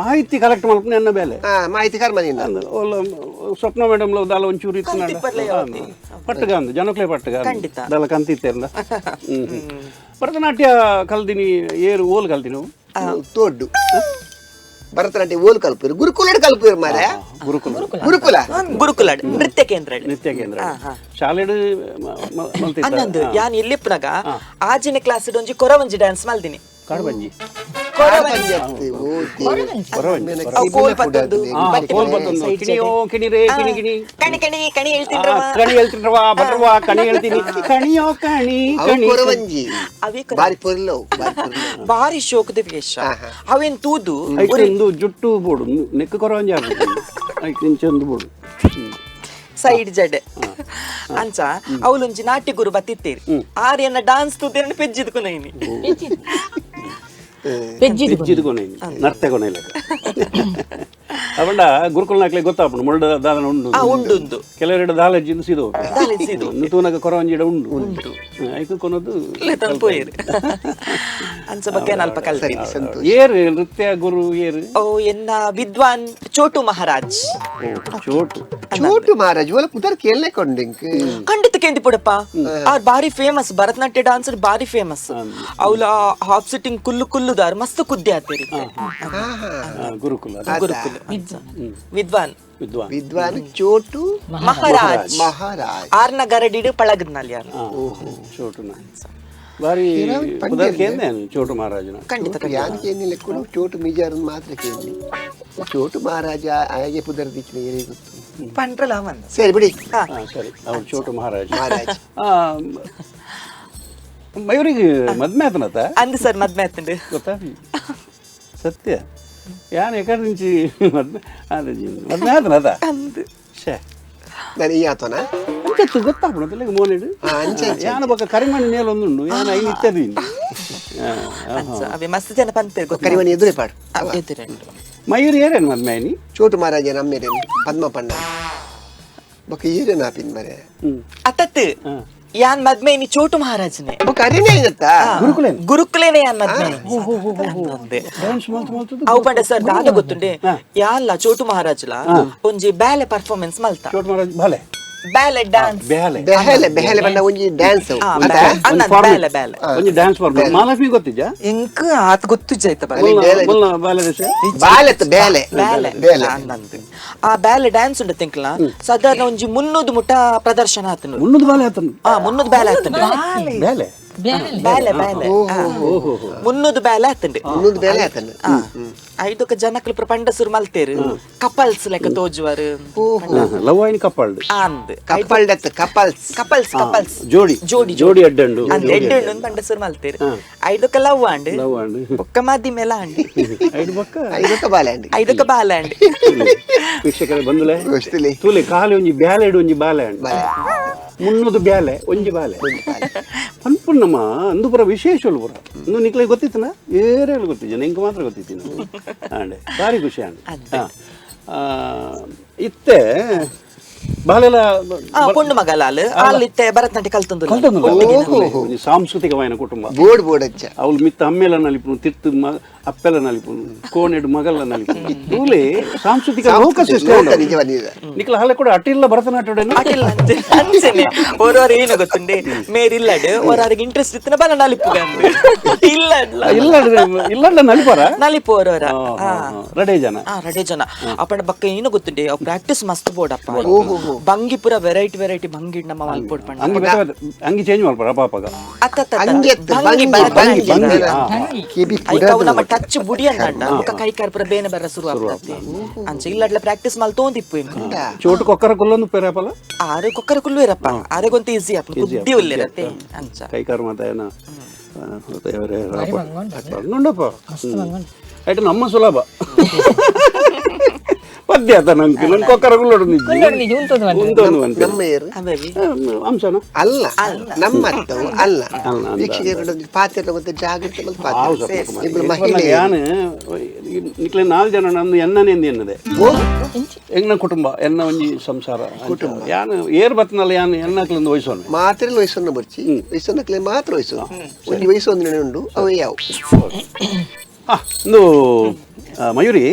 ಮಾಹಿತಿ ಕಲೆಕ್ಟ್ ಮಾಡ್ಕೊಂಡು ಎನ್ನ ಬೇಲೆ
ಮಾಹಿತಿ ಕರ್ಮ ನಿನ್ನ
ಸ್ವಪ್ನ ಮೇಡಮ್ ದಾಲ ಒಂಚೂರು ಇತ್ತು ಪಟ್ಟಗ ಅಂದು ಜನಕ್ಲೆ ಪಟ್ಟಗ ದಾಲ ಕಂತಿತ್ತೇರ್ಲ ಭರತನಾಟ್ಯ ಕಲ್ದಿನಿ ಏರು ಓಲ್ ಕಲ್ದಿನಿ
ತೋಡ್ಡು ಭರತನಾಟ್ಯ ಓಲ್ ಕಲ್ಪಿರು ಗುರುಕುಲ ಕಲ್ಪಿರು ಮಾರೆ
ಗುರುಕುಲ
ಗುರುಕುಲ
ಗುರುಕುಲ ನೃತ್ಯ ಕೇಂದ್ರ
ನೃತ್ಯ ಕೇಂದ್ರ ಶಾಲೆಡು
ಅನ್ನೊಂದು ಯಾನ್ ಎಲ್ಲಿಪ್ಪನಾಗ ಆಜಿನ ಕ್ಲಾಸ್ ಒಂಜಿ ಕೊರವಂಜಿ ಡ್ಯಾನ್ಸ್ ಮಲ್ದಿನಿ
ಕಾಡ್ಬಂಜಿ
ಬಾರಿ ಶೋಕದ ವೇಷ ಅವೇನ್ ತೂದು
ಜುಟ್ಟು ಬೋಡು ನೆಕ್ ಕೊರವಂಜಿ ಇಂಚೊಂದು ಬೋಡು
ಸೈಡ್ ಜಡೆ ಅಂಚ ಅವಲೊಂಜಿ ನಾಟ್ಯ ಗುರು ಬತ್ತಿತ್ತೇರಿ ಆರ್ಯನ ಡಾನ್ಸ್ ತೂದೇನ ಪೆಜ್ಜಿದ್ಕು ನೈನಿ
ನರ್ತಗೊನೆ ಅವಂಡ ಗುರುಕುಲ ನಾಕ್ಲೆ ಗೊತ್ತಾಪುಂಡು ಮುಳ್ಳ ದಾದನ ಉಂಡು
ಉಂಡು
ಕೆಲವೆರಡು ದಾಲಜ್ಜಿಂದು ಸೀದೋ ತೂನಗ ಕೊರವಂಜಿಡ ಉಂಡು ಉಂಟು ಐಕು ಕೊನದು
ಪೋಯಿರು ಅಂಚ ಬಗ್ಗೆ ಅಲ್ಪ ಕಲ್ತಿ
ಏರು ನೃತ್ಯ ಗುರು ಏರು
ಓ ಎನ್ನ ವಿದ್ವಾನ್ ಚೋಟು ಮಹಾರಾಜ್
ಚೋಟು
ಚೋಟು ಮಹಾರಾಜ್ ಒಲ ಪುದರ್ ಕೇಳಲೆ ಕೊಂడింಕ್
ಖಂಡಿತ ಕೇಂದಿ ಪುಡಪ್ಪ ಆರ್ ಬಾರಿ ಫೇಮಸ್ ಭರತನಾಟ್ಯ ಡಾನ್ಸರ್ ಬಾರಿ ಫೇಮಸ್ ಅವಳ ಹಾಫ್ ಸಿಟ್ಟಿಂಗ್ ಕುಲ್ಲು ಕುಲ್ಲುದಾರ್ ಮಸ್ತ್ ಕುದ್ದೆ ಆತೇರಿ
ಗುರುಕುಲ
ಗುರುಕುಲ ವಿದ್ವಾನ್
ವಿದ್ವಾನ್
ವಿದ್ವಾನ್ ಚೋಟು
ಮಹಾರಾಜ್
ಮಹಾರಾಜ್
ಆರ್ನ ಗರಡಿಡು ಪಳಗದ್ನಲ್ಲಿ ಯಾರು
ಚೋಟುನ ಬಾರಿ ಪುದರ್ ಕೇಂದೆ ಚೋಟು ಮಹಾರಾಜನ
ಖಂಡಿತ
ಯಾನ್ ಕೇಂದಿ ಲೆಕ್ಕುಡು ಚೋಟು ಮಿಜಾರನ್ ಮಾತ್ರ ಕೇಂದಿ ಚೋಟು ಮಹಾರಾಜ ಆಯಗೆ ಪುದರ್ ದಿಕ್ಕಿನ ಏನೇ ಗೊತ್ತು
ಪಂಡ್ರಲ ಬಂದ
ಸರಿ ಬಿಡಿ
ಸರಿ ಅವ್ರು ಚೋಟು ಮಹಾರಾಜ
ಮಹಾರಾಜ್
ಮಯೂರಿಗೆ ಮದ್ಮೆ ಆತನತ
ಅಂದು ಸರ್ ಮದ್ಮೆ ಆತಂಡು
ಗೊತ್ತಾ ಸತ್ಯ ಯಾನ್ ಎಕಡೆ నుంచి ಮದ್ಮೆ ಮದ್ಮೆ ಆತನತ
ಅಂದು
ಶೇ
ನಾನು ಈ ಆತನ
ಅಂಚತ್ತು ಗೊತ್ತಾಪುಣ ಮೋನೆಡು ಯಾನ ಬೊಕ್ಕ ಕರಿಮಣಿ ನೇಲ ಒಂದುಂಡು ಯಾನ ಐನು ಇತ್ತದಿ
ಅವೇ ಮಸ್ತ್ ಜನ ಪಂತೇರು
ಕರಿಮಣಿ ಎದುರೇ ಪಾಡು
ಎದುರೆ
ಮಯೂರಿ ಏರೇನು ಮದ್ಮೆ ಐನಿ
ಚೋಟು ಮಹಾರಾಜ ನಮ್ಮೇರೇನು ಪದ್ಮ ಪಣ್ಣ ಬೊಕ್ಕ ಏರೇನು ಆಪಿನ್ ಮರೆ
ಅತತ್ ಯಾನ್ ಮದ್ಮೆ ಇನಿ ಚೋಟು ಮಹಾರಾಜನೇ
ಬೊಕ್ಕ ಅರೇನೇ ಐನತ್ತ
ಗುರುಕುಲೇನೆ
ಗುರುಕುಲೇನೆ ಯಾನ್ ಮದ್ಮೆ ಅವು ಪಂಡ ಸರ್ ದಾದ ಗೊತ್ತುಂಡೆ ಯಾನ್ಲ ಚೋಟು ಮಹಾರಾಜ್ಲ ಒಂಜಿ ಬ್ಯಾಲೆ ಪರ್ಫಾರ್ಮೆನ್ಸ್ ಮಲ್ತ
ಚೋಟು ಮಹಾರಾಜ್ ಬಾಲೆ
ಬ್ಯಾಲೆ ಡ್ಯಾನ್ಸ್
ಬ್ಯಾಲೆ
ಬೆಹಲೆ ಬೆಹಲೆ ಬಂಡ ಒಂಜಿ ಡ್ಯಾನ್ಸ್
ಬ್ಯಾಲೆ ಬ್ಯಾಲೆ
ಒಂಜಿ ಡ್ಯಾನ್ಸ್ ಫಾರ್ಮ್ ಮಹಾಲಕ್ಷ್ಮಿ ಗೊತ್ತಿದ್ಯಾ
ಇಂಕ್ ಆತ್ ಗೊತ್ತಿಜ್ಜಾಯ್ತ
ಬಾಲೆ
ಬಾಲೆ ಬ್ಯಾಲೆ
ಬ್ಯಾಲೆ
ಬ್ಯಾಲೆ
ಆ ಬ್ಯಾಲೆ ಡ್ಯಾನ್ಸ್ ಉಂಟು ತಿಂಕ್ಲ ಸಾಧಾರಣ ಒಂಜಿ 300 ಮುಟ ಪ್ರದರ್ಶನ ಆತನು
300 ಬಾಲೆ ಆತನು
300 ಬ್ಯಾಲೆ ಆತನು
ಬ್ಯಾಲೆ
ಬ್ಯಾಲೆ ಬ್ಯಾಲೆ 300 ಬ್ಯಾಲೆ ಆತಂಡು
300 ಬ್ಯಾಲೆ ಆತನು
ಐದೊಕ್ಕ ಜನಕ್ಲು ಪಂಡ ಸುರು ಮಲ್ತೇರು ಕಪಲ್ಸ್ ಲೆಕ್ಕ ತೋಜುವರು
ಲವ್ ಐನ್ ಕಪಲ್ಡ್
ಅಂದ್
ಕಪಲ್ಡ್ couples
couples couples
ಜೋಡಿ
ಜೋಡಿ
ಜೋಡಿ ಅಡ್ಡಂಡು
ಅಂದ್ ಎಡ್ಡಂಡು ಪಂಡ ಸುರು ಮಲ್ತೇರು ಐದೊಕ್ಕ ಲವ್ ಆಂಡ್
ಲವ್ ಆಂಡ್
ಬೊಕ್ಕ ಮಾದಿ ಮೇಲ ಆಂಡ್
ಐದು ಬೊಕ್ಕ
ಐದೊಕ್ಕ ಬಾಲೆ ಆಂಡ್
ಐದೊಕ್ಕ ಬಾಲೆ ಆಂಡ್
ವೀಕ್ಷಕರೇ ಬಂದುಲೆ ತೂಲೆ ಕಾಲಿ ಒಂಜಿ ಬ್ಯಾಲೆ ಒಂಜಿ ಬಾಲೆ ಆಂಡ್ 300 ಬ್ಯಾಲೆ ಒಂಜಿ ಬಾಲೆ ಪನ್ಪುನ್ನಮ್ಮ ಅಂದು ಪುರ ವಿಶೇಷ ಪುರ ಇಂದು ನಿಕ್ಲೆ ಗೊತ್ತಿತ್ತನ ಏರೇಳು ಗೊತ್ತಿದ್ದ ನಿಂಗೆ ಮಾತ್ರ ಗೊತ್ತಿತ್ತೀನಿ ಆಂಡೆ ಭಾರಿ ಖುಷಿ ಆಂಡೆ ಇತ್ತೆ ಬಾಲೆಲ
ಪೊಣ್ಣು ಮಗಲ ಅಲ್ಲ ಅಲ್ಲಿ ಭರತನಾಟ್ಯ ಕಲ್ತೊಂದು
ಕಲ್ತೊಂದು ಸಾಂಸ್ಕೃತಿಕವಾಯಿನ ಕುಟುಂಬ
ಬೋರ್ಡ್ ಬೋರ್ಡ್ ಅಚ್ಚ
ಅವಳು ಮಿತ್ತ ಅಮ್ಮೆಲ ನಲಿಪುನು ತಿರ್ತು ಅಪ್ಪೆಲ ನಲಿಪುನು ಕೋನೆಡು ಮಗಲ ನಲಿಪುನು ತೂಲೆ ಸಾಂಸ್ಕೃತಿಕ ಲೋಕ ಸಿಸ್ಟಮ್
ನಿಜ ನಿಜ
ನಿಕ್ಲ ಹಾಲೆ ಕೂಡ ಅಟಿಲ್ಲ ಭರತನಾಟ್ಯ
ಅಟಿಲ್ಲ ಅಂಚನೆ ಓರೋರು ಏನು ಗೊತ್ತುಂಡೆ ಮೇರಿಲ್ಲಡ್ ಓರಾರಿಗೆ ಇಂಟ್ರೆಸ್ಟ್ ಇತ್ತಿನ ಬಲ ನಲಿಪು ಇಲ್ಲ
ಇಲ್ಲ ಇಲ್ಲ ನಲಿಪಾರ
ನಲಿಪು ಓರೋರ
ರಡೆ ಜನ
ರಡೆ ಜನ ಅಪ್ಪಣ ಬಕ್ಕ ಏನು ಗೊತ್ತುಂಡೆ ಪ್ರಾಕ್ಟೀಸ್ ಮಸ್ತ್ ಬೋಡಪ್ಪ ಬಂಗಿ ಪೂರ ವೆರೈಟಿ ವೆರೈಟಿ ಬಂಗಿ ನಮ್ಮ ಮಲ್ಪೋಡ್ ಪಂಡ
ಅಂಗಿ ಅಂಗಿ ಚೇಂಜ್ ಮಾಡ್ಪಾರ ಪಾಪಗ
ನಮ್ಮ ಟಚ್ ಬುಡಿ ಅಂದ ಬೊಕ್ಕ ಕೈ ಕಾರ್ ಪೂರ ಬೇನೆ ಬರ ಶುರು ಆಗ್ತದೆ ಅಂಚ ಇಲ್ಲಡ್ಲ ಪ್ರಾಕ್ಟೀಸ್ ಮಲ್ ತೋಂದಿಪ್ಪು
ಚೋಟು ಕೊಕ್ಕರ ಕುಲ್ಲೊಂದು ಪೇರಪಲ
ಆರೆ ಕೊಕ್ಕರ ಕುಲ್ಲು ಇರಪ್ಪ ಆರೆಗೊಂತ ಈಸಿ ಅಪ್ಪ ಬುದ್ಧಿ ಉಲ್ಲಿರತ್ತೆ ಅಂಚ
ಕೈಕಾರು ಮಾತಾಯನ ಬಂಗುಂಡಪ್ಪ ಆಯ್ತು ನಮ್ಮ ಸುಲಭ ಪದ್ಯ ಆತ ನಂಗೆ ನನ್ ಕೊಕ್ಕರ ಕುಲ್ಲೊಡು ಅಂಶನ
ಅಲ್ಲ ನಮ್ಮ ಅಲ್ಲ ವೀಕ್ಷಕರು ಪಾತ್ರ ಮತ್ತೆ ಜಾಗೃತಿ ಮಹಿಳೆ
ಯಾನು ನಿಕ್ಲೆ ನಾಲ್ ಜನ ನಂದು ಎನ್ನನೆ ಎನ್ನದೆ ಎಂಗ್ನ ಕುಟುಂಬ ಎನ್ನ ಒಂಜಿ ಸಂಸಾರ ಕುಟುಂಬ ಯಾನು ಏರ್ ಬತ್ನಲ್ಲ ಯಾನು ಎನ್ನಕ್ಲೊಂದು ವಯಸ್ಸೋನು
ಮಾತ್ರ ವಯಸ್ಸನ್ನು ಬರ್ಚಿ ವಯಸ್ಸನ್ನಕ್ಲೆ ಮಾತ್ರ ವಯಸ್ಸು ಒಂದು ವಯಸ್ಸು ಒಂದು ಉಂಡು ಅವು ಯಾವ
ಒಂದು ಮಯೂರಿ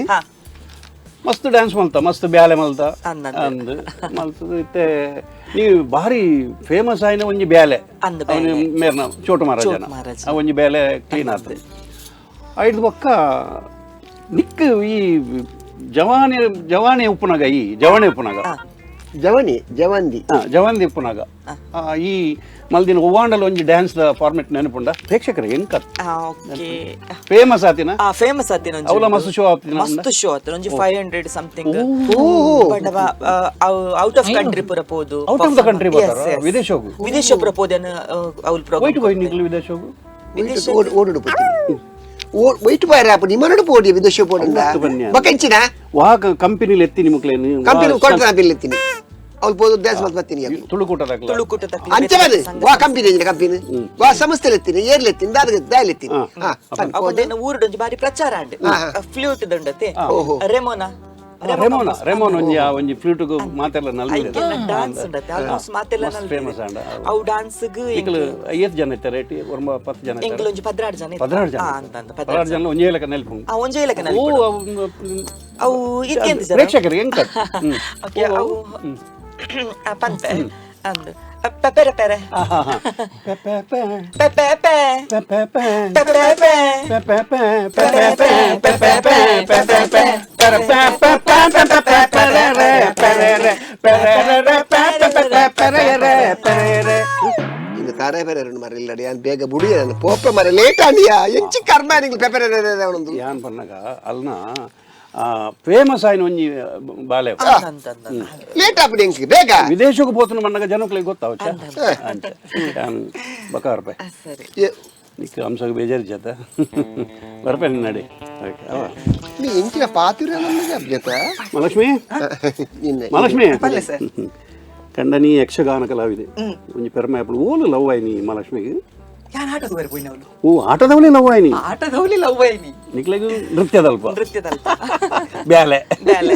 ಮಸ್ತ್ ಡ್ಯಾನ್ಸ್ ಮಲ್ತ ಮಸ್ತ್ ಬ್ಯಾಲೆ ಮಲ್ತ ಅಂದ್ ಮಲ್ತದ ಇತ್ತೆ ನೀವು ಭಾರಿ ಫೇಮಸ್ ಆಯ್ನ ಒಂಜಿ ಬ್ಯಾಲೆ ಮೇರ್ನ ಚೋಟು ಮಹಾರಾಜನ ಆ ಒಂಜಿ ಬ್ಯಾಲೆ ಕ್ಲೀನ್ ಆತದೆ ಐದು ಬೊಕ್ಕ ನಿಕ್ ಈ ಜವಾನಿ ಜವಾನಿ ಉಪ್ಪುನಾಗ ಈ ಜವಣಿ ಉಪ್ಪುನಾಗ
ಜವನಿ ಜವಂದಿ
ಜವಂದಿ ಉಪ್ಪುನಾಗ ಈ ಮಲ್ದಿನ ಒವ್ವಾಂಡಲ್ ಒಂಜಿ dance the format ನೆನಪುಂಡ ಪ್ರೇಕ್ಷಕರು ಎಂಕ ಫೇಮಸ್ ಆತಿನ
ಫೇಮಸ್ ಆತಿನ
ಅವಲ ಮಸ್ತ್ ಶೋ ಆತಿನ
ಮಸ್ತ್ ಶೋ ಆತಿನ ಒಂಜಿ 500 something out of country ಪೂರ ಪೋದು
out of the country ಬರ್ತಾರ ವಿದೇಶೋಗು
ವಿದೇಶ ಪೂರ ಪೋದೇನ ಅವಲ್ ಪ್ರೋಗ್ರಾಮ್
ವೈಟ್ ಹೋಯ್ ನಿಕ್ಲು ವಿದೇಶೋಗು
ವಿದೇಶ ಓಡುಡು ಪೋತಿ ವೈಟ್ ಬಾಯ್ ರಾಪ ನಿಮ್ಮನಡು ಪೋಡಿ ವಿದೇಶ ಪೋಡಂಡ ಬಕೆಂಚಿನ
ವಾಕ ಕಂಪನಿಲಿ ಎತ್ತಿ ನಿಮಕ್ಲೇನು
ಕಂಪನಿ ಕೊಡ್ತಾ ಬಿಲ್ ಎತ್ತೀನಿ ಅವ್ಳು ಪೋದು ಡ್ಯಾನ್ಸ್ ಮಲ್ತ್ ಬರ್ತೀನಿ
ತುಳುಕೂಟದಾಕ್ಲ
ತುಳುಕೂಟದಾಕ್ಲ
ಅಂಚೆ ವಾ ಕಂಪನಿ ಕಂಪನಿ ವಾ ಸಂಸ್ಥೆ ಎತ್ತೀನಿ ಏರ್ಲೆ ಎತ್ತೀನಿ ದಾದ ದಾಯಲ್ ಎತ್ತೀನಿ
ಅವನ ಊರುಡೊಂಜಿ ಬಾರಿ ಪ್ರಚಾರ ಅಂಡ್ ಫ್ಲೂಟ್ ದಂಡತೆ ರೆಮೋನಾ
ರೆಮೋನ ರೆಮೋನ್ ಒಂಜಿ ಆ ಒಂಜಿ ಫ್ಲೂಟ್ ಗು ಮಾತೆಲ್ಲ ನಲ್ದಿದೆ
ಡಾನ್ಸ್ ಉಂಡತೆ ಆಲ್ಮೋಸ್ಟ್ ಮಾತೆಲ್ಲ
ಫೇಮಸ್ ಅಂಡ
ಅವು ಡಾನ್ಸ್ ಗ್
ನಿಕ್ಲು ಏತ್ ಜನ ಇತ್ತಾರೆ ರೇಟಿ ಒರ್ಮ 10 ಜನ
ಎಂಕಲ್ ಒಂಜಿ 16 ಜನ
16 ಜನ
ಅಂತ ಅಂತ
16 ಜನ ಒಂಜೇ ಲೆಕ್ಕ ನೆಲ್ಪು
ಆ ಒಂಜೇ ಲೆಕ್ಕ ನೆಲ್ಪು ಅವು ಇತ್ತೆಂತ ಜನ
ಪ್ರೇಕ್ಷಕರಿಗೆ ಎಂಕ
ಓಕೆ ಅವು ಪಂತೆ ಅಂದ್ ಪೆಪೆರೆ ಪೆರೆ ಪೆಪೆ ಪೆ ಪೆಪೆ ಪೆ
ಪೆಪೆ ಪೆಪೆ ಪೆಪೆ ಪೆಪೆ
ಇಂದು ತಾರೆ ಬೇರೆ ಎರಡು ಮರ ಇಲ್ಲ ಯಾನ್ ಬೇಗ ಬುಡಿ ನಾನು ಪೋಪ ಮರ ಲೇಟ್ ಆಂಡಿಯಾ ಎಂಚಿ ಕರ್ಮ ನಿಂಗೆ ಪೆಪೆರೆ ಅವನೊಂದು
ಯಾನ್ ಪನ್ನಗ ಅಲ್ನ ಫೇಮಸ್ ಆಯ್ನ ಒಂಜಿ ಬಾಲೆ
ಲೇಟ್ ಆಪಡಿ ಎಂಕ್ ಬೇಗ
ವಿದೇಶಕ್ಕೆ ಪೋತನ ಮನ್ನಗ ಜನಕ್ಲೆಗ್ ಗೊತ್ತಾವಚ್ಚ ಅಂಚ ಯಾನ್ ಬಕ ರೂಪಾಯಿ
ಸರಿ
ನಿಕ್ ಅಂಶಗ್ ಬೇಜಾರು ಜತ ಬರ್ಪೆ ನಡಿ ಓಕೆ ಅವ
ನೀ ಎಂಚಿನ ಪಾತಿರ ನಮಗೆ ಅಬ್ಜತ
ಮಹಾಲಕ್ಷ್ಮಿ ಮಹಾಲಕ್ಷ್ಮಿ ಕಂಡನಿ ಯಕ್ಷಗಾನ ಕಲಾವಿದೆ ಒಂಜಿ ಪೆರ್ಮೆ ಅప్పుడు ಓಲು ಲವ್ ಆಯ್ನಿ ಮಹಾಲಕ್ಷ್ಮಿಗೆ
ಯಾನ್ ಆಟದ ಬರ್ಪೋಯಿನವಳು
ಓ ಆಟದವಳಿ ಲವ್ ಆಯ್ನಿ
ಆಟದವಳಿ ಲವ್ ಆಯ್ನಿ
ನಿಕ್ಲೆಗ್ ನೃತ್ಯದಲ್ಪ
ನೃತ್ಯದಲ್ಪ
ಬ್ಯಾಲೆ
ಬ್ಯಾಲೆ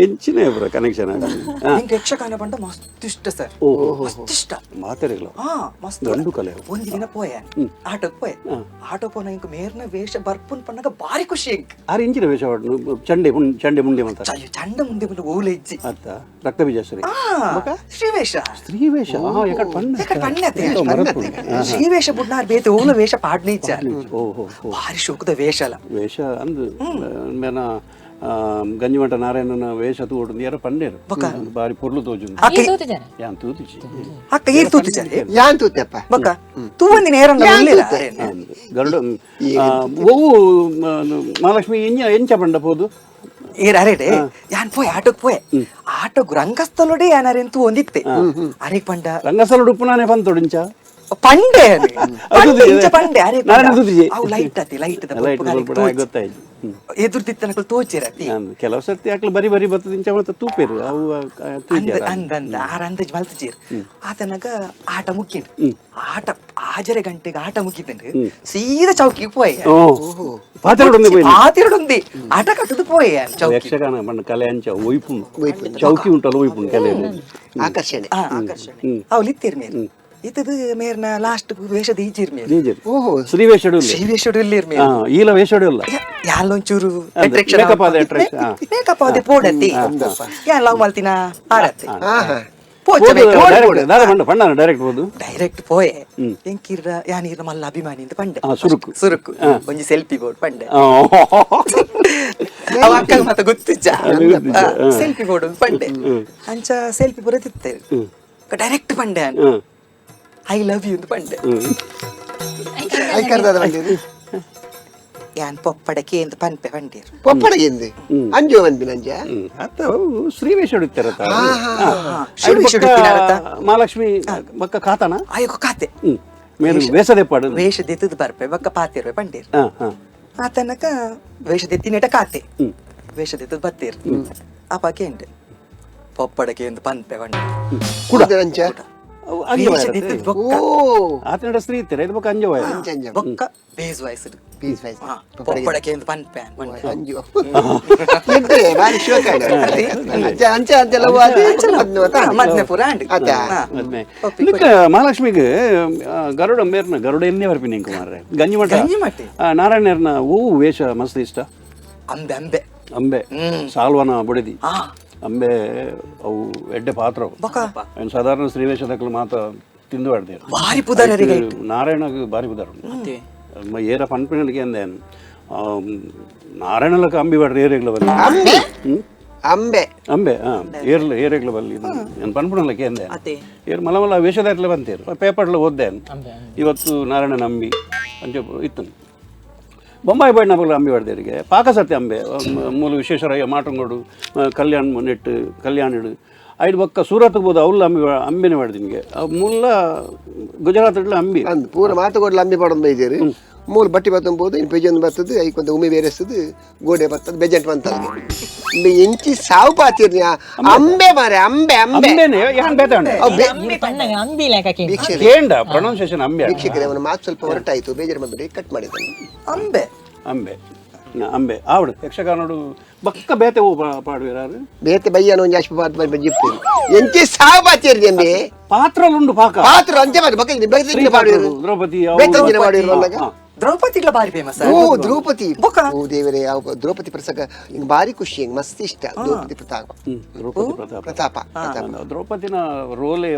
ಎಂಚಿನ ಬ್ರೋ ಕನೆಕ್ಷನ್
ನಿಂಗೆ ಯಕ್ಷಗಾನ ಪಂಡ ಮಸ್ತ್ ಇಷ್ಟ ಸರ್ ಮಸ್ತ್ ಇಷ್ಟ
ಮಾತೆರೆಗ್ಲ
ಮಸ್ತ್
ಗಂಡು ಕಲೆ
ಒಂಜಿ ದಿನ ಪೋಯೆ ಆಟೋಗ್ ಪೋಯೆ ಆಟೋ ಪೋನ ಇಂಕ್ ಮೇರ್ನ ವೇಷ ಬರ್ಪುನ್ ಪನ್ನಗ ಬಾರಿ ಖುಷಿ ಇಂಕ್
ಆರ್ ಇಂಚಿನ ವೇಷ ಚಂಡೆ ಚಂಡೆ ಮುಂಡೆ ಅಂತ
ಚಂಡ ಮುಂಡೆ ಮುಂಡೆ ಓಲೆ ಇಜ್ಜಿ
ಅತ್ತ ರಕ್ತ ಬೀಜ ಸರಿ
ಶ್ರೀವೇಷ
ಸ್ತ್ರೀವೇಷ ಯಾಕಡೆ ಪಣ್ಣ
ಪಣ್ಣತೆ ಶ್ರೀವೇಷ ಬುಡ್ನಾರ್ ಬೇತೆ ಓಲ ವೇಷ ಪಾಡ್ನೆ ಇಜ್ಜ ಭಾರಿ ಶೋಕದ ವೇಷ ಅಲ್ಲ
ವೇಷ ಅಂದು ಮೇನ ಗಂಜಿಮಠ ನಾರಾಯಣನ ವೇಷ ತೂಡು ಯಾರ ಪಂಡೇರು ಬಾರಿ ಪೊರ್ಲು ತೋಜುಂದು ಯಾನ್ ತೂತಿಜಿ
ಅಕ್ಕ ಏರ್ ತೂತಿಜಾರೆ
ಯಾನ್ ತೂತಪ್ಪ
ಬಕ್ಕ ತೂವಂದಿನ ನೇರನ್ನ ಉಲ್ಲೇಲ
ಗರುಡ ಒವು ಮಹಾಲಕ್ಷ್ಮಿ ಎಂಚ ಎಂಚ ಪಂಡ ಪೋದು
ಏರ್ ಅರೆಡೆ ಯಾನ್ ಪೋಯ್ ಆಟೋಗ್ ಪೋಯೆ ಆಟೋಗ್ ರಂಗಸ್ಥಳೋಡೆ ಯಾನಾರೆ ತೂ ಒಂದಿತ್ತೆ ಅರೆಗ್ ಪಂಡ
ರಂಗಸ್ಥಳ ಉಪ್ಪುನಾನೆ ಪಂತೊಡು ಇಂಚ
ಪಂಡೆ ಪಂಡೆ ಅರೆ ಅವು ಲೈಟ್ ಅತಿ ಲೈಟ್
ಗೊತ್ತಾಯ್ತು
ಎದುರ್ದಿತ್ತನಕಲ್ ತೋಚಿರತಿ
ಕೆಲವು ಸರ್ತಿ ಆಕ್ಲು ಬರಿ ಬರಿ ಬರ್ತದೆ ಇಂಚ ಮತ್ತೆ ತೂಪೇರು ಅವು
ಅಂದ ಅಂದ ಆರ ಅಂದಾಜ್ ಮಲ್ತಜೀರ್ ಆತನಗ ಆಟ ಮುಕ್ಕಿಂಡ್ ಆಟ ಆಜರೆ ಗಂಟೆಗೆ ಆಟ ಮುಗಿದಂಡು ಸೀದಾ ಚೌಕಿಗೆ ಪೋಯೆ. ಪಾತಿರಡುಂದಿ ಆಟ ಕಟ್ಟದು ಪೋಯೆ ಚೌಕಿ.
ಯಕ್ಷಗಾನ ಬಣ್ಣ ಕಲೆ ಅಂಚ ಒಯ್ಪುಂಡು ಚೌಕಿ ಉಂಟಲ್ಲ ಒಯ್ಪುಂಡು ಕಲೆ
ಆಕರ್ಷಣೆ
ಆಕರ್ಷಣೆ ಅವ್ಲು ಇತ್ತೀರ್ ಮೇರ್ ಇತ್ತದು ಮೇರ್ನ ಲಾಸ್ಟ್ ವೇಷ ದೀಜಿರ್ ಮೇರ್.
ಓಹೋ
ಶ್ರೀವೇಷಡು
ಶ್ರೀವೇಷಡು ಇಲ್ಲಿರ್ ಮೇರ್
ಈಲ ವೇಷಡು ಇಲ್ಲ
ಯಾಲೊಂಚೂರು
ಮೇಕಪ್ ಆದ attraction, ಆ.
ಮೇಕಪ್ ಆದೆ ಪೋಡತಿ ಯಾನ್ ಲವ್ ಮಲ್ತಿನ ಆರತಿ
ಡೈರೆಕ್ಟ್ ಹೋದು
ಡೈರೆಕ್ಟ್ ಪೋಯೆ ಎಂಕಿರ್ರ ಯಾನೀರ್ನ ಮಲ್ಲ ಅಭಿಮಾನಿ ಅಂತ ಪಂಡೆ
ಸುರುಕು
ಸುರುಕು ಒಂಜಿ ಸೆಲ್ಫಿ ಬೋರ್ಡ್ ಪಂಡೆ ಅವ ಅಕ್ಕಗ್ ಮಾತ ಗೊತ್ತಿಜ್ಜ ಸೆಲ್ಫಿ ಬೋರ್ಡ್ ಒಂದು ಪಂಡೆ ಅಂಚ selfie ಬರೋದಿತ್ತೆ direct Pande I love you ಅಂತ ಪಂಡೆ.
ಐಕರ್ದಾದ ಬಂದಿರಿ
ಯಾನ್ ಪೊಪ್ಪಡಕ್ಕೆ ಅಂತ ಪನ್ಪೆ ಪಂಡೇರು
ಪೊಪ್ಪಡಗೆ ಎಂದೆ ಅಂಜು ಬಂದ್ಬಿನ ಅಂಜ
ಅತ್ತ ಶ್ರೀವೇಷ ಮಹಾಲಕ್ಷ್ಮಿ ಬಕ್ಕ ಕಾತನ
ಆಯೊಕ್ಕ ಕಾತೆ
ಮೇರು ವೇಷದೆ ಪಾಡು
ವೇಷ ದೆತ್ತದ ಬರ್ಪೆ ಬಕ್ಕ ಪಾತಿರ್ವೆ ಪಂಡೇರು ಆತನಕ ವೇಷ ದೆತ್ತಿನೇಟ ಕಾತೆ ವೇಷ ದೆತ್ತದ ಬತ್ತೀರ್ ಅಪಾಕೆ ಉಂಟು ಪೊಪ್ಪಡಕ್ಕೆ ಎಂದು ಪನ್ಪೆ ಪಂಡೆ
ಕೂಡ ಅಂಚ
ಆತನಡ ಸ್ತ್ರೀ ಇತ್ತಾರೆ ಇದು ಬೊಕ್ಕ ಅಂಜು
ಬೊಕ್ಕ ಬೇಸ್ ವಯಸ್ಸು
ಪೀಸ್ ವಯಸ್ಸು
ಪೊಪ್ಪಡಕ್ಕೆ ಎಂದು ಪನ್ಪೆ
ಅಂಜು ಬಾರಿ ಶೋಕ ಅಂಚ ಅಂಚೆಲ್ಲ
ಮದ್ನೆ ಪೂರ ಅಂಡ್
ಇದಕ್ಕೆ ಮಹಾಲಕ್ಷ್ಮಿಗೆ ಗರುಡ ಮೇರ್ನ ಗರುಡ ಎನ್ನೇ ಬರ್ಪಿನಿ ಕುಮಾರ್ರೆ ಗಂಜಿಮಠ
ಗಂಜಿಮಠ
ನಾರಾಯಣರ್ನ ಹೂವು ವೇಷ ಮಸ್ತ್ ಇಷ್ಟ.
ಅಂಬೆ ಅಂಬೆ
ಅಂಬೆ ಸಾಲ್ವನ ಬುಡಿದಿ ಅಂಬೆ ಅವು ಎಡ್ಡೆ ಪಾತ್ರ ಸಾಧಾರಣ ಶ್ರೀವೇಷದಕ್ಕಲು ಮಾತ ತಿಂದು ಆಡ್ದೇರು
ಬಾರಿ ಪುದಾರರಿಗೆ
ನಾರಾಯಣಗೆ ಬಾರಿ ಪುದಾರ ಏರ ಪನ್ಪಿನಲಿಗೆ ಅಂದೆ ನಾರಾಯಣಲಕ್ಕೆ ಅಂಬಿ ಬಾಡ್ರಿ ಏರೆಗ್ಲ ಬಲ್ಲಿ
ಅಂಬೆ ಅಂಬೆ
ಅಂಬೆ ಹಾಂ ಏರ್ಲ ಏರೆಗ್ಲ ಬಲ್ಲಿ ಇದು ಏನು ಪನ್ಪುಣಲಕ್ಕೆ ಅಂದೆ ಏರ್ ಮಲ ಮಲ ವೇಷದಾಟ್ಲೆ ಬಂತೇರು ಪೇಪರ್ಲ ಓದ್ದೆ ಇವತ್ತು ನಾರಾಯಣನ ಅಂಬಿ ಅಂಚೆ ಇತ್ತು. ಬೊಂಬಾಯಿ ಬಣ್ಣ ಅಂಬಿ ಹೊಡೆದೇರಿಗೆ ಪಾಕಸತ್ಯ ಅಂಬೆ ಮೂಲ ವಿಶ್ವೇಶ್ವರಯ್ಯ ಮಾಟಂಗೋಡು ಕಲ್ಯಾಣ ನೆಟ್ಟು ಕಲ್ಯಾಣಿಡು ಐದು ಬೊಕ್ಕ ಸೂರತ್ಗೆ ಬೋದು ಅವ್ಲು ಅಂಬಿ ಅಂಬಿನೇ ಮಾಡಿದಿನಿಗೆ ಮೂಲ ಗುಜರಾತ್ ಅಂಬಿ
ಅಂದ್ ಪೂರ ಮಾತುಗೊಡ್ಲ ಅಂಬಿ ಪಡೊಂದು ಬೈದೇರು ಮೂಲ ಬಟ್ಟಿ ಬತ್ತಂಬೋದು ಇನ್ನು ಪೆಜೊಂದು ಬರ್ತದೆ ಐಕೊಂತ ಉಮಿ ಬೇರೆಸ್ತದೆ ಗೋಡೆ ಬರ್ತದೆ ಬೆಜೆಂಟ್ ಬಂತಲ್ಗೆ ಎಂಚಿ ಸಾವು ಪಾತಿರ್ನಿ ಅಂಬೆ ಮಾರೆ ಅಂಬೆ ಅಂಬೆ
ಯಾನ್ ಬೇತ ಕೇಂಡ ಪ್ರೊನೌನ್ಸಿಯೇಷನ್ ಅಂಬೆ.
ವೀಕ್ಷಕರೇ ಅವನ ಮಾತು ಸ್ವಲ್ಪ ಹೊರಟಾಯಿತು, ಬೇಜಾರು ಮಾಡ್ಬೇಡಿ, ಕಟ್ ಮಾಡಿದ್ದಾನೆ.
ಅಂಬೆ
ಅಂಬೆ ಅಂಬೆ ಆವಡು ಯಕ್ಷಗಾನೋಡು ಬಕ್ಕ ಬೇತೆ ಹೂ ಪಾಡುವಿರಾರು
ಬೇತೆ ಬಯ್ಯನ ಒಂಜಿ ಅಶ್ಪ ಪಾತ್ರ ಜಿಪ್ಪಿರು ಎಂಚಿ ಸಾವು ಪಾತಿರ್ನಿ ಅಂಬೆ
ಪಾತ್ರಲುಂಡು ಪಾಕ
ಪಾತ್ರ ಅಂಚೆ ಮಾತ್ರ ಬಕ್ಕ ಬೇತೆ ಪಾಡುವಿರು
ದ್ರೌಪದಿ
ಬೇತೆ ಪಾಡುವಿರು ಅಲ್ಲಗ
ದ್ರೌಪದಿಗಳ ಬಾರಿ ಫೇಮಸ್.
ಓ ದ್ರೌಪದಿ ಓ ದೇವರೇ, ದ್ರೌಪದಿ ಪ್ರಸಂಗ ಹಿಂಗ್ ಬಾರಿ ಖುಷಿ, ಹಿಂಗ್ ಮಸ್ತ್ ಇಷ್ಟ ದ್ರೌಪದಿ ಪ್ರತಾಪ.
ದ್ರೌಪದಿ ಪ್ರತಾಪ
ಪ್ರತಾಪ
ದ್ರೌಪದಿನ ರೋಲೆ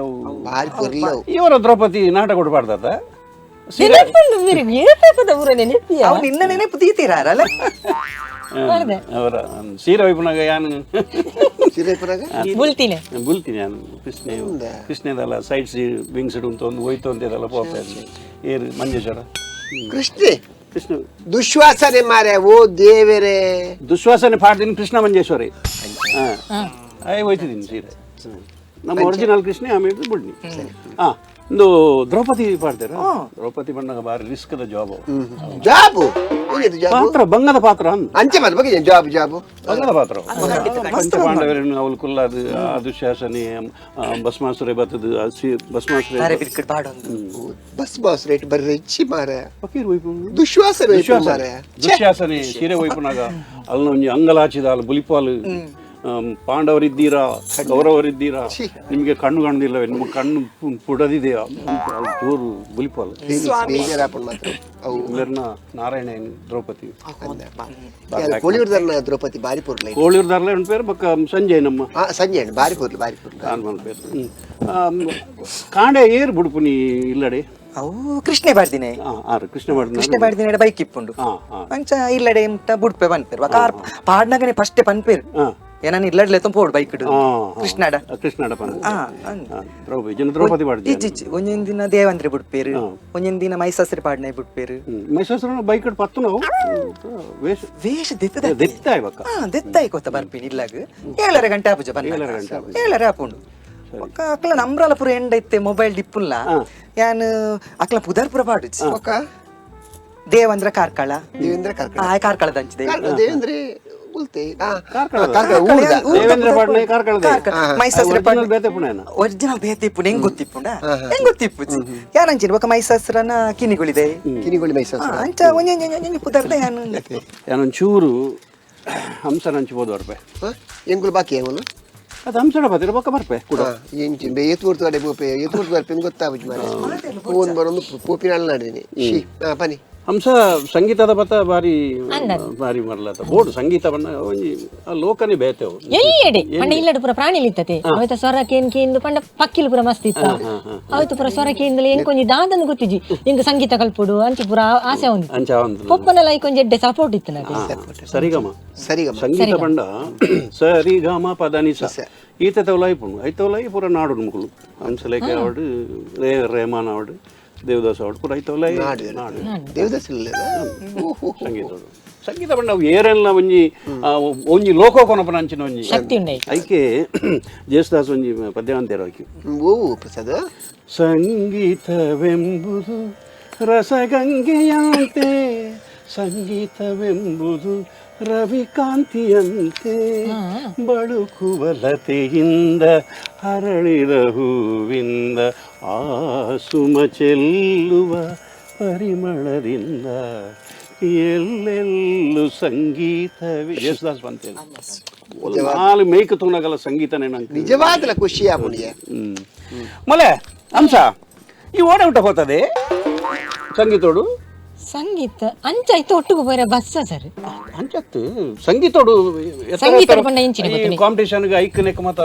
ಬಾರಿ ಪೊರ್ಲವು.
ಇವರ ದ್ರೌಪದಿ ನಾಟಕ ಕೊಡಬಾರ್ದಾತ
ನಿನ್ನ ನೆನಪು ತೀತೀರಲ್ಲ
ಅವರ ಸೀರೆ ವೈಪುನಾಗ ಯಾನು
ಬುಲ್ತಿನಿ
ಬುಲ್ತೀನಿ ನಾನು ಕೃಷ್ಣ ಕೃಷ್ಣದಲ್ಲ ಸೈಡ್ಸ್ ವಿಂಗ್ಸ್ ಅಂತ ಒಂದು ಹೋಯ್ತು ಅಂತ ಇದೆಲ್ಲ ಪೋಪ ಏರು ಮಂಜೇಶ್ವರ
ಕೃಷ್ಣ
ಕೃಷ್ಣ
ದುಶ್ವಾಸನೆ ಮಾರೆ ಓ ದೇವರೇ
ದುಶ್ವಾಸನೆ ಪಾಡ್ತೀನಿ ಕೃಷ್ಣ ಮಂಜೇಶ್ವರಿ ಹಾಂ ಹೋಯ್ತಿದ್ದೀನಿ ಸೀರೆ ನಮ್ಮ ಒರಿಜಿನಲ್ ಕೃಷ್ಣ ಆಮೇಲೆ ಬಿಡ್ನಿ ಹಾಂ ಒಂದು ದ್ರೌಪದಿ ಪಾಡ್ತೀರ ದ್ರೌಪದಿ ಬಣ್ಣಗ ಬಾರಿ ರಿಸ್ಕ್ದ ಜಾಬ್
ಜಾಬು
ಪಾತ್ರ ಬಂಗದ ಪಾತ್ರ
ಅಂಚೆ ಮಾತು ಬಗ್ಗೆ ಜಾಬ್ ಜಾಬು
ಬಂಗದ ಪಾತ್ರ ಪಂಚಪಾಂಡವರನ್ನು ಅವಳು ಕುಲ್ಲಾದು ಆ ದುಶ್ಯಾಸನೆ ಭಸ್ಮಾಸುರೆ ಬತ್ತದು ಭಸ್ಮಾಸುರೆ
ಭಸ್ಮಾಸುರೆ ಬರ್ರಿ ಹೆಚ್ಚಿ ಮಾರ
ಫಕೀರ್ ವೈಪು
ದುಶ್ವಾಸನೆ
ದುಶ್ಯಾಸನೆ ಸೀರೆ ವೈಪುನಾಗ ಅಲ್ಲ ಒಂಜಿ ಅಂಗಲಾಚಿದ ಅಲ್ಲಿ ಬುಲಿಪಾಲು ಪಾಂಡವರಿದ್ದೀರಾ ಕೌರವರಿದ್ದೀರಾ ನಿಮಗೆ ಕಣ್ಣು ಕಾಣುದಿಲ್ಲವೇ ನಿಮ್ಮ ಕಣ್ಣು ಪುಡದಿದೆಯಾ ಜೋರು ಬುಲಿಪಾಲು ನಾರಾಯಣ ದ್ರೌಪದಿ
ಕೋಳಿಯೂರ್ದಾರ್ನ ದ್ರೌಪದಿ ಬಾರಿ ಪೊರ್ಲು
ಕೋಳಿಯೂರ್ದಾರ್ಲ ಉಂಟು ಪೇರು ಬೊಕ್ಕ ಸಂಜಯ್ ನಮ್ಮ
ಸಂಜಯ್ ಬಾರಿ ಪೊರ್ಲು ಬಾರಿ ಪೊರ್ಲು
ಪೇರು ಕಾಂಡೆ ಏರ್ ಬುಡುಪುನಿ ಇಲ್ಲಡೆ
ಅವು ಕೃಷ್ಣೆ ಬಾರ್ದಿನೆ
ಕೃಷ್ಣ ಬಾರ್ದಿನ
ಕೃಷ್ಣೆ ಬಾರ್ದಿನ ಬೈಕ್ ಇಪ್ಪುಂಡು ಅಂಚ ಇಲ್ಲಡೆ ಮುಟ್ಟ ಬುಡ್ಪೆ ಪನ್ಪೇರು ಕಾರ್ ಪಾಡ್ನಗನೆ ಫಸ್ಟೇ ಪನ್ಪೇರು ಏನಾನ ಇಲ್ಲಡ್ಲೆ ಪೋಡು ಬೈಕ್ ಕೃಷ್ಣಾಡ
ಕೃಷ್ಣಾಡ ದ್ರೌಪದಿ ಪಾಡ್ದಿ
ಇಜ್ಜಿ ಒಂದೊಂದು ದಿನ ದೇವಂದ್ರೆ ಬಿಡ್ಪೇರು ಒಂದೊಂದು ದಿನ ಮೈಸಾಸ್ರಿ ಪಾಡ್ನೆ ಬಿಡ್ಪೇರು
ಮೈಸಾಸ್ರ ಬೈಕ್ ಪತ್ತು ನಾವು ವೇಷ
ವೇಷ ದೆತ್ತದ
ದೆತ್ತಾಯ್ ಬಕ್ಕ
ದೆತ್ತಾಯ್ ಕೊತ್ತ ಬರ್ಪಿನಿ ಇಲ್ಲಾಗ 7:30 ಗಂಟೆ ಆಪುಜ ಬನ್ನ 7:30 ಆಪುಂಡು ಅಕ್ಲ ನಮ್ರಲ ಪೂರ ಎಂಡ ಇತ್ತೆ ಮೊಬೈಲ್ ಡಿಪ್ಪುಲ್ಲ ಯಾನ್ ಅಕ್ಲ ಪುದರ್ ಪುರ ಪಾಡುಜಿ ದೇವಂದ್ರ ಕಾರ್ಕಳ
ದೇವೇಂದ್ರ ಕಾರ್ಕಳ
ಕಾರ್ಕಳದ ಅಂಚೆ
ದೇವೇಂದ್ರ ಉಲ್ತೆ
ಕಾರ್ಕಳ ದೇವೇಂದ್ರ ಪಾಟ್ನೆ ಕಾರ್ಕಳದ
ಮೈಸಾಸ್ರ
ಬೇತೆ ಪುಣೆನ
ಒರಿಜಿನಲ್ ಬೇತೆ ಇಪ್ಪುಂಡು ಹೆಂಗ್ ಗೊತ್ತಿಪ್ಪುಂಡ ಹೆಂಗ್ ಗೊತ್ತಿಪ್ಪುಜಿ ಯಾರಂಚಿನ ಬೊಕ ಮೈಸಾಸ್ರನ ಕಿನಿಗುಳಿದೆ
ಕಿನಿಗುಳಿ ಮೈಸಾಸ್ರ
ಅಂಚ ಒಂಜಿ ಒಂಜಿ ಪುದರ್ದ ಯಾನು
ಯಾನೊಂಚೂರು ಹಂಸನಂಚು ಬೋದು ಬರ್ಪೆ
ಎಂಗುಲು ಬಾಕಿ ಎಂಗುಲು
ಅದು ಹಂಸಡ ಬತ್ತಿರ ಬೊಕ್ಕ ಬರ್ಪೆ ಕೂಡ
ಎಂಚಿ ಏತು ಕೊಡ್ತು ಕಡೆ ಪೋಪೆ ಏತು ಕೊಡ್ತು ಬರ್ಪೆ ಗೊತ್ತಾಗುಜಿ ಮಾರೆ ಫೋನ್ ಬರೋದು ಪೋಪಿನ ನಾಡಿನಿ she ಪನಿ
ಹಂಸ ಸಂಗೀತದ ಬತ್ತ ಬಾರಿ ಬಾರಿ ಮರ್ಲತ್ತ ಬೋರ್ಡ್ ಸಂಗೀತ ಬಣ್ಣ ಒಂಜಿ ಆ ಲೋಕನೇ ಬೇತೆವು
ಎಲ್ಲೆಡೆ ಪಂಡ ಇಲ್ಲಡೆ ಪೂರ ಪ್ರಾಣಿ ಇತ್ತತೆ ಅವೆತ ಸ್ವರ ಕೇನ್ ಕೇಂದು ಪಂಡ ಪಕ್ಕಿಲು ಪೂರ ಮಸ್ತ್ ಇತ್ತ ಅವತ್ತು ಪೂರ ಸ್ವರ ಕೇಂದಲೆ ಎಂಕ್ ಒಂಜಿ ದಾದನ ಗೊತ್ತಿಜಿ ಎಂಕ್ ಸಂಗೀತ ಕಲ್ಪೊಡು ಅಂಚಿ ಪೂರ ಆಸೆ ಉಂಡು
ಅಂಚ ಒಂದು
ಪೊಪ್ಪನ ಲೈಕ್ ಒಂಜಿ ಎಡ್ಡೆ ಸಪೋರ್ಟ್ ಇತ್ತು నాకు
ಸರಿಗಮ
ಸರಿಗಮ
ಸಂಗೀತ ಬಂಡ ಸರಿಗಮ ಪದನಿಸ ಈತ ತೌಲಾಯಿ ಪುಣ್ಣು I ತೌಲಾಯಿ ಪೂರ ನಾಡು ಮುಕುಲು ಹಂಸಲೇಖ ಆವಡು ರೇಮಾನ್ ಆವಡು ದೇವದಾಸ್ ಆವಡು ಪೂರ I ತೌಲಾಯಿ ನಾಡು
ದೇವದಾಸ್
ಸಂಗೀತ ಸಂಗೀತ ಬಂಡ ಅವು ಏರೆಲ್ಲ ಒಂಜಿ ಒಂಜಿ ಲೋಕೋ ಕೊನಪನ ಅಂಚಿನ ಒಂಜಿ
ಶಕ್ತಿ ಉಂಡೈ
ಐಕೆ ಜೇಸುದಾಸ್ ಒಂಜಿ ಪದ್ಯವಂತೇರು ಐಕೆ
ಓ ಪ್ರಸಾದ
ಸಂಗೀತವೆಂಬುದು ರಸಗಂಗೆಯಂತೆ ಸಂಗೀತವೆಂಬುದು ರವಿಕಾಂತಿಯಂತೆ ಬಳುಕುವ ಲತೆಯಿಂದ ಅರಳಿದ ಹೂವಿಂದ ಆ ಸುಮ ಚೆಲ್ಲುವ ಪರಿಮಳದಿಂದ ಎಲ್ಲೆಲ್ಲೂ ಸಂಗೀತವೇ ಯೇಸುದಾಸ್ ಬಂತೇನೆ ನಾಲ್ ಮೇಕ ತೂನಗಲ ಸಂಗೀತನೇ ನಂಗೆ
ನಿಜವಾದಲ ಖುಷಿ ಆಪುಣಿಗೆ
ಮೊಲೆ ಅಂಶ ಈ ಓಡೆ ಉಂಟ ಹೋಗ್ತದೆ ಸಂಗೀತೋಡು
ಸಂಗೀತ ಅಂಚ ಆಯ್ತು ಒಟ್ಟಿಗೆ ಬೋರ ಬಸ್ಸ ಸರ್
ಅಂಚತ್ತು ಸಂಗೀತೋಡು
ಸಂಗೀತೋಡು ಪಂಡ ಎಂಚಿನ ಗೊತ್ತುನಿ.
ಕಾಂಪಿಟೇಷನ್ ಐಕ್ ನೆಕ್ ಮತ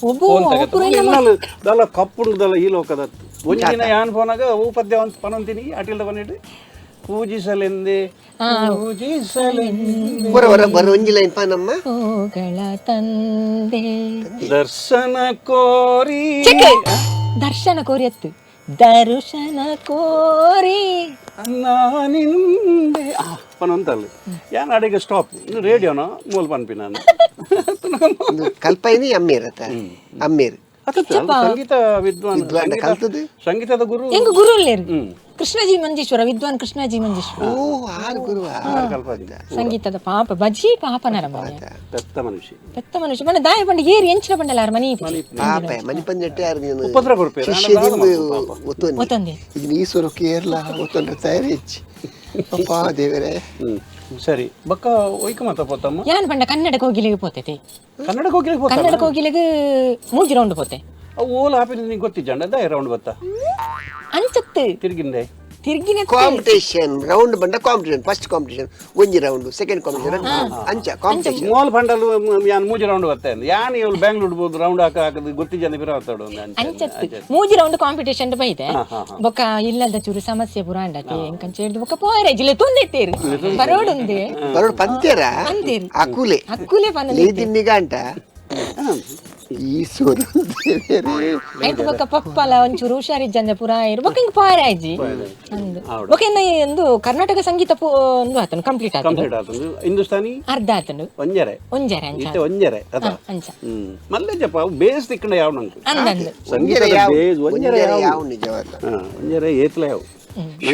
ಒಬ್ಬು ಒಬ್ಬರು
ದಲ ಕಪ್ಪುಂಡದಲ್ಲ ಈ ಲೋಕದ ಒಂಜಿ ದಿನ ಯಾನ್ ಫೋನಾಗ ಹೂ ಪದ್ಯ ಒಂದು ಪನೊಂತೀನಿ ಅಟಿಲ್ದ ಬನ್ನಿಟ್ಟು ಪೂಜಿಸಲೆಂದೇ ಪೂಜಿಸಲೆಂದೇ
ಬರ ಬರ ಬರ ಒಂಜಿ ಲೈನ್ ಪಾ ನಮ್ಮ
ಹೂಗಳ ತಂದೆ
ದರ್ಶನ ಕೋರಿ
ದರ್ಶನ ಕೋರಿ ಅತ್ತು ದರ್ಶನ ಕೋರಿ
ನಾನಿಂದೆ ಪನೊಂತಲ್ಲಿ ಯಾನ್ ಅಡಿಗೆ ಸ್ಟಾಪ್ ಇನ್ನು ರೇಡಿಯೋನ ಮೂಲ ಪನ್ಪಿ ನಾನು
ಕಲ್ಪೈನಿ ಅಮ್ಮೇರ್ ಅತ್ತ ಅಮ್ಮೇರ್
ಸಂಗೀತ ವಿದ್ವಾನ್
ಕಲ್ತದ್ದು
ಸಂಗೀತದ ಗುರು
ಎಂಗ ಗುರು ಅಲ್ಲೇರು ಕೃಷ್ಣಜಿ ಮಂಜೇಶ್ವರ ವಿದ್ವಾನ್ ಕೃಷ್ಣಜಿ ಮಂಜೇಶ್ವರ
ಓ ಆರು ಗುರು
ಸಂಗೀತದ ಪಾಪ ಬಜಿ ಪಾಪ ನರ ಮನೆ
ಪೆತ್ತ ಮನುಷ್ಯ
ಪೆತ್ತ ಮನುಷ್ಯ ಬಣ್ಣ ದಾಯ ಪಂಡ ಏರಿ ಎಂಚಿನ ಪಂಡಲ ಯಾರು ಮನಿ
ಪಾಪ ಮನಿ ಪಂಜೆಟ್ಟೆ ಯಾರು ನೀನು
ಉಪದ್ರ ಕೊರ್ಪೇರು
ಶಿಷ್ಯದಿಂದ ಒತ್ತೊಂದು
ಒತ್ತೊಂದೆ.
ಇದು ಈಶ್ವರಕ್ಕೆ ಏರ್ಲ ಒತ್ತೊಂದು ತಯಾರಿ ಹೆಚ್ಚಿ ಅಪ್ಪ ದೇವರೇ
ಸರಿ ಬಕ್ಕ ಒಯ್ಕ ಮಾತ ಪೋತಮ್ಮ
ಯಾನ್ ಪಂಡ ಕನ್ನಡ ಕೋಗಿಲೆಗೆ ಪೋತೈತೆ
ಕನ್ನಡ ಕೋಗಿಲೆಗೆ ಪೋತ
ಕನ್ನಡ ಕೋಗಿಲೆಗೆ ಮೂಜಿ ರೌಂಡ್ ಪೋತೆ
ಅವು ಓಲ್ ಹಾಪಿನ ನಿಂಗೆ ಗೊತ್ತಿಜ್ಜಂಡ ದಾಯ ರೌಂಡ್ ಬತ್ತ
ಅಂಚತ್ತು
ತಿರ್ಗಿಂದೆ
ತಿರ್ಗಿನ
ಕಾಂಪಿಟೇಷನ್ ರೌಂಡ್ ಬಂಡ competition first competition ಒಂಜಿ round second competition ಅಂಚ ಕಾಂಪಿಟೇಷನ್
ಮೋಲ್ ಫಂಡಲ್ ಯಾನ್ ಮೂಜಿ ರೌಂಡ್ ಬತ್ತೆ ಯಾನ್ ಇವ್ಳು ಬ್ಯಾಂಗ್ಳೂರ್ ಬೋದು ರೌಂಡ್ ಹಾಕ ಹಾಕದು ಗೊತ್ತಿಜ್ಜಂದ ಬಿರ ಆತಾಡು
ಅಂಚತ್ತು ಮೂಜಿ ರೌಂಡ್ ಕಾಂಪಿಟೇಷನ್ ಬೈದೆ ಬೊಕ್ಕ ಇಲ್ಲದ ಚೂರು ಸಮಸ್ಯೆ ಪುರ ಅಂಡತೆ ಎಂಕಂಚ ಹಿಡ್ದು ಬೊಕ್ಕ ಪೋರೆ ಜಿಲ್ಲೆ ತೊಂದೆತ್ತೇರು ಬರೋಡುಂದೆ
ಬರೋಡು ಪಂತೇರ
ಪಂತೇರು.
ಅಕುಲೆ
ಅಕ್ಕುಲೆ ಪನ
ಲೇದಿನ್ನಿಗಂಟ ಈಶ್ವರ ದೇವರೇ
ಆಯ್ತು ಬೊಕ್ಕ ಪಪ್ಪಲ ಒಂಚೂರು ಹುಷಾರಿಜ್ಜಂದೆ ಪುರ ಇರು ಬೊಕ್ಕ ಹಿಂಗ್ ಪಾರಾಜಿ ಅಂದು ಬೊಕ್ಕ ಇನ್ನ ಒಂದು ಕರ್ನಾಟಕ ಸಂಗೀತ ಒಂದು ಆತನು ಕಂಪ್ಲೀಟ್ ಆತನು
ಕಂಪ್ಲೀಟ್ ಆತಂದು ಹಿಂದೂಸ್ತಾನಿ
ಅರ್ಧ ಆತನು
ಒಂಜರೆ
ಒಂಜರೆ ಅಂಚ
ಇತ್ತೆ ಒಂಜರೆ ಅದ
ಅಂಚ
ಮಲ್ಲೆ ಜಪ್ಪ ಅವು ಬೇಸ್ ತಿಕ್ಕಂಡ ಯಾವ ನಂಗೆ
ಅಂದಂದು
ಸಂಗೀತದ ಬೇಸ್ ಒಂಜರೆ
ಒಂಜರೆ
ಯಾವ
ಯಾವ ನಿಜವಾದ
ಒಂಜರೆ ಏತ್ಲೆ ಯಾವ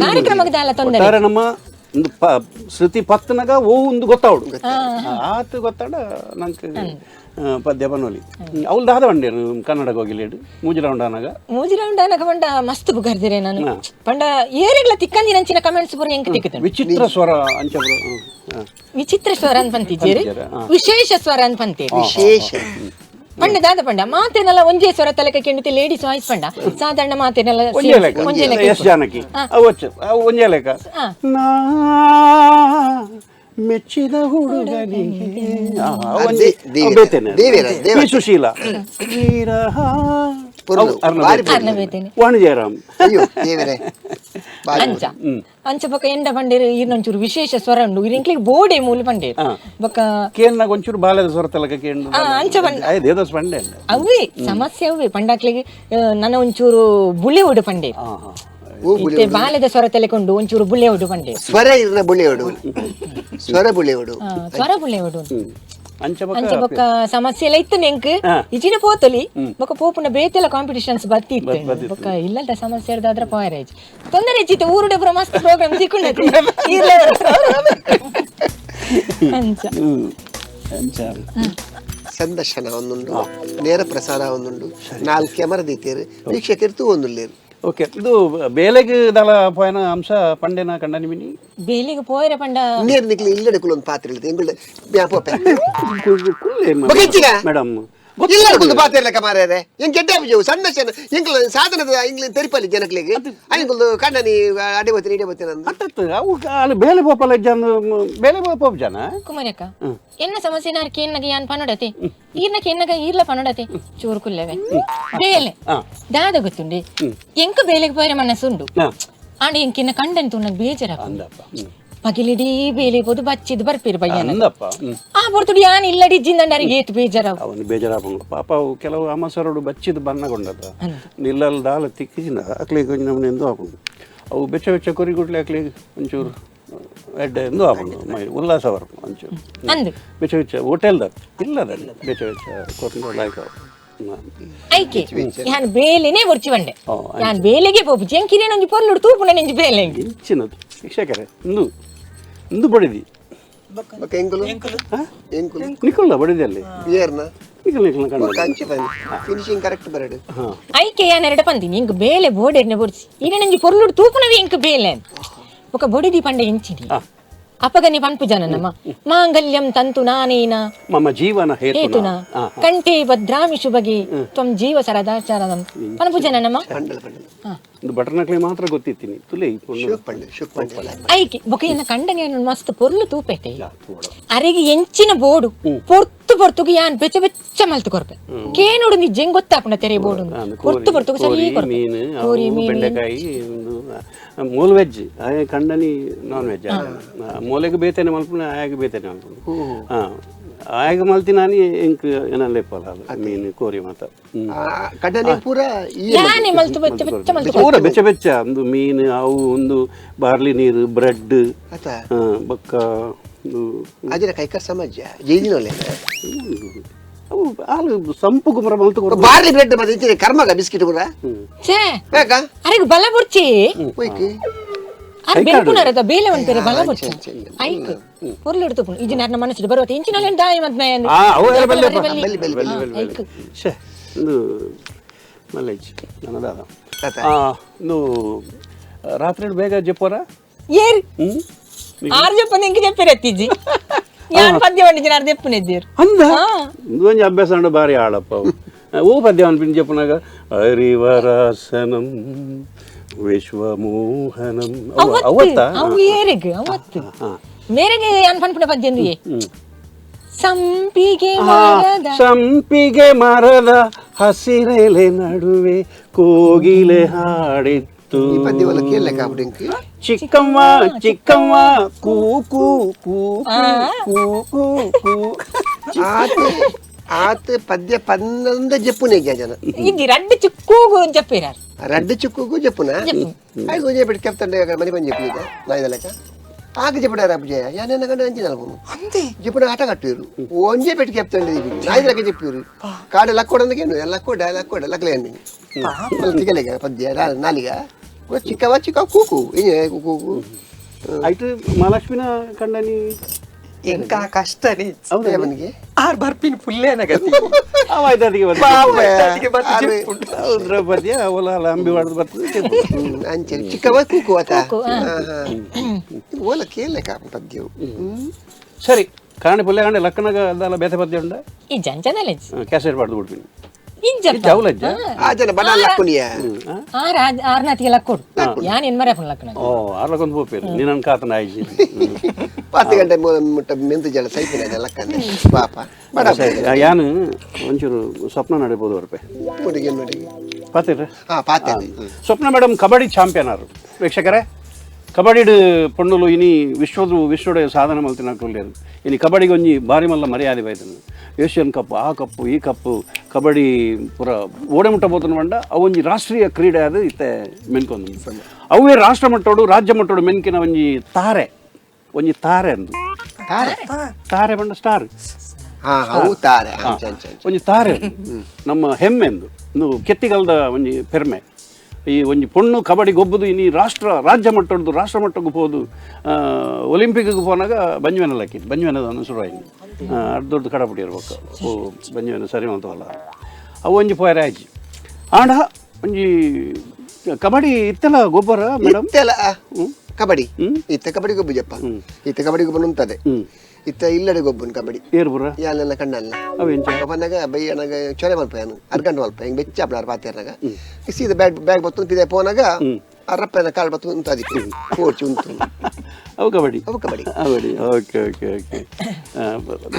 ಕಾರ್ಯಕ್ರಮಕ್ಕೆ ದಾಲ ತೊಂದರೆ
ಒಟ್ಟಾರೆ ನಮ್ಮ ಒಂದು ಶ್ರುತಿ ಪತ್ತನಗ ಓ ಒಂದು ಗೊತ್ತಾವಡು ಆತು ಗೊತ್ತಾಡ ನಂಗೆ ಪದ್ಯ ಬನ್ನೋಲಿ ಅವ್ಳು ದಾದ ಬಂಡೇರು ಕನ್ನಡ ಹೋಗಿಲೇಡು ಮೂಜಿ ರೌಂಡ್ ಆನಾಗ
ಮೂಜಿ ರೌಂಡ್ ಆನಗ ಪಂಡ ಮಸ್ತ್ ಬುಗಾರ್ದಿರೆ ನಾನು ಪಂಡ ಏರೆಗ್ಲ ತಿಕ್ಕಂದಿನಂಚಿನ ಕಮೆಂಟ್ಸ್ ಪೂರ ಎಂಕ್ ತಿಕ್ಕುತ್ತೇನೆ
ವಿಚಿತ್ರ ಸ್ವರ ಅಂಚ
ವಿಚಿತ್ರ ಸ್ವರ ಅಂತ ಪಂತಿದ್ದೀರಿ
ಪಂತಿದ್ದೀರ, ಹಾ.
ವಿಶೇಷ ಸ್ವರ ಅಂತ ಪಂತೀರಿ
ವಿಶೇಷ
ಪಂಡ ದಾದ ಪಂಡ ಮಾತೇನಲ್ಲ ಒಂಜೇ ಸ್ವರ ತಲೆಕ ಕೆಂಡುತ್ತೆ ಲೇಡೀಸ್ ವಾಯ್ಸ್ ಪಂಡ ಸಾಧಾರಣ ಮಾತೇನಲ್ಲ
ಒಂಜೇ ಲೆಕ್ಕ
ಒಂಜೇ ಲೆಕ್ಕ
ಎಸ್ ಜಾನಕಿ ಅವು ಅವು ಒಂಜೇ ಲೆಕ್ಕ ನಾ ಮೆಚ್ಚಿದ ಹುಡುಗನಿಗೆ
ಅದೇ ದೇವಿರ,
ಬೇತೇನೆ
ದೇವಿರ, ದೇವತೆ.
ಪಿ ಸುಶೀಲ ವೀರಹ
ಪೊರ್ಲು,
ಅವು ಅರ್ಣ
ಬಾರಿ
ಬೇತೇನೆ.
ಅರ್ಣ ಬೇತೇನೆ.
ವಾಣಿ ಜಯರಾಮ್
ಅಯ್ಯೋ ದೇವರೇ ಬಾರಿ
ಅಂಚ ಅಂಚ ಬೊಕ ಎಂಡ ಪಂಡೇರು ಈರ್ನೊಂಚೂರು ವಿಶೇಷ ಸ್ವರ ಉಂಡು ಇರಿಂಕ್ಲಿಗೆ ಬೋಡೆ ಮೂಲು ಪಂಡೇರು ಬೊಕ
ಕೇನ್ನಾಗ ಒಂಚೂರು ಬಾಲ್ಯದ ಸ್ವರ ತಲಕ ಕೇಂದ್ರ
ಅಂಚ ಪಂಡ
ಅಯ್ಯ ದೇವದಾಸ್ ಪಂಡೆ
ಅವೇ ಸಮಸ್ಯೆ ಅವೇ ಪಂಡಾಕ್ಲಿಗೆ ನನ್ನ ಒಂಚೂರು ಬುಳಿ ಉಡು ಪಂಡೇರು
ಓ ಬುಳಿ
ಇತ್ತೆ ಬಾಲ್ಯದ ಸ್ವರ ತಲೆಕೊಂಡು ಒಂಚೂರು ಬುಳ್ಳೆ ಉಡು ಪಂಡೇರು
ಸ್ವರ ಇರ್ನ ಬುಳಿಯೋಡು ಸ್ವರ ಬುಳಿಯೋಡು
ಸ್ವರ ಬುಳ್ಳೆ ಉಡು
ಅಂಚ
ಅಂಚ ಬೊಕ್ಕ ಸಮಸ್ಯೆ ಎಲ್ಲ ಇತ್ತು ನೆಂಕ್ ಇಜಿನ ಪೋತಲಿ ಬೊಕ್ಕ ಪೋಪುನ ಬೇತೆಲ್ಲ ಕಾಂಪಿಟಿಷನ್ಸ್ ಬತ್ತಿ ಇತ್ತು ಬೊಕ್ಕ ಇಲ್ಲದ ಸಮಸ್ಯೆ ಇರ್ದಾದ್ರ ಪೋಯರೇಜ್ ತೊಂದರೆ ಇಜ್ಜಿತ್ತು ಊರುಡೆ ಪೂರ ಮಸ್ತ್ ಪ್ರೋಗ್ರಾಮ್ ತಿಕ್ಕೊಂಡೈತಿ ಅಂಚ
ಸಂದರ್ಶನ ಒಂದುಂಡು, ನೇರ ಪ್ರಸಾರ ಒಂದುಂಡು, 4 ಕ್ಯಾಮರಾ ದೀತೇರು, ವೀಕ್ಷಕರು ತೂ ಒಂದುಲ್ಲೇರು.
ಓಕೆ, ಇದು ಬೇಲೆಗೆ ದಳ ಪೋಯನ ಅಂಶ ಪಂಡೆನ ಕಂಡನಿ ಮಿನಿ
ಬೇಲೆಗೆ ಪೋಯರೆ ಪಂಡ
ನೀರು ನಿಕ್ಲಿ ಇಲ್ಲಡೆ ಕುಲೊಂದು ಪಾತ್ರ ಇರ್ತದೆ ಎಂಗುಳ್ಳೆ ಪೋಪೆ
ಕುಲ್ಲೆ
ಬೊಕೆಚ್ಚಿಗ?
ಮೇಡಮ್
ಇಲ್ಲಡೆ ಕುಲ್ದು ಪಾತ್ರ ಇಲ್ಲ ಮಾರ್ಯಾರೆ ಎಂಕ್ ಎಡ್ಡೆ ಆಪುಜವು ಸಂದರ್ಶನ ಎಂಕ್ಲ ಸಾಧನದ ಇಂಗ್ಲ ತೆರಿಪಲ್ಲಿ ಜನಕ್ಲೆಗ್ ಐಂಕುಲ್ದು ಕಂಡನಿ ಅಡೆ ಬೋತೀನಿ ಇಡೆ ಬೋತೀನಿ ಅಂದ್
ಅತ್ತತ್ತು ಅವು ಅಲ್ಲಿ ಬೇಲೆ ಪೋಪಲ ಜನ ಬೇಲೆ ಪೋಪ ಜನ
ಕುಮಾರಕ್ಕ ಎನ್ನ ಸಮಸ್ಯೆ ನಾರ್ ಕೇನ್ನಗ ಯಾನ್ ಪನಡತೆ ಈರ್ನ ಕೇನ್ನಗ ಈರ್ಲ ಪನಡತೆ ಚೂರು ಕುಲ್ಲೆವೆ ಬೇಲೆ ದಾದ ಗೊತ್ತುಂಡಿ ಎಂಕ ಬೇಲೆಗೆ ಪೋಯರೆ ಮನಸ್ಸುಂಡು ಆಂಡ ಎಂಕಿನ್ನ ಕಂಡನ್ ತುಣ್ಣಗ್ ಬೇಜಾರ
ಅಂದಪ್ಪ
ಪಗಿಲಿಡೀ ಬೇಲೆ ಪೋದು ಬಚ್ಚಿದ್ ಬರ್ಪೀರು ಬಯ್ಯನ
ಅಂದಪ್ಪ
ಆ ಪೊರ್ತುಡು ಯಾನ್ ಇಲ್ಲಡಿ ಜಿಂದಂಡಾರಿಗೆ ಏತು ಬೇಜಾರ
ಅವನು ಬೇಜಾರಾಪಂಡು ಪಾಪ ಅವು ಕೆಲವು ಅಮಸರಡು ಬಚ್ಚಿದ ಬಣ್ಣಗೊಂಡದ ನಿಲ್ಲಲ್ ದಾಲ ತಿಕ್ಕಿಜಿನ ಅಕ್ಲಿಗೆ ಒಂಜಿ ನಮೂನೆ ಎಂದು ಆಪುಂಡು ಅವು ಬೆಚ್ಚ ಬೆಚ್ಚ ಕೊರಿ ಗುಡ್ಲೆ ಅಕ್ಲಿಗೆ ಒಂಚೂರು ಎಡ್ಡೆ ಎಂದು ಆಪುಂಡು ಉಲ್ಲಾಸ ಬರ್ಪುಂಡು ಒಂಚೂರು
ಅಂದು
ಬೆಚ್ಚ ಬೆಚ್ಚ ಹೋಟೆಲ್ದ ಇಲ್ಲದ ಬೆಚ್ಚ ಬೆಚ್ಚ ಕೊರ್ಕೊಂಡು ಲಾಯ್ಕ
ಐಕೆ ಯಾನ್ ಬೇಲೆನೇ ಒರ್ಚಿ ಬಂಡೆ ಯಾನ್ ಬೇಲೆಗೆ ಪೋಪು ಜಂಕಿರೇನೊಂಜಿ ಒಂಜಿ ಪೊರ್ಲುಡು ತೂಪುನ ನೆಂಜಿ ಬೇಲೆ
ಇಂಚಿನದು ಶಿಕ್ಷಕರೇ ಇಂದು ಇಂದು ಬಡಿದಿ
ಬೊಕ ಎಂಕುಲು ಎಂಕುಲು
ನಿಕುಲ್ಲ ಬಡಿದಿ ಅಲ್ಲಿ
ಏರ್ನ
ನಿಕುಲ್ ನಿಕುಲ್ ಕಂಡ
ಕಂಚಿ ಬಂದು ಫಿನಿಶಿಂಗ್ ಕರೆಕ್ಟ್ ಬರಡು
ಐಕೆ ಯಾನ್ ಎರಡ ಪಂದಿನಿ ಇಂಕ್ ಬೇಲೆ ಬೋಡೆರ್ನೆ ಬೊಡ್ಸಿ ಈರೆನೊಂಜಿ ಪೊರ್ಲುಡು ತೂಪುನವಿ ಇಂಕ್ ಬೇಲೆ ಬೊಕ ಬೊಡಿದಿ ಪಂಡೆ ಇಂಚಿನಿ ಅಪಗನಿ ಪನ್ಪು ಜನನಮ್ಮ ಮಾಂಗಲ್ಯಂ ತಂತು ನಾನೇನ
ಮಮ ಜೀವನ
ಹೇತುನ ಕಂಠೆ ಭದ್ರಾಮಿ ಶುಭಗೆ ತ್ವಂ ಜೀವ ಸರದಾಚಾರಂ ಪನ್ಪು ಜನನಮ್ಮ
ಪಂಡಲ ಪಂಡಲ
ಇದು ಬಟರ್ನಕ್ಲೆ ಮಾತ್ರ ಗೊತ್ತಿತ್ತೀನಿ ತುಲೆ
ಶುಕ್ ಪಂಡ ಶುಕ್ ಪಂಡ
ಐಕೆ ಬೊಕ ಎನ್ನ ಕಂಡನೆ ಮಸ್ತ್ ಪೊರ್ಲು ತೂಪೈತೆ ಅರೆಗೆ ಎಂಚಿನ ಬೋಡು ಪೊರ್ತು ಪೊರ್ತುಗು ಯಾನ್ ಬೆಚ್ಚ ಬೆಚ್ಚ ಮಲ್ತು ಕೊರ್ಪೆ ಕೇನೋಡು ನಿಜೆಂಗ್ ಗೊತ್ತಾಪುಂಡ ತೆರೆ ಬೋಡು ಪೊರ್ತು ಪೊರ್ತುಗು ಸರಿ ಕೊರ್ಪೆ
ಮೀನು ಅವು ಬೆಂಡೆಕಾಯಿ ಮೂಲ ವೆಜ್ ಆಯ ಕಂಡನಿ ನಾನ್ ವೆಜ್ ಮೂಲೆಗೆ ಬೇತೇನೆ ಮಲ್ಪುನ ಆಯಾಗ ಬೇತೇನೆ ಮಲ್ಪುನ ಆಯಾಗ ಮಲ್ತಿನಾನಿ ಇಂಕ್ ಏನಲ್ಲೇಪಲ್ಲ ಮೀನು ಕೋರಿ ಮಾತ
ಕಂಡನಿ ಪೂರ
ಯಾನೆ ಮಲ್ತು ಬೆಚ್ಚ ಬೆಚ್ಚ ಮಲ್ತು
ಪೂರ ಬೆಚ್ಚ ಬೆಚ್ಚ ಒಂದು ಮೀನು ಅವು ಒಂದು ಬಾರ್ಲಿ ನೀರು ಬ್ರೆಡ್ ಬೊಕ್ಕ
ಅದಿನ ಕೈಕ ಸಮಾಜ ಜೈದಿನೋಲೆ
ಅವು ಹಾಲು ಸಂಪು ಗುಮರ ಮಲ್ತು ಕೊರ್ಪು
ಬಾರ್ಲಿ ಬ್ರೆಡ್ ಮತ್ತೆ ಇಂಚಿನ ಕರ್ಮಗ ಬಿಸ್ಕಿಟ್ ಪೂರ
ಛೇ
ಬೇಕ
ಅರೆಗೆ ಬಲ ಬೊರ್ಚಿ
ಹೋಯ್ಕಿ
ಅರೆ ಬೆನ್ಪುನರದ ಬೇಲೆ ಒಂಪೆರೆ ಬಲ ಬೊರ್ಚಿ ಐಕ್ ಪೊರ್ಲು ತೂಪುಂಡು ಇಜ್ಜಿ ನಾರ್ನ ಮನಸ್ಸು ಬರುವತ್ತೆ ಇಂಚಿನಲ್ಲೇನು ದಾಯಿ ಮದ್ಮೆ
ಅವು ಬಲ್ಲೆ
ಬಲ್ಲಿ ಬಲ್ಲಿ ಬಲ್ಲಿ
ಐಕ್
ಛೇ ಒಂದು ಮಲ್ಲೇಜ್ ನನ್ನದಾದ ಒಂದು ರಾತ್ರಿ ಬೇಗ ಜಪ್ಪೋರ
ಏರ್ ಆರು ಜಪ್ಪನ ಎಂಕ್ ಜಪ್ಪೆರೆ ಅತ್ತಿಜ್ಜಿ ಯಾನ್ ಪದ್ಯ ಪಂಡಿಜಿನ ಆರು ಜಪ್ಪುನೆದ್ದೀರು
ಅಂದ ಒಂಜಿ ಅಭ್ಯಾಸ ಉಂಡು ಬಾರಿ ಆಳಪ್ಪ ಅವು ಓ ಪದ್ಯ ಅನ್ಪಿನ ಜಪ್ಪುನಾಗ ಹರಿವರಾಸನಂ ವಿಶ್ವಮೋಹನಂ ಅವತ್ತ
ಅವು ಏರೆಗ್ ಅವತ್ತು ಮೇರೆಗೆ ಯಾನ್ ಪನ್ಪುನ ಪದ್ಯ ಅಂದು ಸಂಪಿಗೆ ಮರದ
ಸಂಪಿಗೆ ಮರದ ಹಸಿರೆಲೆ ನಡುವೆ ಕೋಗಿಲೆ ಹಾಡಿತ್ತು
ಈ ಪದ್ಯ ಒಲ ಕೇಳಕ್ಕೆ ಆಗ್ಬಿಟ್ಟು
ಚಿಕ್ಕವ್ವ ಚಿಕ್ಕವ್ವ ಕೂ ಕೂ ಕೂ ಕೂ ಕೂ ಕೂ
ಆತ ಆತ ಪದ್ಯ ಪನ್ನೊಂದ ಜಪ್ಪುನೆ ಜನ
ಇಜ್ಜಿ ರಡ್ಡು ಚಿಕ್ಕೂಗು ಜಪ್ಪಿರಾರ್
ರಡ್ಡು ಚಿಕ್ಕುಗು ಜಪ್ಪುನ ಐದು ಒಂಜೆ ಬಿಟ್ಟು ಕೆಪ್ತಂಡೆ ಮನೆ ಬಂದು ಜಪ್ಪುನಿದೆ ನಾಯ್ದಲೆಕ್ಕ ಆಗ ಜಪ್ಪುಡಾರ ಅಪ್ಪಜಯ ಯಾನೆನ್ನ ಕಂಡು ಅಂಚಿನ
ಅಂದೆ
ಜಿಪುನ ಆಟ ಕಟ್ಟಿರು ಒಂಜೆ ಪೆಟ್ಟು ಕೆಪ್ತಂಡೆ ನಾಯ್ದಲೆಕ್ಕ ಜಪ್ಪಿರು ಕಾಡು ಲಕ್ಕೋಡಂದಕ್ಕೆ ಲಕ್ಕೋಡ ಲಕ್ಕೋಡ ಲಕ್ಲೆ ತಿಗಲೆಗ ಪದ್ಯ ನಾಲಿಗ ಚಿಕ್ಕವ ಚಿಕ್ಕ ಕೂಕು ಏ ಕೂಕು
ಆಯ್ತು ಮಹಾಲಕ್ಷ್ಮಿನ ಕಂಡನಿ
ಎಂಕ ಕಷ್ಟನೇ
ಅವನಿಗೆ
ಆರ್ ಬರ್ಪಿನ ಪುಲ್ಲೇನ ಗತಿ
ಆಯ್ತು ಅದಕ್ಕೆ
ಅದಕ್ಕೆ ಬತ್ತು ಜಪ್ಪುಂಡು.
ದ್ರೌಪದಿಯ ಅವಲ ಅಂಬಿ ಹೊಡೆದು ಬರ್ತದೆ
ಅಂಚೆ ಚಿಕ್ಕವ ಕೂಕು ಆತ ಓಲ ಕೇಳಕ ಪದ್ಯವು
ಸರಿ ಕಾಣೆ ಪುಲ್ಲೆ ಕಾಣೆ ಲಕ್ಕನಾಗ ಅದಲ್ಲ ಬೇತೆ ಪದ್ಯ ಉಂಡ
ಈ ಜಂಚದಲ್ಲ
ಕ್ಯಾಸೆಟ್ ಪಡೆದು ಬಿಡ್ತೀನಿ
ಇಜ್ಜಪ್ಪ
ಅವಲಜ್ಜ
ಆ ಜನ ಬಡ ಲಕ್ಕುನಿಯ
ಆರ್ ಆರ್ನಾತಿಗೆ ಲಕ್ಕೋಡು ಯಾನ್ ಏನ್ ಮರೆ ಲಕ್ಕಣ
ಓ ಆರ್ಲಕ್ಕೊಂದು ಪೋಪೇರು ನೀನನ್ ಕಾತನ ಆಯ್ಜಿ
10 ಗಂಟೆ ಮುಟ್ಟ ಮೆಂತು ಜಲ ಸೈಪಿನ ಲಕ್ಕಂದೆ ಪಾಪ ಬಡ
ಯಾನು ಒಂಚೂರು ಸ್ವಪ್ನ ನಡೆಬೋದು ವರ್ಪೆ
ಹುಡುಗಿ ನೋಡಿ
ಪಾತಿರ
ಹಾ ಪಾತೆ
ಸ್ವಪ್ನ ಮೇಡಮ್ ಕಬಡ್ಡಿ ಚಾಂಪಿಯನ್ ಆರು ವೀಕ್ಷಕರೇ ಕಬಡ್ಡಿ ಪೊಣ್ಣುಲು ಇನಿ ವಿಶ್ವದ ವಿಶ್ವದ ಸಾಧನೆ ಮಲ್ತಿನ ಕುಲ್ಲೇರು ಇನಿ ಕಬಡ್ಡಿಗೆ ಒಂಜಿ ಭಾರಿ ಮಲ್ಲ ಮರ್ಯಾದೆ ಬೈತನು ಏಷ್ಯನ್ ಕಪ್ ಆ ಕಪ್ಪು ಈ ಕಪ್ಪು ಕಬಡ್ಡಿ ಪೂರ ಓಡೆ ಮುಟ್ಟ ಬೋತನ ಬಂಡ ಅವೊಂಜಿ ರಾಷ್ಟ್ರೀಯ ಕ್ರೀಡೆ ಅದು ಇತ್ತೆ ಮೆನ್ಕೊಂದು ಅವೇ ರಾಷ್ಟ್ರ ಮಟ್ಟೋಡು ರಾಜ್ಯ ಮಟ್ಟೋಡು ಮೆನ್ಕಿನ ಒಂಜಿ ತಾರೆ ಒಂಜಿ ತಾರೆ ಅಂದು
ತಾರೆ
ತಾರೆ ಬಂಡ ಸ್ಟಾರ್
ಹಾ ಅವು ತಾರೆ
ಒಂಜಿ ತಾರೆ ನಮ್ಮ ಹೆಮ್ಮೆ ಅಂದು ಒಂದು ಕೆತ್ತಿಗಲ್ದ ಒಂಜಿ ಪೆರ್ಮೆ. ಈ ಒಂಜಿ ಪೊಣ್ಣು ಕಬಡ್ಡಿ ಗೊಬ್ಬದು ಇನಿ ರಾಷ್ಟ್ರ ರಾಜ್ಯ ಮಟ್ಟದ್ದು ರಾಷ್ಟ್ರ ಮಟ್ಟಕ್ಕೆ ಪೋದು ಒಲಿಂಪಿಕ್ಗೆ ಪೋನಾಗ ಬಂಜ್ವೆನ ಲಕ್ಕಿದ್ದು ಬಂಜ್ವೆನದ ಶುರು ಆಯ್ತು ಅರ್ಧ ದೊಡ್ಡ ಕಡಪುಡಿ ಇರ್ಬೇಕು ಓ ಬಂಜ್ವೆನ ಸರಿ ಅಂತವಲ್ಲ ಅವು ಒಂಜಿ ಪೋಯರೆ ಆಯ್ತು ಆಂಡ ಒಂಜಿ ಕಬಡ್ಡಿ ಇತ್ತಲ್ಲ ಗೊಬ್ಬರ ಮೇಡಮ್
ಇತ್ತೆಲ್ಲ ಕಬಡ್ಡಿ ಇತ್ತ ಕಬಡ್ಡಿ ಗೊಬ್ಬು ಜಪ್ಪ ಇತ್ತ ಕಬಡ್ಡಿ ಗೊಬ್ಬ ಉಂಟದೆ ಇತ್ತ ಇಲ್ಲಡೆ ಗೊಬ್ಬನ್ ಕಬಡ್ಡಿ
ಏರ್ಬುರ
ಯಾಲೆಲ್ಲ ಕಣ್ಣಲ್ಲ ಬಂದಾಗ ಬೈಯನಾಗ ಚೊರೆ ಮಲ್ಪ ಏನು ಅರ್ಗಂಟು ಮಲ್ಪ ಹಿಂಗೆ ಬೆಚ್ಚ ಆಪಡಾರ ಪಾತಿರ್ನಾಗ ಸೀದಾ ಬ್ಯಾಗ್ ಬ್ಯಾಗ್ ಬತ್ತು ಪಿದೆ ಪೋನಾಗ ಅರಪ್ಪನ ಕಾಲು ಬತ್ತು ಉಂಟು ಅದಕ್ಕೆ ಕೋಚ್ ಉಂಟು
ಅವು ಕಬಡ್ಡಿ
ಅವು kabaddi
kabaddi okay okay okay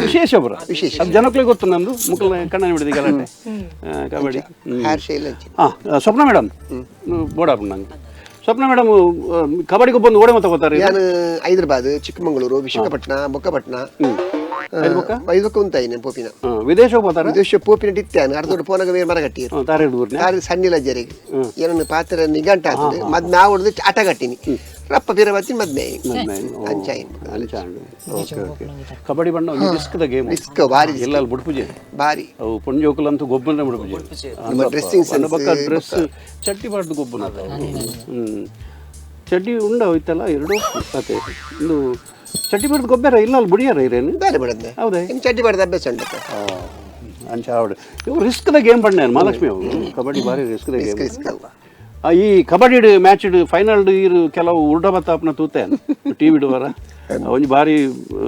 ವಿಶೇಷ ಬರ
ವಿಶೇಷ.
ಅದು ಜನಕ್ಕೇ ಗೊತ್ತು ನಂದು ಮುಕ್ಕಲ್ ಕಣ್ಣನ ಬಿಡಿದಿ ಗಲಾಟೆ ಕಬಡ್ಡಿ
ಹೇರ್ ಶೈಲ್
ಹಾಂ ಸ್ವಪ್ನ ಮೇಡಮ್ ಬೋಡಾಪು ನಂಗೆ ಸ್ವಪ್ನ ಮೇಡಮ್ ಕಬಡ್ಡಿಗೆ ಬಂದು ಓಡೆ ಮತ್ತೆ ಗೊತ್ತಾರೆ
ನಾನು ಹೈದರಾಬಾದ್ ಚಿಕ್ಕಮಗಳೂರು ವಿಶಾಖಪಟ್ಟಣ ಬೊಕ್ಕಪಟ್ಟಣ ಐದಕ್ಕ ಉಂತಾಯಿ ನಾನು ಪೋಪಿನ
ವಿದೇಶ ಹೋಗ್ತಾರ
ವಿದೇಶ ಪೋಪಿನ ಡಿತ್ತಾನು ಅರ್ಧ ಪೋನಾಗ ಬೇರೆ ಮರ ಕಟ್ಟಿರು
ತಾರೆ ಹಿಡಿದ್ರು
ತಾರು ಸಣ್ಣಿಲ್ಲ ಜರಿಗೆ ಏನನ್ನು ಪಾತ್ರ ನಿಘಂಟ ಆಗ್ತದೆ ಮದ್ ನಾವು ಹೊಡೆದು ಆಟ ಕಟ್ಟಿನಿ ರಪ್ಪ ಬೀರ ಬತ್ತಿ ಮದ್ಮೆ ಅಂಚಾಯಿನ್
ಓಕೆ ಓಕೆ ಕಬಡ್ಡಿ ಬಣ್ಣ ಒಂದು ರಿಸ್ಕ್ದ ಗೇಮ್
ರಿಸ್ಕ್ ಭಾರಿ
ಎಲ್ಲ ಅಲ್ಲಿ ಬುಡ್ಪುಜೆ
ಭಾರಿ
ಅವು ಪೊಂಜೋಕುಲಂತೂ ಗೊಬ್ಬನ ಬುಡ್ಪುಜೆ
ನಮ್ಮ dressing sense
ಬಕ್ಕ ಡ್ರೆಸ್ ಚಡ್ಡಿ ಬಾರ್ದು ಗೊಬ್ಬನ ಚಡ್ಡಿ ಉಂಡ ಹೋಯ್ತಲ್ಲ ಎರಡು ಕತೆ ಒಂದು ಚಡ್ಡಿ ಬಾರ್ದು ಗೊಬ್ಬರ ಇಲ್ಲ ಅಲ್ಲಿ ಬುಡಿಯಾರ ಇರೇನು
ಬೇರೆ ಬಿಡದ್ನೆ
ಹೌದೇ
ಇನ್ನು ಚಡ್ಡಿ ಬಾರ್ದು ಅಭ್ಯಾಸ ಉಂಟು
ಅಂಚ ಆವಡು ಇವು ರಿಸ್ಕ್ದ ಗೇಮ್ ಬಣ್ಣ ಮಹಾಲಕ್ಷ್ಮಿ ಅವು ಕಬಡ್ಡಿ ಭಾರಿ ರಿಸ್ಕ್ದ ಗೇಮ್
ರಿಸ್ಕ್ ಅವು
ಈ ಕಬಡ್ಡಿ ಮ್ಯಾಚ್ ಫೈನಲ್ ಇರು ಕೆಲವು ಉಲ್ಟಾ ಬತ್ತಾಪ್ನ ತೂತೆ ಟಿ ವಿ ಇಡುವರ ಒಂಜಿ ಬಾರಿ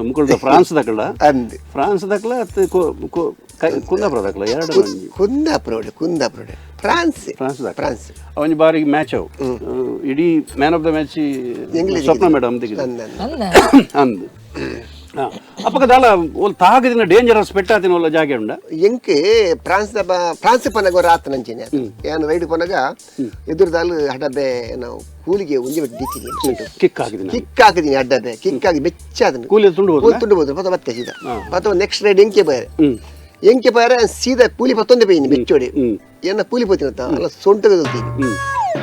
ಮುಕುಲ್ದ ಫ್ರಾನ್ಸ್ ದಕಲ
ಅಂದ್
ಫ್ರಾನ್ಸ್ ದಕಲ ಅತ್ತು ಕುಂದಾಪುರ ದಕಲ ಎರಡು ಒಂಜಿ
ಕುಂದಾಪುರ ಕುಂದಾಪುರ ಫ್ರಾನ್ಸ್
ಫ್ರಾನ್ಸ್ ದಕಲ
ಫ್ರಾನ್ಸ್
ಒಂಜಿ ಬಾರಿ ಮ್ಯಾಚ್ ಅವು ಇಡೀ man of the match
English
Swapna madam ದಿಗಿದ
ಅಂದ್ ಅಂದ್.
ಅಂದ್ ಅಪ್ಪಕ ದಾಲ ಓಲ್ ತಾಗದಿನ ಡೇಂಜರಸ್ ಪೆಟ್ಟಾತಿನ ಒಲ್ಲ ಜಾಗೆ ಉಂಡ
ಎಂಕ್ ಫ್ರಾನ್ಸ್ ಫ್ರಾನ್ಸ್ ಪನಗ ರಾತ್ ನಂಚಿನ ಏನು ರೈಡ್ ಪನಗ ಎದುರುದಾಲು ಹಡಬೆ ನಾವು ಕೂಲಿಗೆ ಒಂಜಿ ಬಿಟ್ಟು ದೀಚಿನಿ
ಕಿಕ್ ಹಾಕಿದಿನ
ಕಿಕ್ ಹಾಕಿದೀನಿ ಅಡ್ಡಬೆ ಕಿಕ್ ಆಗಿ ಬೆಚ್ಚಾದನು
ಕೂಲಿ ತುಂಡು ಹೋದ್ನ?
ಕೂಲಿ ತುಂಡು ಹೋದ್ರು ಪತ್ತ ಮತ್ತೆ ಸೀದಾ ಪತ್ತ ನೆಕ್ಸ್ಟ್ ರೈಡ್ ಎಂಕೆ ಬಯರೆ ಎಂಕೆ ಬಯರೆ ಸೀದಾ ಕೂಲಿ ಪತ್ತೊಂದು ಬೇಯಿನಿ ಬೆಚ್ಚೋಡಿ ಏನ ಕೂಲಿ ಪೋತಿನತ್ತ ಅಲ್ಲ ಸೊಂಟ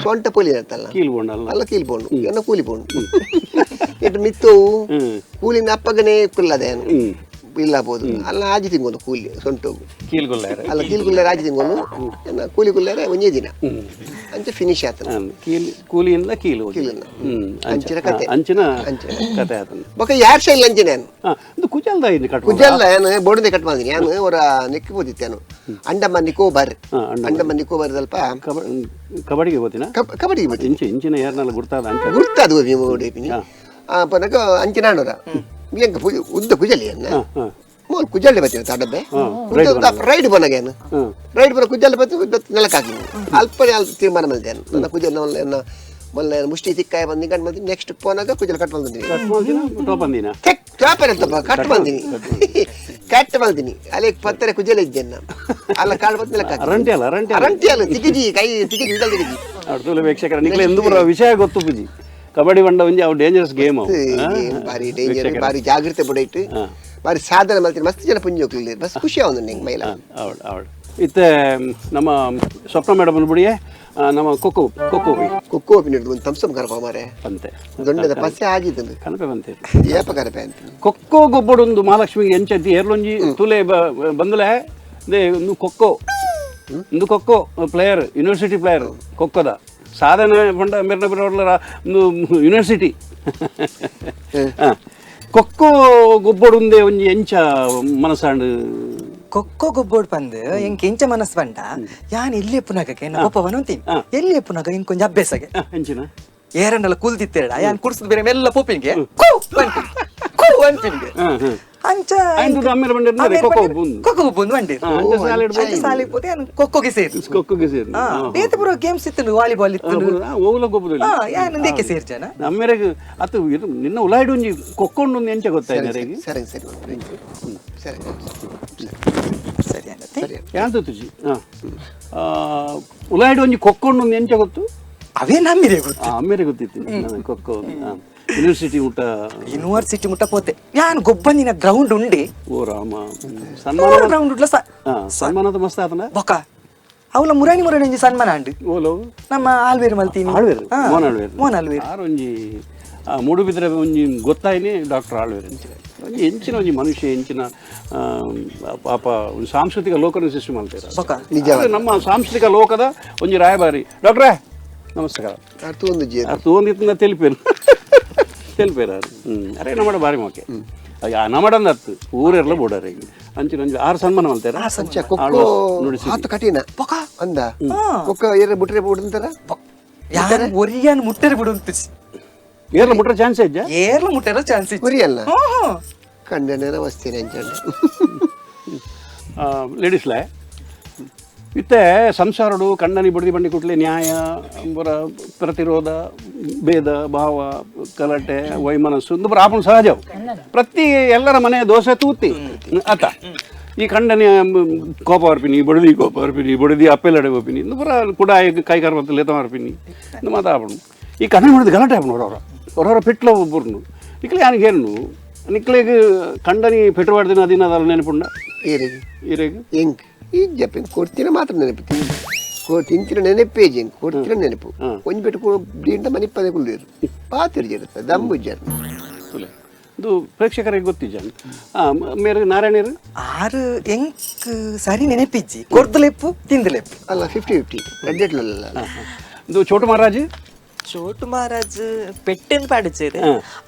ಸೊಂಟ ಪೋಲಿ ಅಂತಲ್ಲ
ಕೀಲ್ ಬೋಂಡಲ್ಲ
ಅಲ್ಲ ಕೀಲ್ ಬೋಂಡು ಏನ ಕೂಲಿ ಬೋಂಡು ಇಟ್ಟು ಮಿತ್ತವು ಕೂಲಿನ ಅಪ್ಪಗನೇ ಕುಲ್ಲದೇನು ಇಲ್ಲ ಬೋದು ಅಲ್ಲ ಆಜಿ ತಿಂಗೋನು ಕೂಲಿ ಸೊಂಟೋಗು
ಕೀಲ್ ಗೊಲ್ಲಾರೆ
ಅಲ್ಲ ಕೀಲ್ ಗುಲ್ಲಾರೆ ಆಜಿ ತಿಂಗೋನು ಏನ ಕೂಲಿ ಗುಲ್ಲಾರೆ ಒಂದೇ ದಿನ ಅಂಚೆ ಫಿನಿಶ್ ಆತನ
ಕೀಲ್ ಕೂಲಿಯಿಂದ ಕೀಲು ಹೋಗಿ.
ಕೀಲಿಂದ.
ಅಂಚಿನ
ಅಂಚಿನ ಕತೆ.
ಅಂಚಿನ
ಅಂಚಿನ.
ಕತೆ ಆತನ
ಬೊಕ ಯಾರ್ ಶೈಲಿ ಅಂಚೆ ನಾನು
ಇದು ಕುಜಲ್ದ ಇದು ಕಟ್
ಕುಜಲ್ಲ ಏನು ಬೋರ್ಡ್ ಕಟ್ ಮಾಡಿದೀನಿ ನಾನು ಅವರ ನೆಕ್ಕಿ ಹೋದಿತ್ತೇನು ಅಂಡಮಾನ್ ನಿಕೋಬಾರ್ ಅಂಡಮಾನ್ ನಿಕೋಬಾರ್ ಸ್ವಲ್ಪ
ಕಬಡ್ಡಿಗೆ ಹೋತಿನ
ಕಬಡ್ಡಿ ಹೋಗ್ತೀನಿ
ಇಂಚು ಇಂಚಿನ ಯಾರನ್ನೆಲ್ಲ ಗುರ್ತಾದ ಅಂಚ
ಗುರ್ತಾದ ಓಡಿಪಿನಿ ಪನಕ ಅಂಚಿನ ಆಣೋರ ಎಂಕ ಉದ್ದ ಕುಜಲಿ ಅನ್ನ ಮೋಲ್ ಕುಜಲ್ಲೆ ಬತ್ತೀನಿ ತಡಬ್ಬೆ ರೈಡ್ ಬನಗೇನು ರೈಡ್ ಬರ ಕುಜಲ್ಲೆ ಬತ್ತಿ ನೆಲಕ್ಕೆ ಹಾಕಿನಿ ಅಲ್ಪನೆ ಅಲ್ಪ ತೀರ್ಮಾನ ಮಾಡಿದ್ದೇನೆ ನನ್ನ ಕುಜಲ್ ಮೊನ್ನೆ ಮುಷ್ಟಿ ತಿಕ್ಕಾಯ ಬಂದು ಕಟ್ ಬಂದು ನೆಕ್ಸ್ಟ್ ಪೋನಾಗ ಕುಜಲ್ ಕಟ್ ಬಂದಿದ್ದೀನಿ
ಕಟ್ ಮಾಡ್ದಿನ ಟೋಪ್ ಅಂದಿನ
ಟಾಪರ್ ಎಂತಪ್ಪ ಕಟ್ ಬಂದಿನಿ ಕಟ್ ಬಂದಿನಿ ಅಲ್ಲಿ ಪತ್ತರ ಕುಜಲ್ ಇದ್ದೇನೆ ನಾನು ಅಲ್ಲ ಕಾಳು ಬಂದು ನೆಲಕ್ಕೆ ಹಾಕಿನಿ.
ಅರಂಟಿ ಅಲ್ಲ ಅರಂಟಿ ಅಲ್ಲ
ಅರಂಟಿ ಅಲ್ಲ ತಿಗಿಜಿ ಕೈ ತಿಗಿಜಿ ಉದಲ್ ತಿಗಿಜಿ
ಅಡ್ತುಲ ವೀಕ್ಷಕರ ನಿಕ್ಲೆ ಎಂದು ಬರೋ ವಿಷಯ ಗೊತ್ತು ಪೂಜಿ ಕಬಡ್ಡಿ ಬಂಡ ಒಂಜಿ ಅವು ಡೇಂಜರಸ್ ಗೇಮ್ ಅವು
ಭಾರಿ ಡೇಂಜರ್ ಭಾರಿ ಜಾಗ್ರತೆ ಬಡೈಟ್ ಭಾರಿ ಸಾಧನೆ ಮಾಡ್ತೀನಿ ಮಸ್ತ್ ಜನ ಪುಂಜಿ ಹೋಗ್ಲಿಲ್ಲ ಬಸ್ ಖುಷಿ ಆവുಂದು ನಿಂಗೆ ಮೈಲ
ಅವಳು ಅವಳು ಇತ್ತೆ ನಮ್ಮ ಸ್ವಪ್ನ ಮೇಡಮ್ ಬಿಡಿಯೇ ನಮ್ಮ ಕೊಕ್ಕೋ ಕೊಕ್ಕೋ
ಕೊಕ್ಕೋ ಪಿನಿಡ್ದು ಒಂದು ತಮ್ಸಮ್ ಕರಪ ಮಾರೆ
ಬಂತೆ
ದೊಡ್ಡದ ಪಸ್ಸೆ ಆಗಿದ್ದು
ಕನಪೆ ಬಂತೆ
ಏಪ ಕರಪೆ ಅಂತ
ಕೊಕ್ಕೋ ಗೊಬ್ಬಡೊಂದು ಮಹಾಲಕ್ಷ್ಮಿಗೆ ಎಂಚತಿ ಏರ್ಲೊಂಜಿ ತುಲೆ ಬಂದಲೆ they ಒಂದು ಕೊಕ್ಕೋ ಒಂದು ಕೊಕ್ಕೋ player university player ಕೊಕ್ಕೋದ ಸಾಧನೆ ಪಂಡ ಮೆರ್ನ ಬಿರೋಡ್ಲ ಒಂದು ಯೂನಿವರ್ಸಿಟಿ ಕೊಕ್ಕೋ ಗೊಬ್ಬಡುಂದೆ ಒಂಜಿ ಎಂಚ ಮನಸಾಂಡ್
ಕೊಕ್ಕೋ ಗೊಬ್ಬೋಡ್ ಪಂದ್ ಎಂಕ್ ಎಂಚ ಮನಸ್ ಪಂಡ ಯಾನ್ ಎಲ್ಲಿ ಪುನಗಕ್ಕೆ ಪವನ ಅಂತೀನಿ ಎಲ್ಲಿ ಪುನಗ ಇಂಕ್ ಕೊಂಚ ಅಭ್ಯಾಸಗೆ
ಎಂಚಿನ
ಏರನ್ನೆಲ್ಲ ಕೂಲ್ತಿತ್ತೇಡ ಯಾನ್ ಕುಡ್ಸದ್ ಬೇರೆ ಮೆಲ್ಲ ಪೋಪಿಂಗೆ ಕೂ ಅಂತೀನಿ ಕೂ ಅಂತೀನಿ ಅಂಚ ಕೊಕ್ಕೋ ಬಂದು ಬಂಡಿ ಅಂಚ ಸಾಲೆ ಪೋತೆ ಯಾನ್ ಕೊಕ್ಕೋಗೆ ಸೇರಿ
ಕೊಕ್ಕೋಗೆ ಸೇರಿ
ಬೇತೆ ಪೂರ ಗೇಮ್ಸ್ ಇತ್ತು ವಾಲಿಬಾಲ್ ಇತ್ತು
ಓಗುಲ ಗೊಬ್ಬದಲ್ಲಿ
ಯಾನ್ ದೇಕೆ ಸೇರ್ಜನ
ನಮ್ಮೆರೆಗ್ ಅತ್ತು ಇದು ನಿನ್ನ ಉಲಾಯ್ಡು ಒಂಜಿ ಕೊಕ್ಕೊಂಡು ಒಂದು ಎಂಚ ಗೊತ್ತಾಯ್ತು
ಸರಿ ಸರಿ ಸರಿ
ಸರಿ ಅನ್ನತ್ತೆ
ಯಾಂತ ತುಜಿ ಉಲಾಯ್ಡು ಒಂಜಿ ಕೊಕ್ಕೊಂಡು ಒಂದು ಎಂಚ ಗೊತ್ತು
ಅವೇ ನಮ್ಮಿದೆ ಗೊತ್ತು
ಅಮ್ಮೇರೆ ಗೊತ್ತಿತ್ತು ಕೊಕ್ಕೋ ಯೂನಿವರ್ಸಿಟಿ ಊಟ
ಯೂನಿವರ್ಸಿಟಿ ಮುಟ್ಟ ಪೋತೆ ಯಾನ್ ಗೊಬ್ಬಂದಿನ ಗ್ರೌಂಡ್ ಉಂಡೆ
ಓ ರಾಮ ಸನ್ಮಾನ
ಗ್ರೌಂಡ್ ಉಡ್ಲ
ಸನ್ಮಾನದ ಮಸ್ತ್ ಆತನ
ಬೊಕ ಅವಲ ಮುರಾಣಿ ಮುರಾಣಿ ಒಂಜಿ ಸನ್ಮಾನ ಅಂಡು
ಓಲೋ
ನಮ್ಮ ಆಲ್ವೇರ್ ಮಲ್ತೀನಿ
ಆಳ್ವೇರ್ ಮೋನ್ ಆಳ್ವೇರ್
ಮೋನ್ ಆಳ್ವೇರ್
ಆರ್ ಒಂಜಿ ಮೂಡುಬಿದ್ರೆ ಒಂಜಿ ಗೊತ್ತಾಯಿನಿ ಡಾಕ್ಟರ್ ಆಳ್ವೇರ್ ಒಂಜಿ ಎಂಚಿನ ಒಂಜಿ ಮನುಷ್ಯ ಎಂಚಿನ ಪಾಪ ಒಂದು ಸಾಂಸ್ಕೃತಿಕ ಲೋಕನ ಸೃಷ್ಟಿ ಮಾಡ್ತಾರೆ
ಬೊಕ
ನಮ್ಮ ಸಾಂಸ್ಕೃತಿಕ ಲೋಕದ ಒಂಜಿ ರಾಯಭಾರಿ ಡಾಕ್ಟ್ರೇ ನಮಸ್ಕಾರ.
ಅರ್ಥ
ಒಂದು ತೆಲಿಪೇರು ತೆಲಿಪೇರ. ಅರೆ ನಮ್ಮಡ ಬಾರಿ ಮೋಕೆ ನಮ್ಮಡಂದ ಅತ್ತು ಊರೆಲ್ಲ ಬೋಡಾರೆ ಅಂಚಿನ ಅಂಚು ಆರು ಸನ್ಮಾನ ಮಾಡ್ತಾರೆ.
ಆತ ಕಠಿಣ ಅಂದ ಕೊಕ್ಕ ಏರ ಬಿಟ್ರೆ ಬಿಡುಂತಾರ
ಯಾರು ಒರಿಯಾನ್ ಮುಟ್ಟರೆ ಬಿಡುಂತ
ಏರ್ಲ ಮುಟ್ರೆ ಚಾನ್ಸ್ ಇಜ್ಜ
ಏರ್ಲ ಮುಟ್ಟರ ಚಾನ್ಸ್ ಇಜ್ಜ
ಒರಿಯಲ್ಲ ಕಂಡನೇನ ವಸ್ತಿನ ಅಂಚ
ಲೇಡೀಸ್ಲೆ ಇತ್ತೆ ಸಂಸಾರಡು ಕಣ್ಣನಿ ಬಡ್ದಿ ಬಂಡಿ ಕುಟ್ಲೆ ನ್ಯಾಯ ಬರ ಪ್ರತಿರೋಧ ಭೇದ ಭಾವ ಕಲಟೆ ವೈಮನಸ್ಸು ಒಂದು ಬರ ಆಪಣ ಸಹಜವು ಪ್ರತಿ ಎಲ್ಲರ ಮನೆ ದೋಸೆ ತೂತಿ ಆತ ಈ ಕಂಡನೆ ಕೋಪ ಅರ್ಪಿನಿ ಬಡದಿ ಕೋಪ ಅರ್ಪಿನಿ ಬಡದಿ ಅಪ್ಪೆಲಡೆ ಹೋಪಿನಿ ಇಂದು ಬರ ಕೂಡ ಕೈಕಾರ ಮತ್ತು ಲೇತ ಮಾರ್ಪಿನಿ ಇಂದು ಮಾತಾಪಣು ಈ ಕಣ್ಣು ಮಾಡಿದ ಗಲಾಟೆ ಆಪಣ ಹೊರವರ ಹೊರವರ ಪೆಟ್ಲ ಒಬ್ಬರು ನಿಕ್ಲೆ ಯಾನಿಗೇನು ನಿಕ್ಲೆಗ್ ಕಂಡನಿ ಪೆಟ್ಟು ಮಾಡ್ದಿನ ಅದಿನ ಅದಲ್ಲ ನೆನಪುಂಡ
ಈರೆಗ್ ಎಂಕ್ ಈ ಜಪ್ಪ ಕೊಡ್ತೀನ ಮಾತ್ರ ನೆನಪು ತಿಂತಿನ ನೆನಪೇ ಜಂಕ್ ಕೊಡ್ತೀನ ನೆನಪು ಒಂಜಿ ಪೆಟ್ಟು ದೀಂಡ ಮನಿಪ್ಪದೆ ಕುಲ್ಲೇರು ಪಾತಿರು ಜರುತ್ತ ದಮ್ಮು ಜರ್
ಇದು ಪ್ರೇಕ್ಷಕರಿಗೆ ಗೊತ್ತಿಜ್ಜ ಮೇರೆ ನಾರಾಯಣರು
ಆರು ಎಂಕ್ ಸರಿ ನೆನಪಿಜ್ಜಿ ಕೊರ್ದುಲೆಪ್ಪು ತಿಂದುಲೆಪ್ಪು
ಅಲ್ಲ 50-50 ರಡ್ಡೆಟ್ಲಲ್ಲ.
ಇದು ಚೋಟು ಮಹಾರಾಜ್
ಚೋಟು ಮಹಾರಾಜ್ ಪೆಟ್ಟಿನ ಪಾಡಿಚೇರು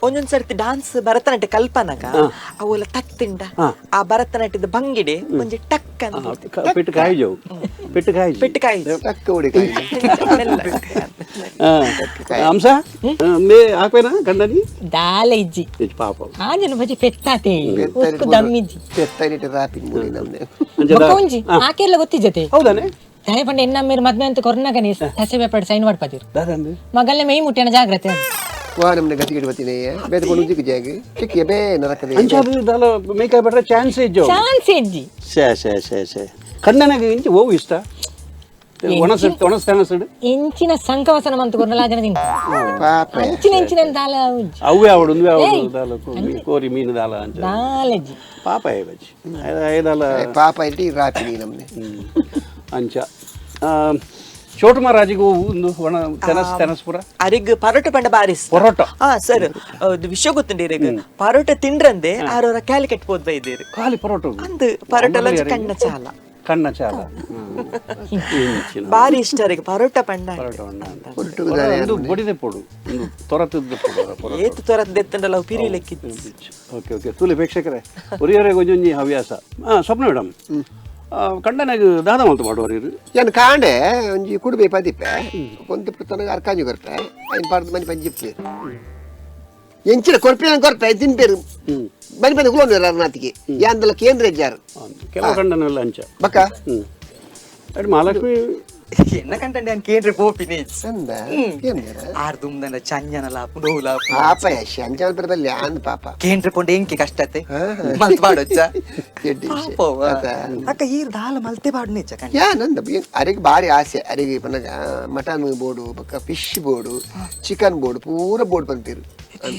ಒಂದೊಂದ್ ಸರ್ತಿ ಡಾನ್ಸ್ ಭರತನಾಟ್ಯ ಕಲ್ಪನಾಗ ಅವೆಲ್ಲ ತತ್ತಿಂಡ ಆ ಭರತನಾಟ್ಯದ ಭಂಗಿಡೆ ಒಂಜಿ ಟಕ್ ಅಂತ
ಪೆಟ್ಟು ಕಾಯಿ ಜವು ಪೆಟ್ಟು ಕಾಯಿ
ಪೆಟ್ಟು ಕಾಯಿ
ಟಕ್ ಓಡಿ ಕಾಯಿ
ಅಂಶ ಮೇ ಹಾಕ್ಬೇನಾ ಗಂಡನಿ
ದಾಲ ಇಜ್ಜಿ
ಪಾಪ
ಆ ಜನ ಬಜಿ ಪೆತ್ತಾತೆ ಉಕ್ಕು ದಮ್ಮಿಜ್ಜಿ
ಪೆತ್ತನಿಟ್ಟು ರಾಪಿನ ಮೂಡಿ ನಮ್ನೆ
ಒಂಜಿ ಆಕೆಲ್ಲ ಗೊತ್ತಿಜ್ಜತೆ.
ಹೌದಾನೆ
ತಾಯಿ ಪಂಡ ಎನ್ನ ಮೇರು ಮದ್ವೆ ಅಂತ ಕೊರ್ನಾಗನೆ ಹಸೆ ಪೇಪರ್ ಸೈನ್ ಮಾಡ್ಪದಿರು ಮಗಲ್ಲೆ ಮೈ ಮುಟ್ಟಿನ ಜಾಗ್ರತೆ
ವಾ ನಮ್ನೆ ಗತಿಗೆ ಬತ್ತಿನೇ ಬೇರೆ ಕೊಂಡು ಜಿಗ್ ಜಾಗ ಚಿಕ್ಕ ಬೇ ನರಕದೆ
ಅಂಚಾದ ದಾಲ ಮೇಕಪ್ ಬಿಟ್ರೆ ಚಾನ್ಸ್ ಇಜ್ಜೋ
ಚಾನ್ಸ್ ಇಜ್ಜಿ.
ಸೇ ಸೇ ಸೇ ಸೇ ಕಣ್ಣನಗೆ ಇಂಚಿ ಓವು ಇಷ್ಟ ಒಣಸ ಒಣಸ ತೆನಸಡು
ಇಂಚಿನ ಸಂಕವಸನ ಮಂತು ಕೊರ್ನಲ ಜನ ತಿಂತ
ಪಾಪ
ಅಂಚಿನ ಇಂಚಿನ ದಾಲ
ಅವೇ ಅವಡು ಒಂದೇ ಅವಡು ದಾಲ ಕೋರಿ ಮೀನು ದಾಲ ಅಂಚ
ದಾಲಜ್ಜಿ
ಪಾಪ ಏ ಬಜ್ಜಿ ಐದಾಲ
ಪಾಪ ಇಟ್ಟಿ ರಾಪಿನಿ ನಮ್ನೆ
ಅಂಚ ಚೋಟು ಮಹಾರಾಜಿಗೂ ಒಂದು ಒಣ ತೆನಸ್ ತೆನಸ್ಪುರ
ಅರಿಗ್ ಪರೋಟ ಪಂಡ ಬಾರಿಸ್
ಪರೋಟ
ಹಾ ಸರ್ ವಿಷಯ ಗೊತ್ತುಂಡು ಇರಗ್ ಪರೋಟ ತಿಂಡ್ರಂದೆ ಆರೋರ ಕ್ಯಾಲಿಕೆಟ್ ಪೋದ್ ಬೈದೇರು
ಖಾಲಿ ಪರೋಟ
ಅಂದ್ ಪರೋಟ ಕಣ್ಣ ಚಾಲ
ಕಣ್ಣ ಚಾಲ
ಬಾರಿ ಇಷ್ಟ ಅರಿಗೆ ಪರೋಟ ಪಂಡ
ಒಂದು ಬಡಿದೆ ಪೋಡು ಒಂದು ತೊರತದ್ದು ಪೋಡು
ಏತು ತೊರದ್ದು ಪಿರಿಲೆಕ್ಕಿತ್ತು.
ಓಕೆ ಓಕೆ ತೂಲೆ ಪ್ರೇಕ್ಷಕರೇ ಒರಿಯೊರೆ ಒಂಜೊಂಜಿ ಹವ್ಯಾಸ. ಸ್ವಪ್ನ ಮೇಡಮ್ ಕಂಡನಾಗ ದಾದ ಮಾತು ಮಾಡುವರು ಇರು
ಯಾನ್ ಕಾಂಡೆ ಒಂಜಿ ಕುಡುಬೆ ಪದಿಪ್ಪೆ ಕೊಂತ ಪುತ್ತನಗ ಅರ್ಕಾಂಜಿ ಕೊರ್ಪೆ ಐನ್ ಪಾಡ್ದು ಮನಿ ಪಂಜಿಪ್ಪೆ ಎಂಚಿನ ಕೊರ್ಪಿನ ಕೊರ್ಪೆ ತಿನ್ಪೇರು ಮನಿ ಪಂಜಿ ಕುಲೋನ್ ಅರ್ನಾತಿಗೆ ಯಾಂದಲ ಕೇಂದ್ರ ಇಜ್ಜಾರು
ಕೆಲವು ಕಂಡನೆಲ್ಲ ಅಂಚ
ಬಕ್ಕ
ಅಡ್ ಮಹಾಲಕ್ಷ್ಮಿ
ಎನ್ನ ಕಂಟಂಡೆ ನಾನು ಕೇಂದ್ರ ಪೋಪಿನಿ
ಅಂದ ಕೇಂದ್ರ
ಆರ್ ದುಮ್ದನ ಚಂಜನ ಲಾಪು ಡೋಲಾಪು
ಪಾಪ ಯಶ್ ಅಂಚ ಬರಬಲ್ಲಿ ಆಂದ್ ಪಾಪ
ಕೇಂದ್ರ ಪೊಂಡೆ ಎಂಕೆ ಕಷ್ಟತೆ ಮಲ್ತ್ ಬಾಡೊಚ್ಚ ಅಕ್ಕ ಈರ್ ದಾಲ ಮಲ್ತೆ ಬಾಡು ನಿಚ್ಚ
ಯಾ ನಂದ ಅರಿಗೆ ಬಾರಿ ಆಸೆ ಅರಿಗೆ ಪನ್ನಗ ಮಟನ್ ಬೋಡು ಬಕ್ಕ fish board chicken board ಪೂರ ಬೋರ್ಡ್ ಬಂತೀರು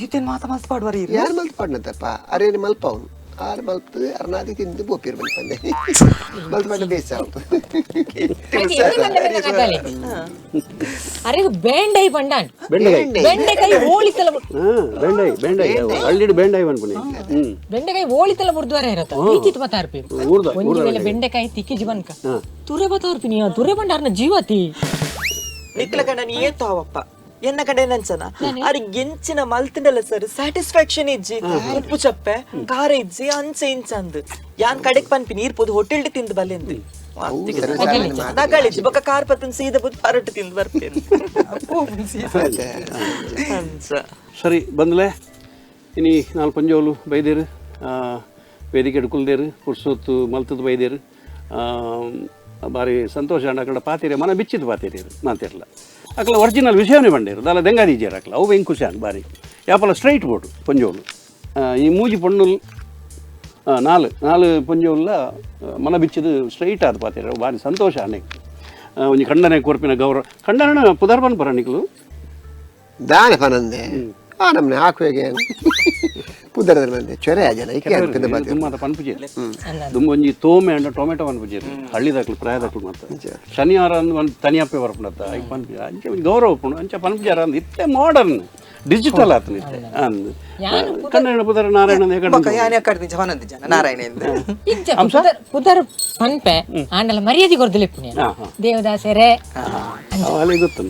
ಈತೇನ್ ಮಾತ ಮಲ್ತ್ ಪಾಡುವಾರ
ಯಾರು ಮಲ್ತ್ ಪಾಡ್ನತ್ತಪ್ಪ ಅರೆ ಮಲ್ಪವನು ಆರು ಮಲ್ಪದು ಅರ್ನಾದಿ ತಿಂದು ಬೋಪಿರು ಮಲ್ಪಂದೆ ಮಲ್ತ್ ಪಾಡ ಬೇಸ
ಅರೆ ಬೆಂಡೈ ಪಂಡಾನ್ ಬೆಂಡೆಕಾಯಿ ಹೋಳಿತಲ
ಬೆಂಡೈ ಬೆಂಡೈ ಹಳ್ಳಿಡು ಬೆಂಡೈ ಅನ್ಪುನಿ
ಬೆಂಡೆಕಾಯಿ ಹೋಳಿತಲ ಮುರ್ದ್ವಾರ ಇರತ್ತ ಈಚಿತ್ ಬತ್ತಾರ್ಪಿ ಒಂಜಿ ವೇಳೆ ಬೆಂಡೆಕಾಯಿ ತಿಕ್ಕಿಜಿ ಬನ್ಕ ತುರೆ ಬತ್ತಾರ್ಪಿನಿ ತುರೆ ಬಂಡಾರ್ನ ಜೀವತಿ
ನಿಕ್ಲ ಕಣ್ಣ ನೀ ಏತಾವಪ್ಪ ಎನ್ನ ಕಡೆ ನಂಚನ ಅರಿಗೆ ಎಂಚಿನ ಮಲ್ತಿಂಡಲ್ಲ ಸರ್ ಸ್ಯಾಟಿಸ್ಫ್ಯಾಕ್ಷನ್ ಇಜ್ಜಿ ಉಪ್ಪು ಚಪ್ಪೆ ಖಾರ ಇಜ್ಜಿ ಅಂಚೆ ಇಂಚ ಅಂದ್ ಯಾನ್ ಕಡೆಗ್ ಪನ್ಪಿ ನೀರ್ ಪೋದು ಹೋಟೆಲ್ ತಿಂದು ಬಲ್ಲೆಂದು ನಗಳಿಜ್ಜಿ ಬೊಕ್ಕ ಕಾರ್ ಪತ್ತನ್ ಸೀದ ಪೋದು ಪರೋಟ ತಿಂದು ಬರ್ತೇನೆ.
ಸರಿ ಬಂದ್ಲೆ ಇನಿ ನಾಲ್ ಪಂಜೋಲು ಬೈದೇರು ವೇದಿಕೆ ಎಡ್ಕುಲ್ದೇರು ಪುರ್ಸೊತ್ತು ಮಲ್ತದ ಬೈದೇರು ಬಾರಿ ಸಂತೋಷ ಅಂಡ ಅಕಡೆ ಪಾತಿರೆ ಮನ ಬಿಚ್ಚಿದ ಪಾತಿರಿ ಮಾತಿರಲ್ಲ ಅಕಲ ಒರಿಜಿನಲ್ ವಿಷಯನೇ ಬಂಡೇರು ದಾಲ ದೆಂಗಾದೀಜೇರು ಅಕಲ ಅವು ಹೆಂಗೆ ಖುಷಿ ಬಾರಿ ಯಾಪಲ ಸ್ಟ್ರೈಟ್ ಬೋಟು ಪಂಜೋಲು ಈ ಮೂಜಿ ಪೊಣ್ಣುಲ್ ನಾಲು ನಾಲು ಪಂಜೋಲ್ಲ ಮನ ಬಿಚ್ಚಿದ ಸ್ಟ್ರೈಟ್ ಆದ ಪಾತಿರ ಬಾರಿ ಸಂತೋಷ ಅನೇಕ ಒಂಜಿ ಖಂಡನೆ ಕೊರ್ಪಿನ ಗೌರವ ಖಂಡನ ಪುದರ್ಬನ್ ಪರ ನಿಕ್ಲು
ದಾನ ಪನಂದೆ ಆ ನಮ್ನೆ ಹಾಕುವೆಗೆ ಪುದರದ ಬಂದೆ ಚೊರೆ ಜನ
ದುಮ್ಮದ ಪನ್ಪುಜೇರು ದುಂಬೊಂಜಿ ತೋಮೆ ಅಂಡ ಟೊಮೆಟೊ ಪನ್ಪುಜೇರು ಹಳ್ಳಿದಾಕ್ಲು ಪ್ರಾಯದಾಕ್ಲು ಮಾತ್ರ ಶನಿವಾರ ಅಂದ್ ಒಂದು ತನಿಯಪ್ಪೆ ಬರ್ಪುಂಡತ್ತ ಐಕ್ ಪನ್ಪು ಅಂಚೆ ಒಂಜಿ ಗೌರವ ಉಪ್ಪುಂಡು ಅಂಚೆ ಪನ್ಪುಜಾರ ಅಂದ್ ಇತ್ತೆ ಮಾಡರ್ನ್ ಡಿಜಿಟಲ್ ಆತನ ಕನ್ನಡ ಪುದರ್ ನಾರಾಯಣ
ಬೊಕ್ಕ ಯಾನೆ ಕಡ್ದಿ ಜವನಂದಿ ಜನ ನಾರಾಯಣ ಇಂದ
ಇಜ್ಜ ಪುದರ್ ಪುದರ್ ಪನ್ಪೆ ಆಂಡಲ ಮರ್ಯಾದೆ ಕೊರ್ದಲೆಪ್ಪುನಿ ದೇವದಾಸರೇ.
ಅವಾಲೆ ಗೊತ್ತು.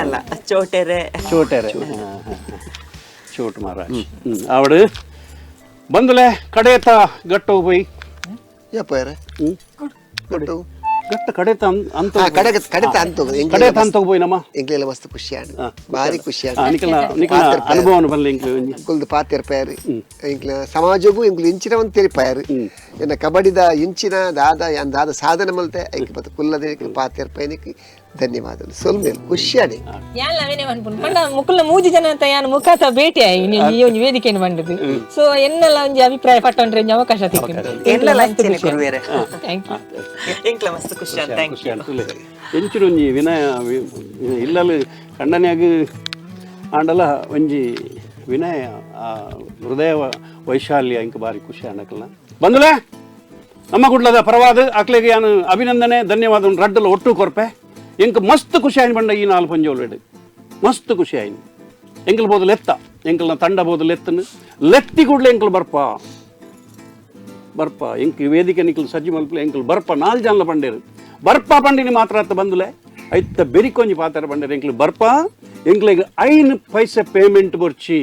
ಅಲ್ಲ ಚೋಟೆರೆ
ಚೋಟೆರೆ ಚೋಟ್ ಮಹಾರಾಜ್ ಅವಡು ಬಂದಲೆ ಕಡೇತ ಗಟ್ಟ ಹೋಯ್
ಯಪ್ಪ ಗಟ್ಟು
ಗಟ್ಟ ಕಡೇತ ಅಂತ
ಕಡೆತ ಅಂತ
ಕಡೇತ ಅಂತ ಹೋಯ್ ನಮ್ಮ
ಎಂಕ್ಲೆಲ್ಲ ಮಸ್ತ್ ಖುಷಿ ಆಂಡ್ ಭಾರಿ ಖುಷಿ ಆಂಡ್.
ನಿಕಲ್ನ ನಿಕಲ್ನ ಅನುಭವನ ಬಲ್ಲೆ ಎಂಕ್ಲೆ
ಎಂಕುಲ್ದು ಪಾತೆರ್ಪಾಯರು ಎಂಕ್ಲ ಸಮಾಜಗೂ ಎಂಕುಲು ಇಂಚಿನ ಒಂದು ತೆರಿಪಾಯರು ಎನ್ನ ಕಬಡ್ಡಿದ ಇಂಚಿನ ದಾದ ದಾದ ಸಾಧನೆ ಮಲ್ತೆ ಐಕ್ ಬತ್ತ ಕುಲ್ಲದೆ ಪಾತೆರ್ಪಾಯನಿಕ್ ಧನ್ಯವಾದಗಳು. ಸೊಲ್ಮೇಲ್ ಖುಷಿ ಆಡಿ
ಯಾನ್ ಅವೇನೆ ಪನ್ಪುನು ಪಂಡ ಮುಕುಲ್ನ ಮೂಜಿ ಜನ ಅಂತ ಯಾನ್ ಮುಖಾತ ಭೇಟಿ ಆಯಿ ಈ ಒಂಜಿ ವೇದಿಕೆಯನ್ನು ಬಂದದ್ದು. ಸೊ ಎನ್ನೆಲ್ಲ ಒಂಜಿ ಅಭಿಪ್ರಾಯ ಪಟ್ಟೊಂಡ್ರೆ ಒಂಜಿ ಅವಕಾಶ ತಿಕ್ಕಿಂಡು.
ಎನ್ನಲ ಅಂಚೆನೆ ಕೊರುವೆರೆ.
Thank you.
ಎಂಕ್ಲ ಮಸ್ತ್ ಖುಷಿ ಆಂಡ್. Thank
ಖುಷಿ ಆಂಡ್. ಎಂಚಿನ ಒಂಜಿ ವಿನಯ ಇಲ್ಲಲ್ಲಿ ಕಂಡನೆಯಾಗ ಆಂಡಲ ಒಂಜಿ ವಿನಯ ಹೃದಯ ವೈಶಾಲ್ಯ ಇಂಕ ಬಾರಿ ಖುಷಿ ಆಂಡಕಲ್ನ ಬಂದಲೇ ನಮ್ಮ ಗುಡ್ಲದ ಪರವಾದ ಅಕ್ಲೆಗೆ ಯಾನು ಅಭಿನಂದನೆ ಧನ್ಯವಾದ ರಡ್ಡಲ ಒಟ್ಟು ಕೊರ್ಪೆ. ಎಂಕ್ ಮಸ್ತ್ ಖುಷಿ ಆಯ್ನ ಬಂಡ ಈ ನಾಲ್ ಪಂಜೋಲೆಡ್ ಮಸ್ತ್ ಖುಷಿ ಆಯ್ನ. ಎಂಕಲ್ ಬೋದು ಲೆತ್ತ ಎಂಕಲ್ನ ತಂಡ ಬೋದು ಲೆತ್ತನು ಲೆತ್ತಿ ಕೂಡಲೇ ಎಂಕಲ್ ಬರ್ಪ ಬರ್ಪ ಎಂಕ್ ವೇದಿಕೆ ನಿಕಲ್ ಸಜ್ಜಿ ಮಲ್ಪಲೆ ಎಂಕಲ್ ಬರ್ಪ ನಾಲ್ ಜನಲ ಬಂಡೇರು ಬರ್ಪ ಪಂಡಿನಿ ಮಾತ್ರ ಅತ್ತ ಬಂದುಲೆ ಐತ ಬೆರಿಕೊಂಜಿ ಪಾತ್ರ ಬಂಡೇರು ಎಂಕಲ್ ಬರ್ಪ ಎಂಕ್ಲೆಗ್ 5 ಪೈಸೆ ಪೇಮೆಂಟ್ ಬೊರ್ಚಿ.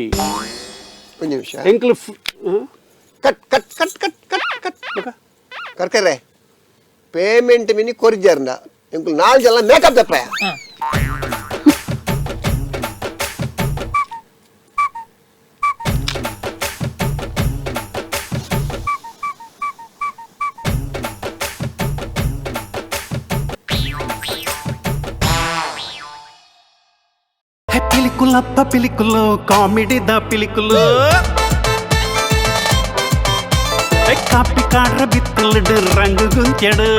ಒಂದು ನಿಮಿಷ
ಎಂಕಲ್
cut cut cut cut cut cut ಕರ್ಕರೆ ಪೇಮೆಂಟ್ ಮಿನಿ ಕೊರಿಜಾರ್ನ ಎಂಕುಲು ನಾಲ್ ಜನ ಮೇಕಪ್ ದಪ್ಪಾಯ.
ಪಿಲಿಕುಲಪ್ಪ ಪಿಲಿಕುಲು ಕಾಮಿಡಿ the Pilikulu copy ಕಾಡ್ರ ಬಿತ್ತಲಡು ರಂಗು ಗುಂತೆಡು.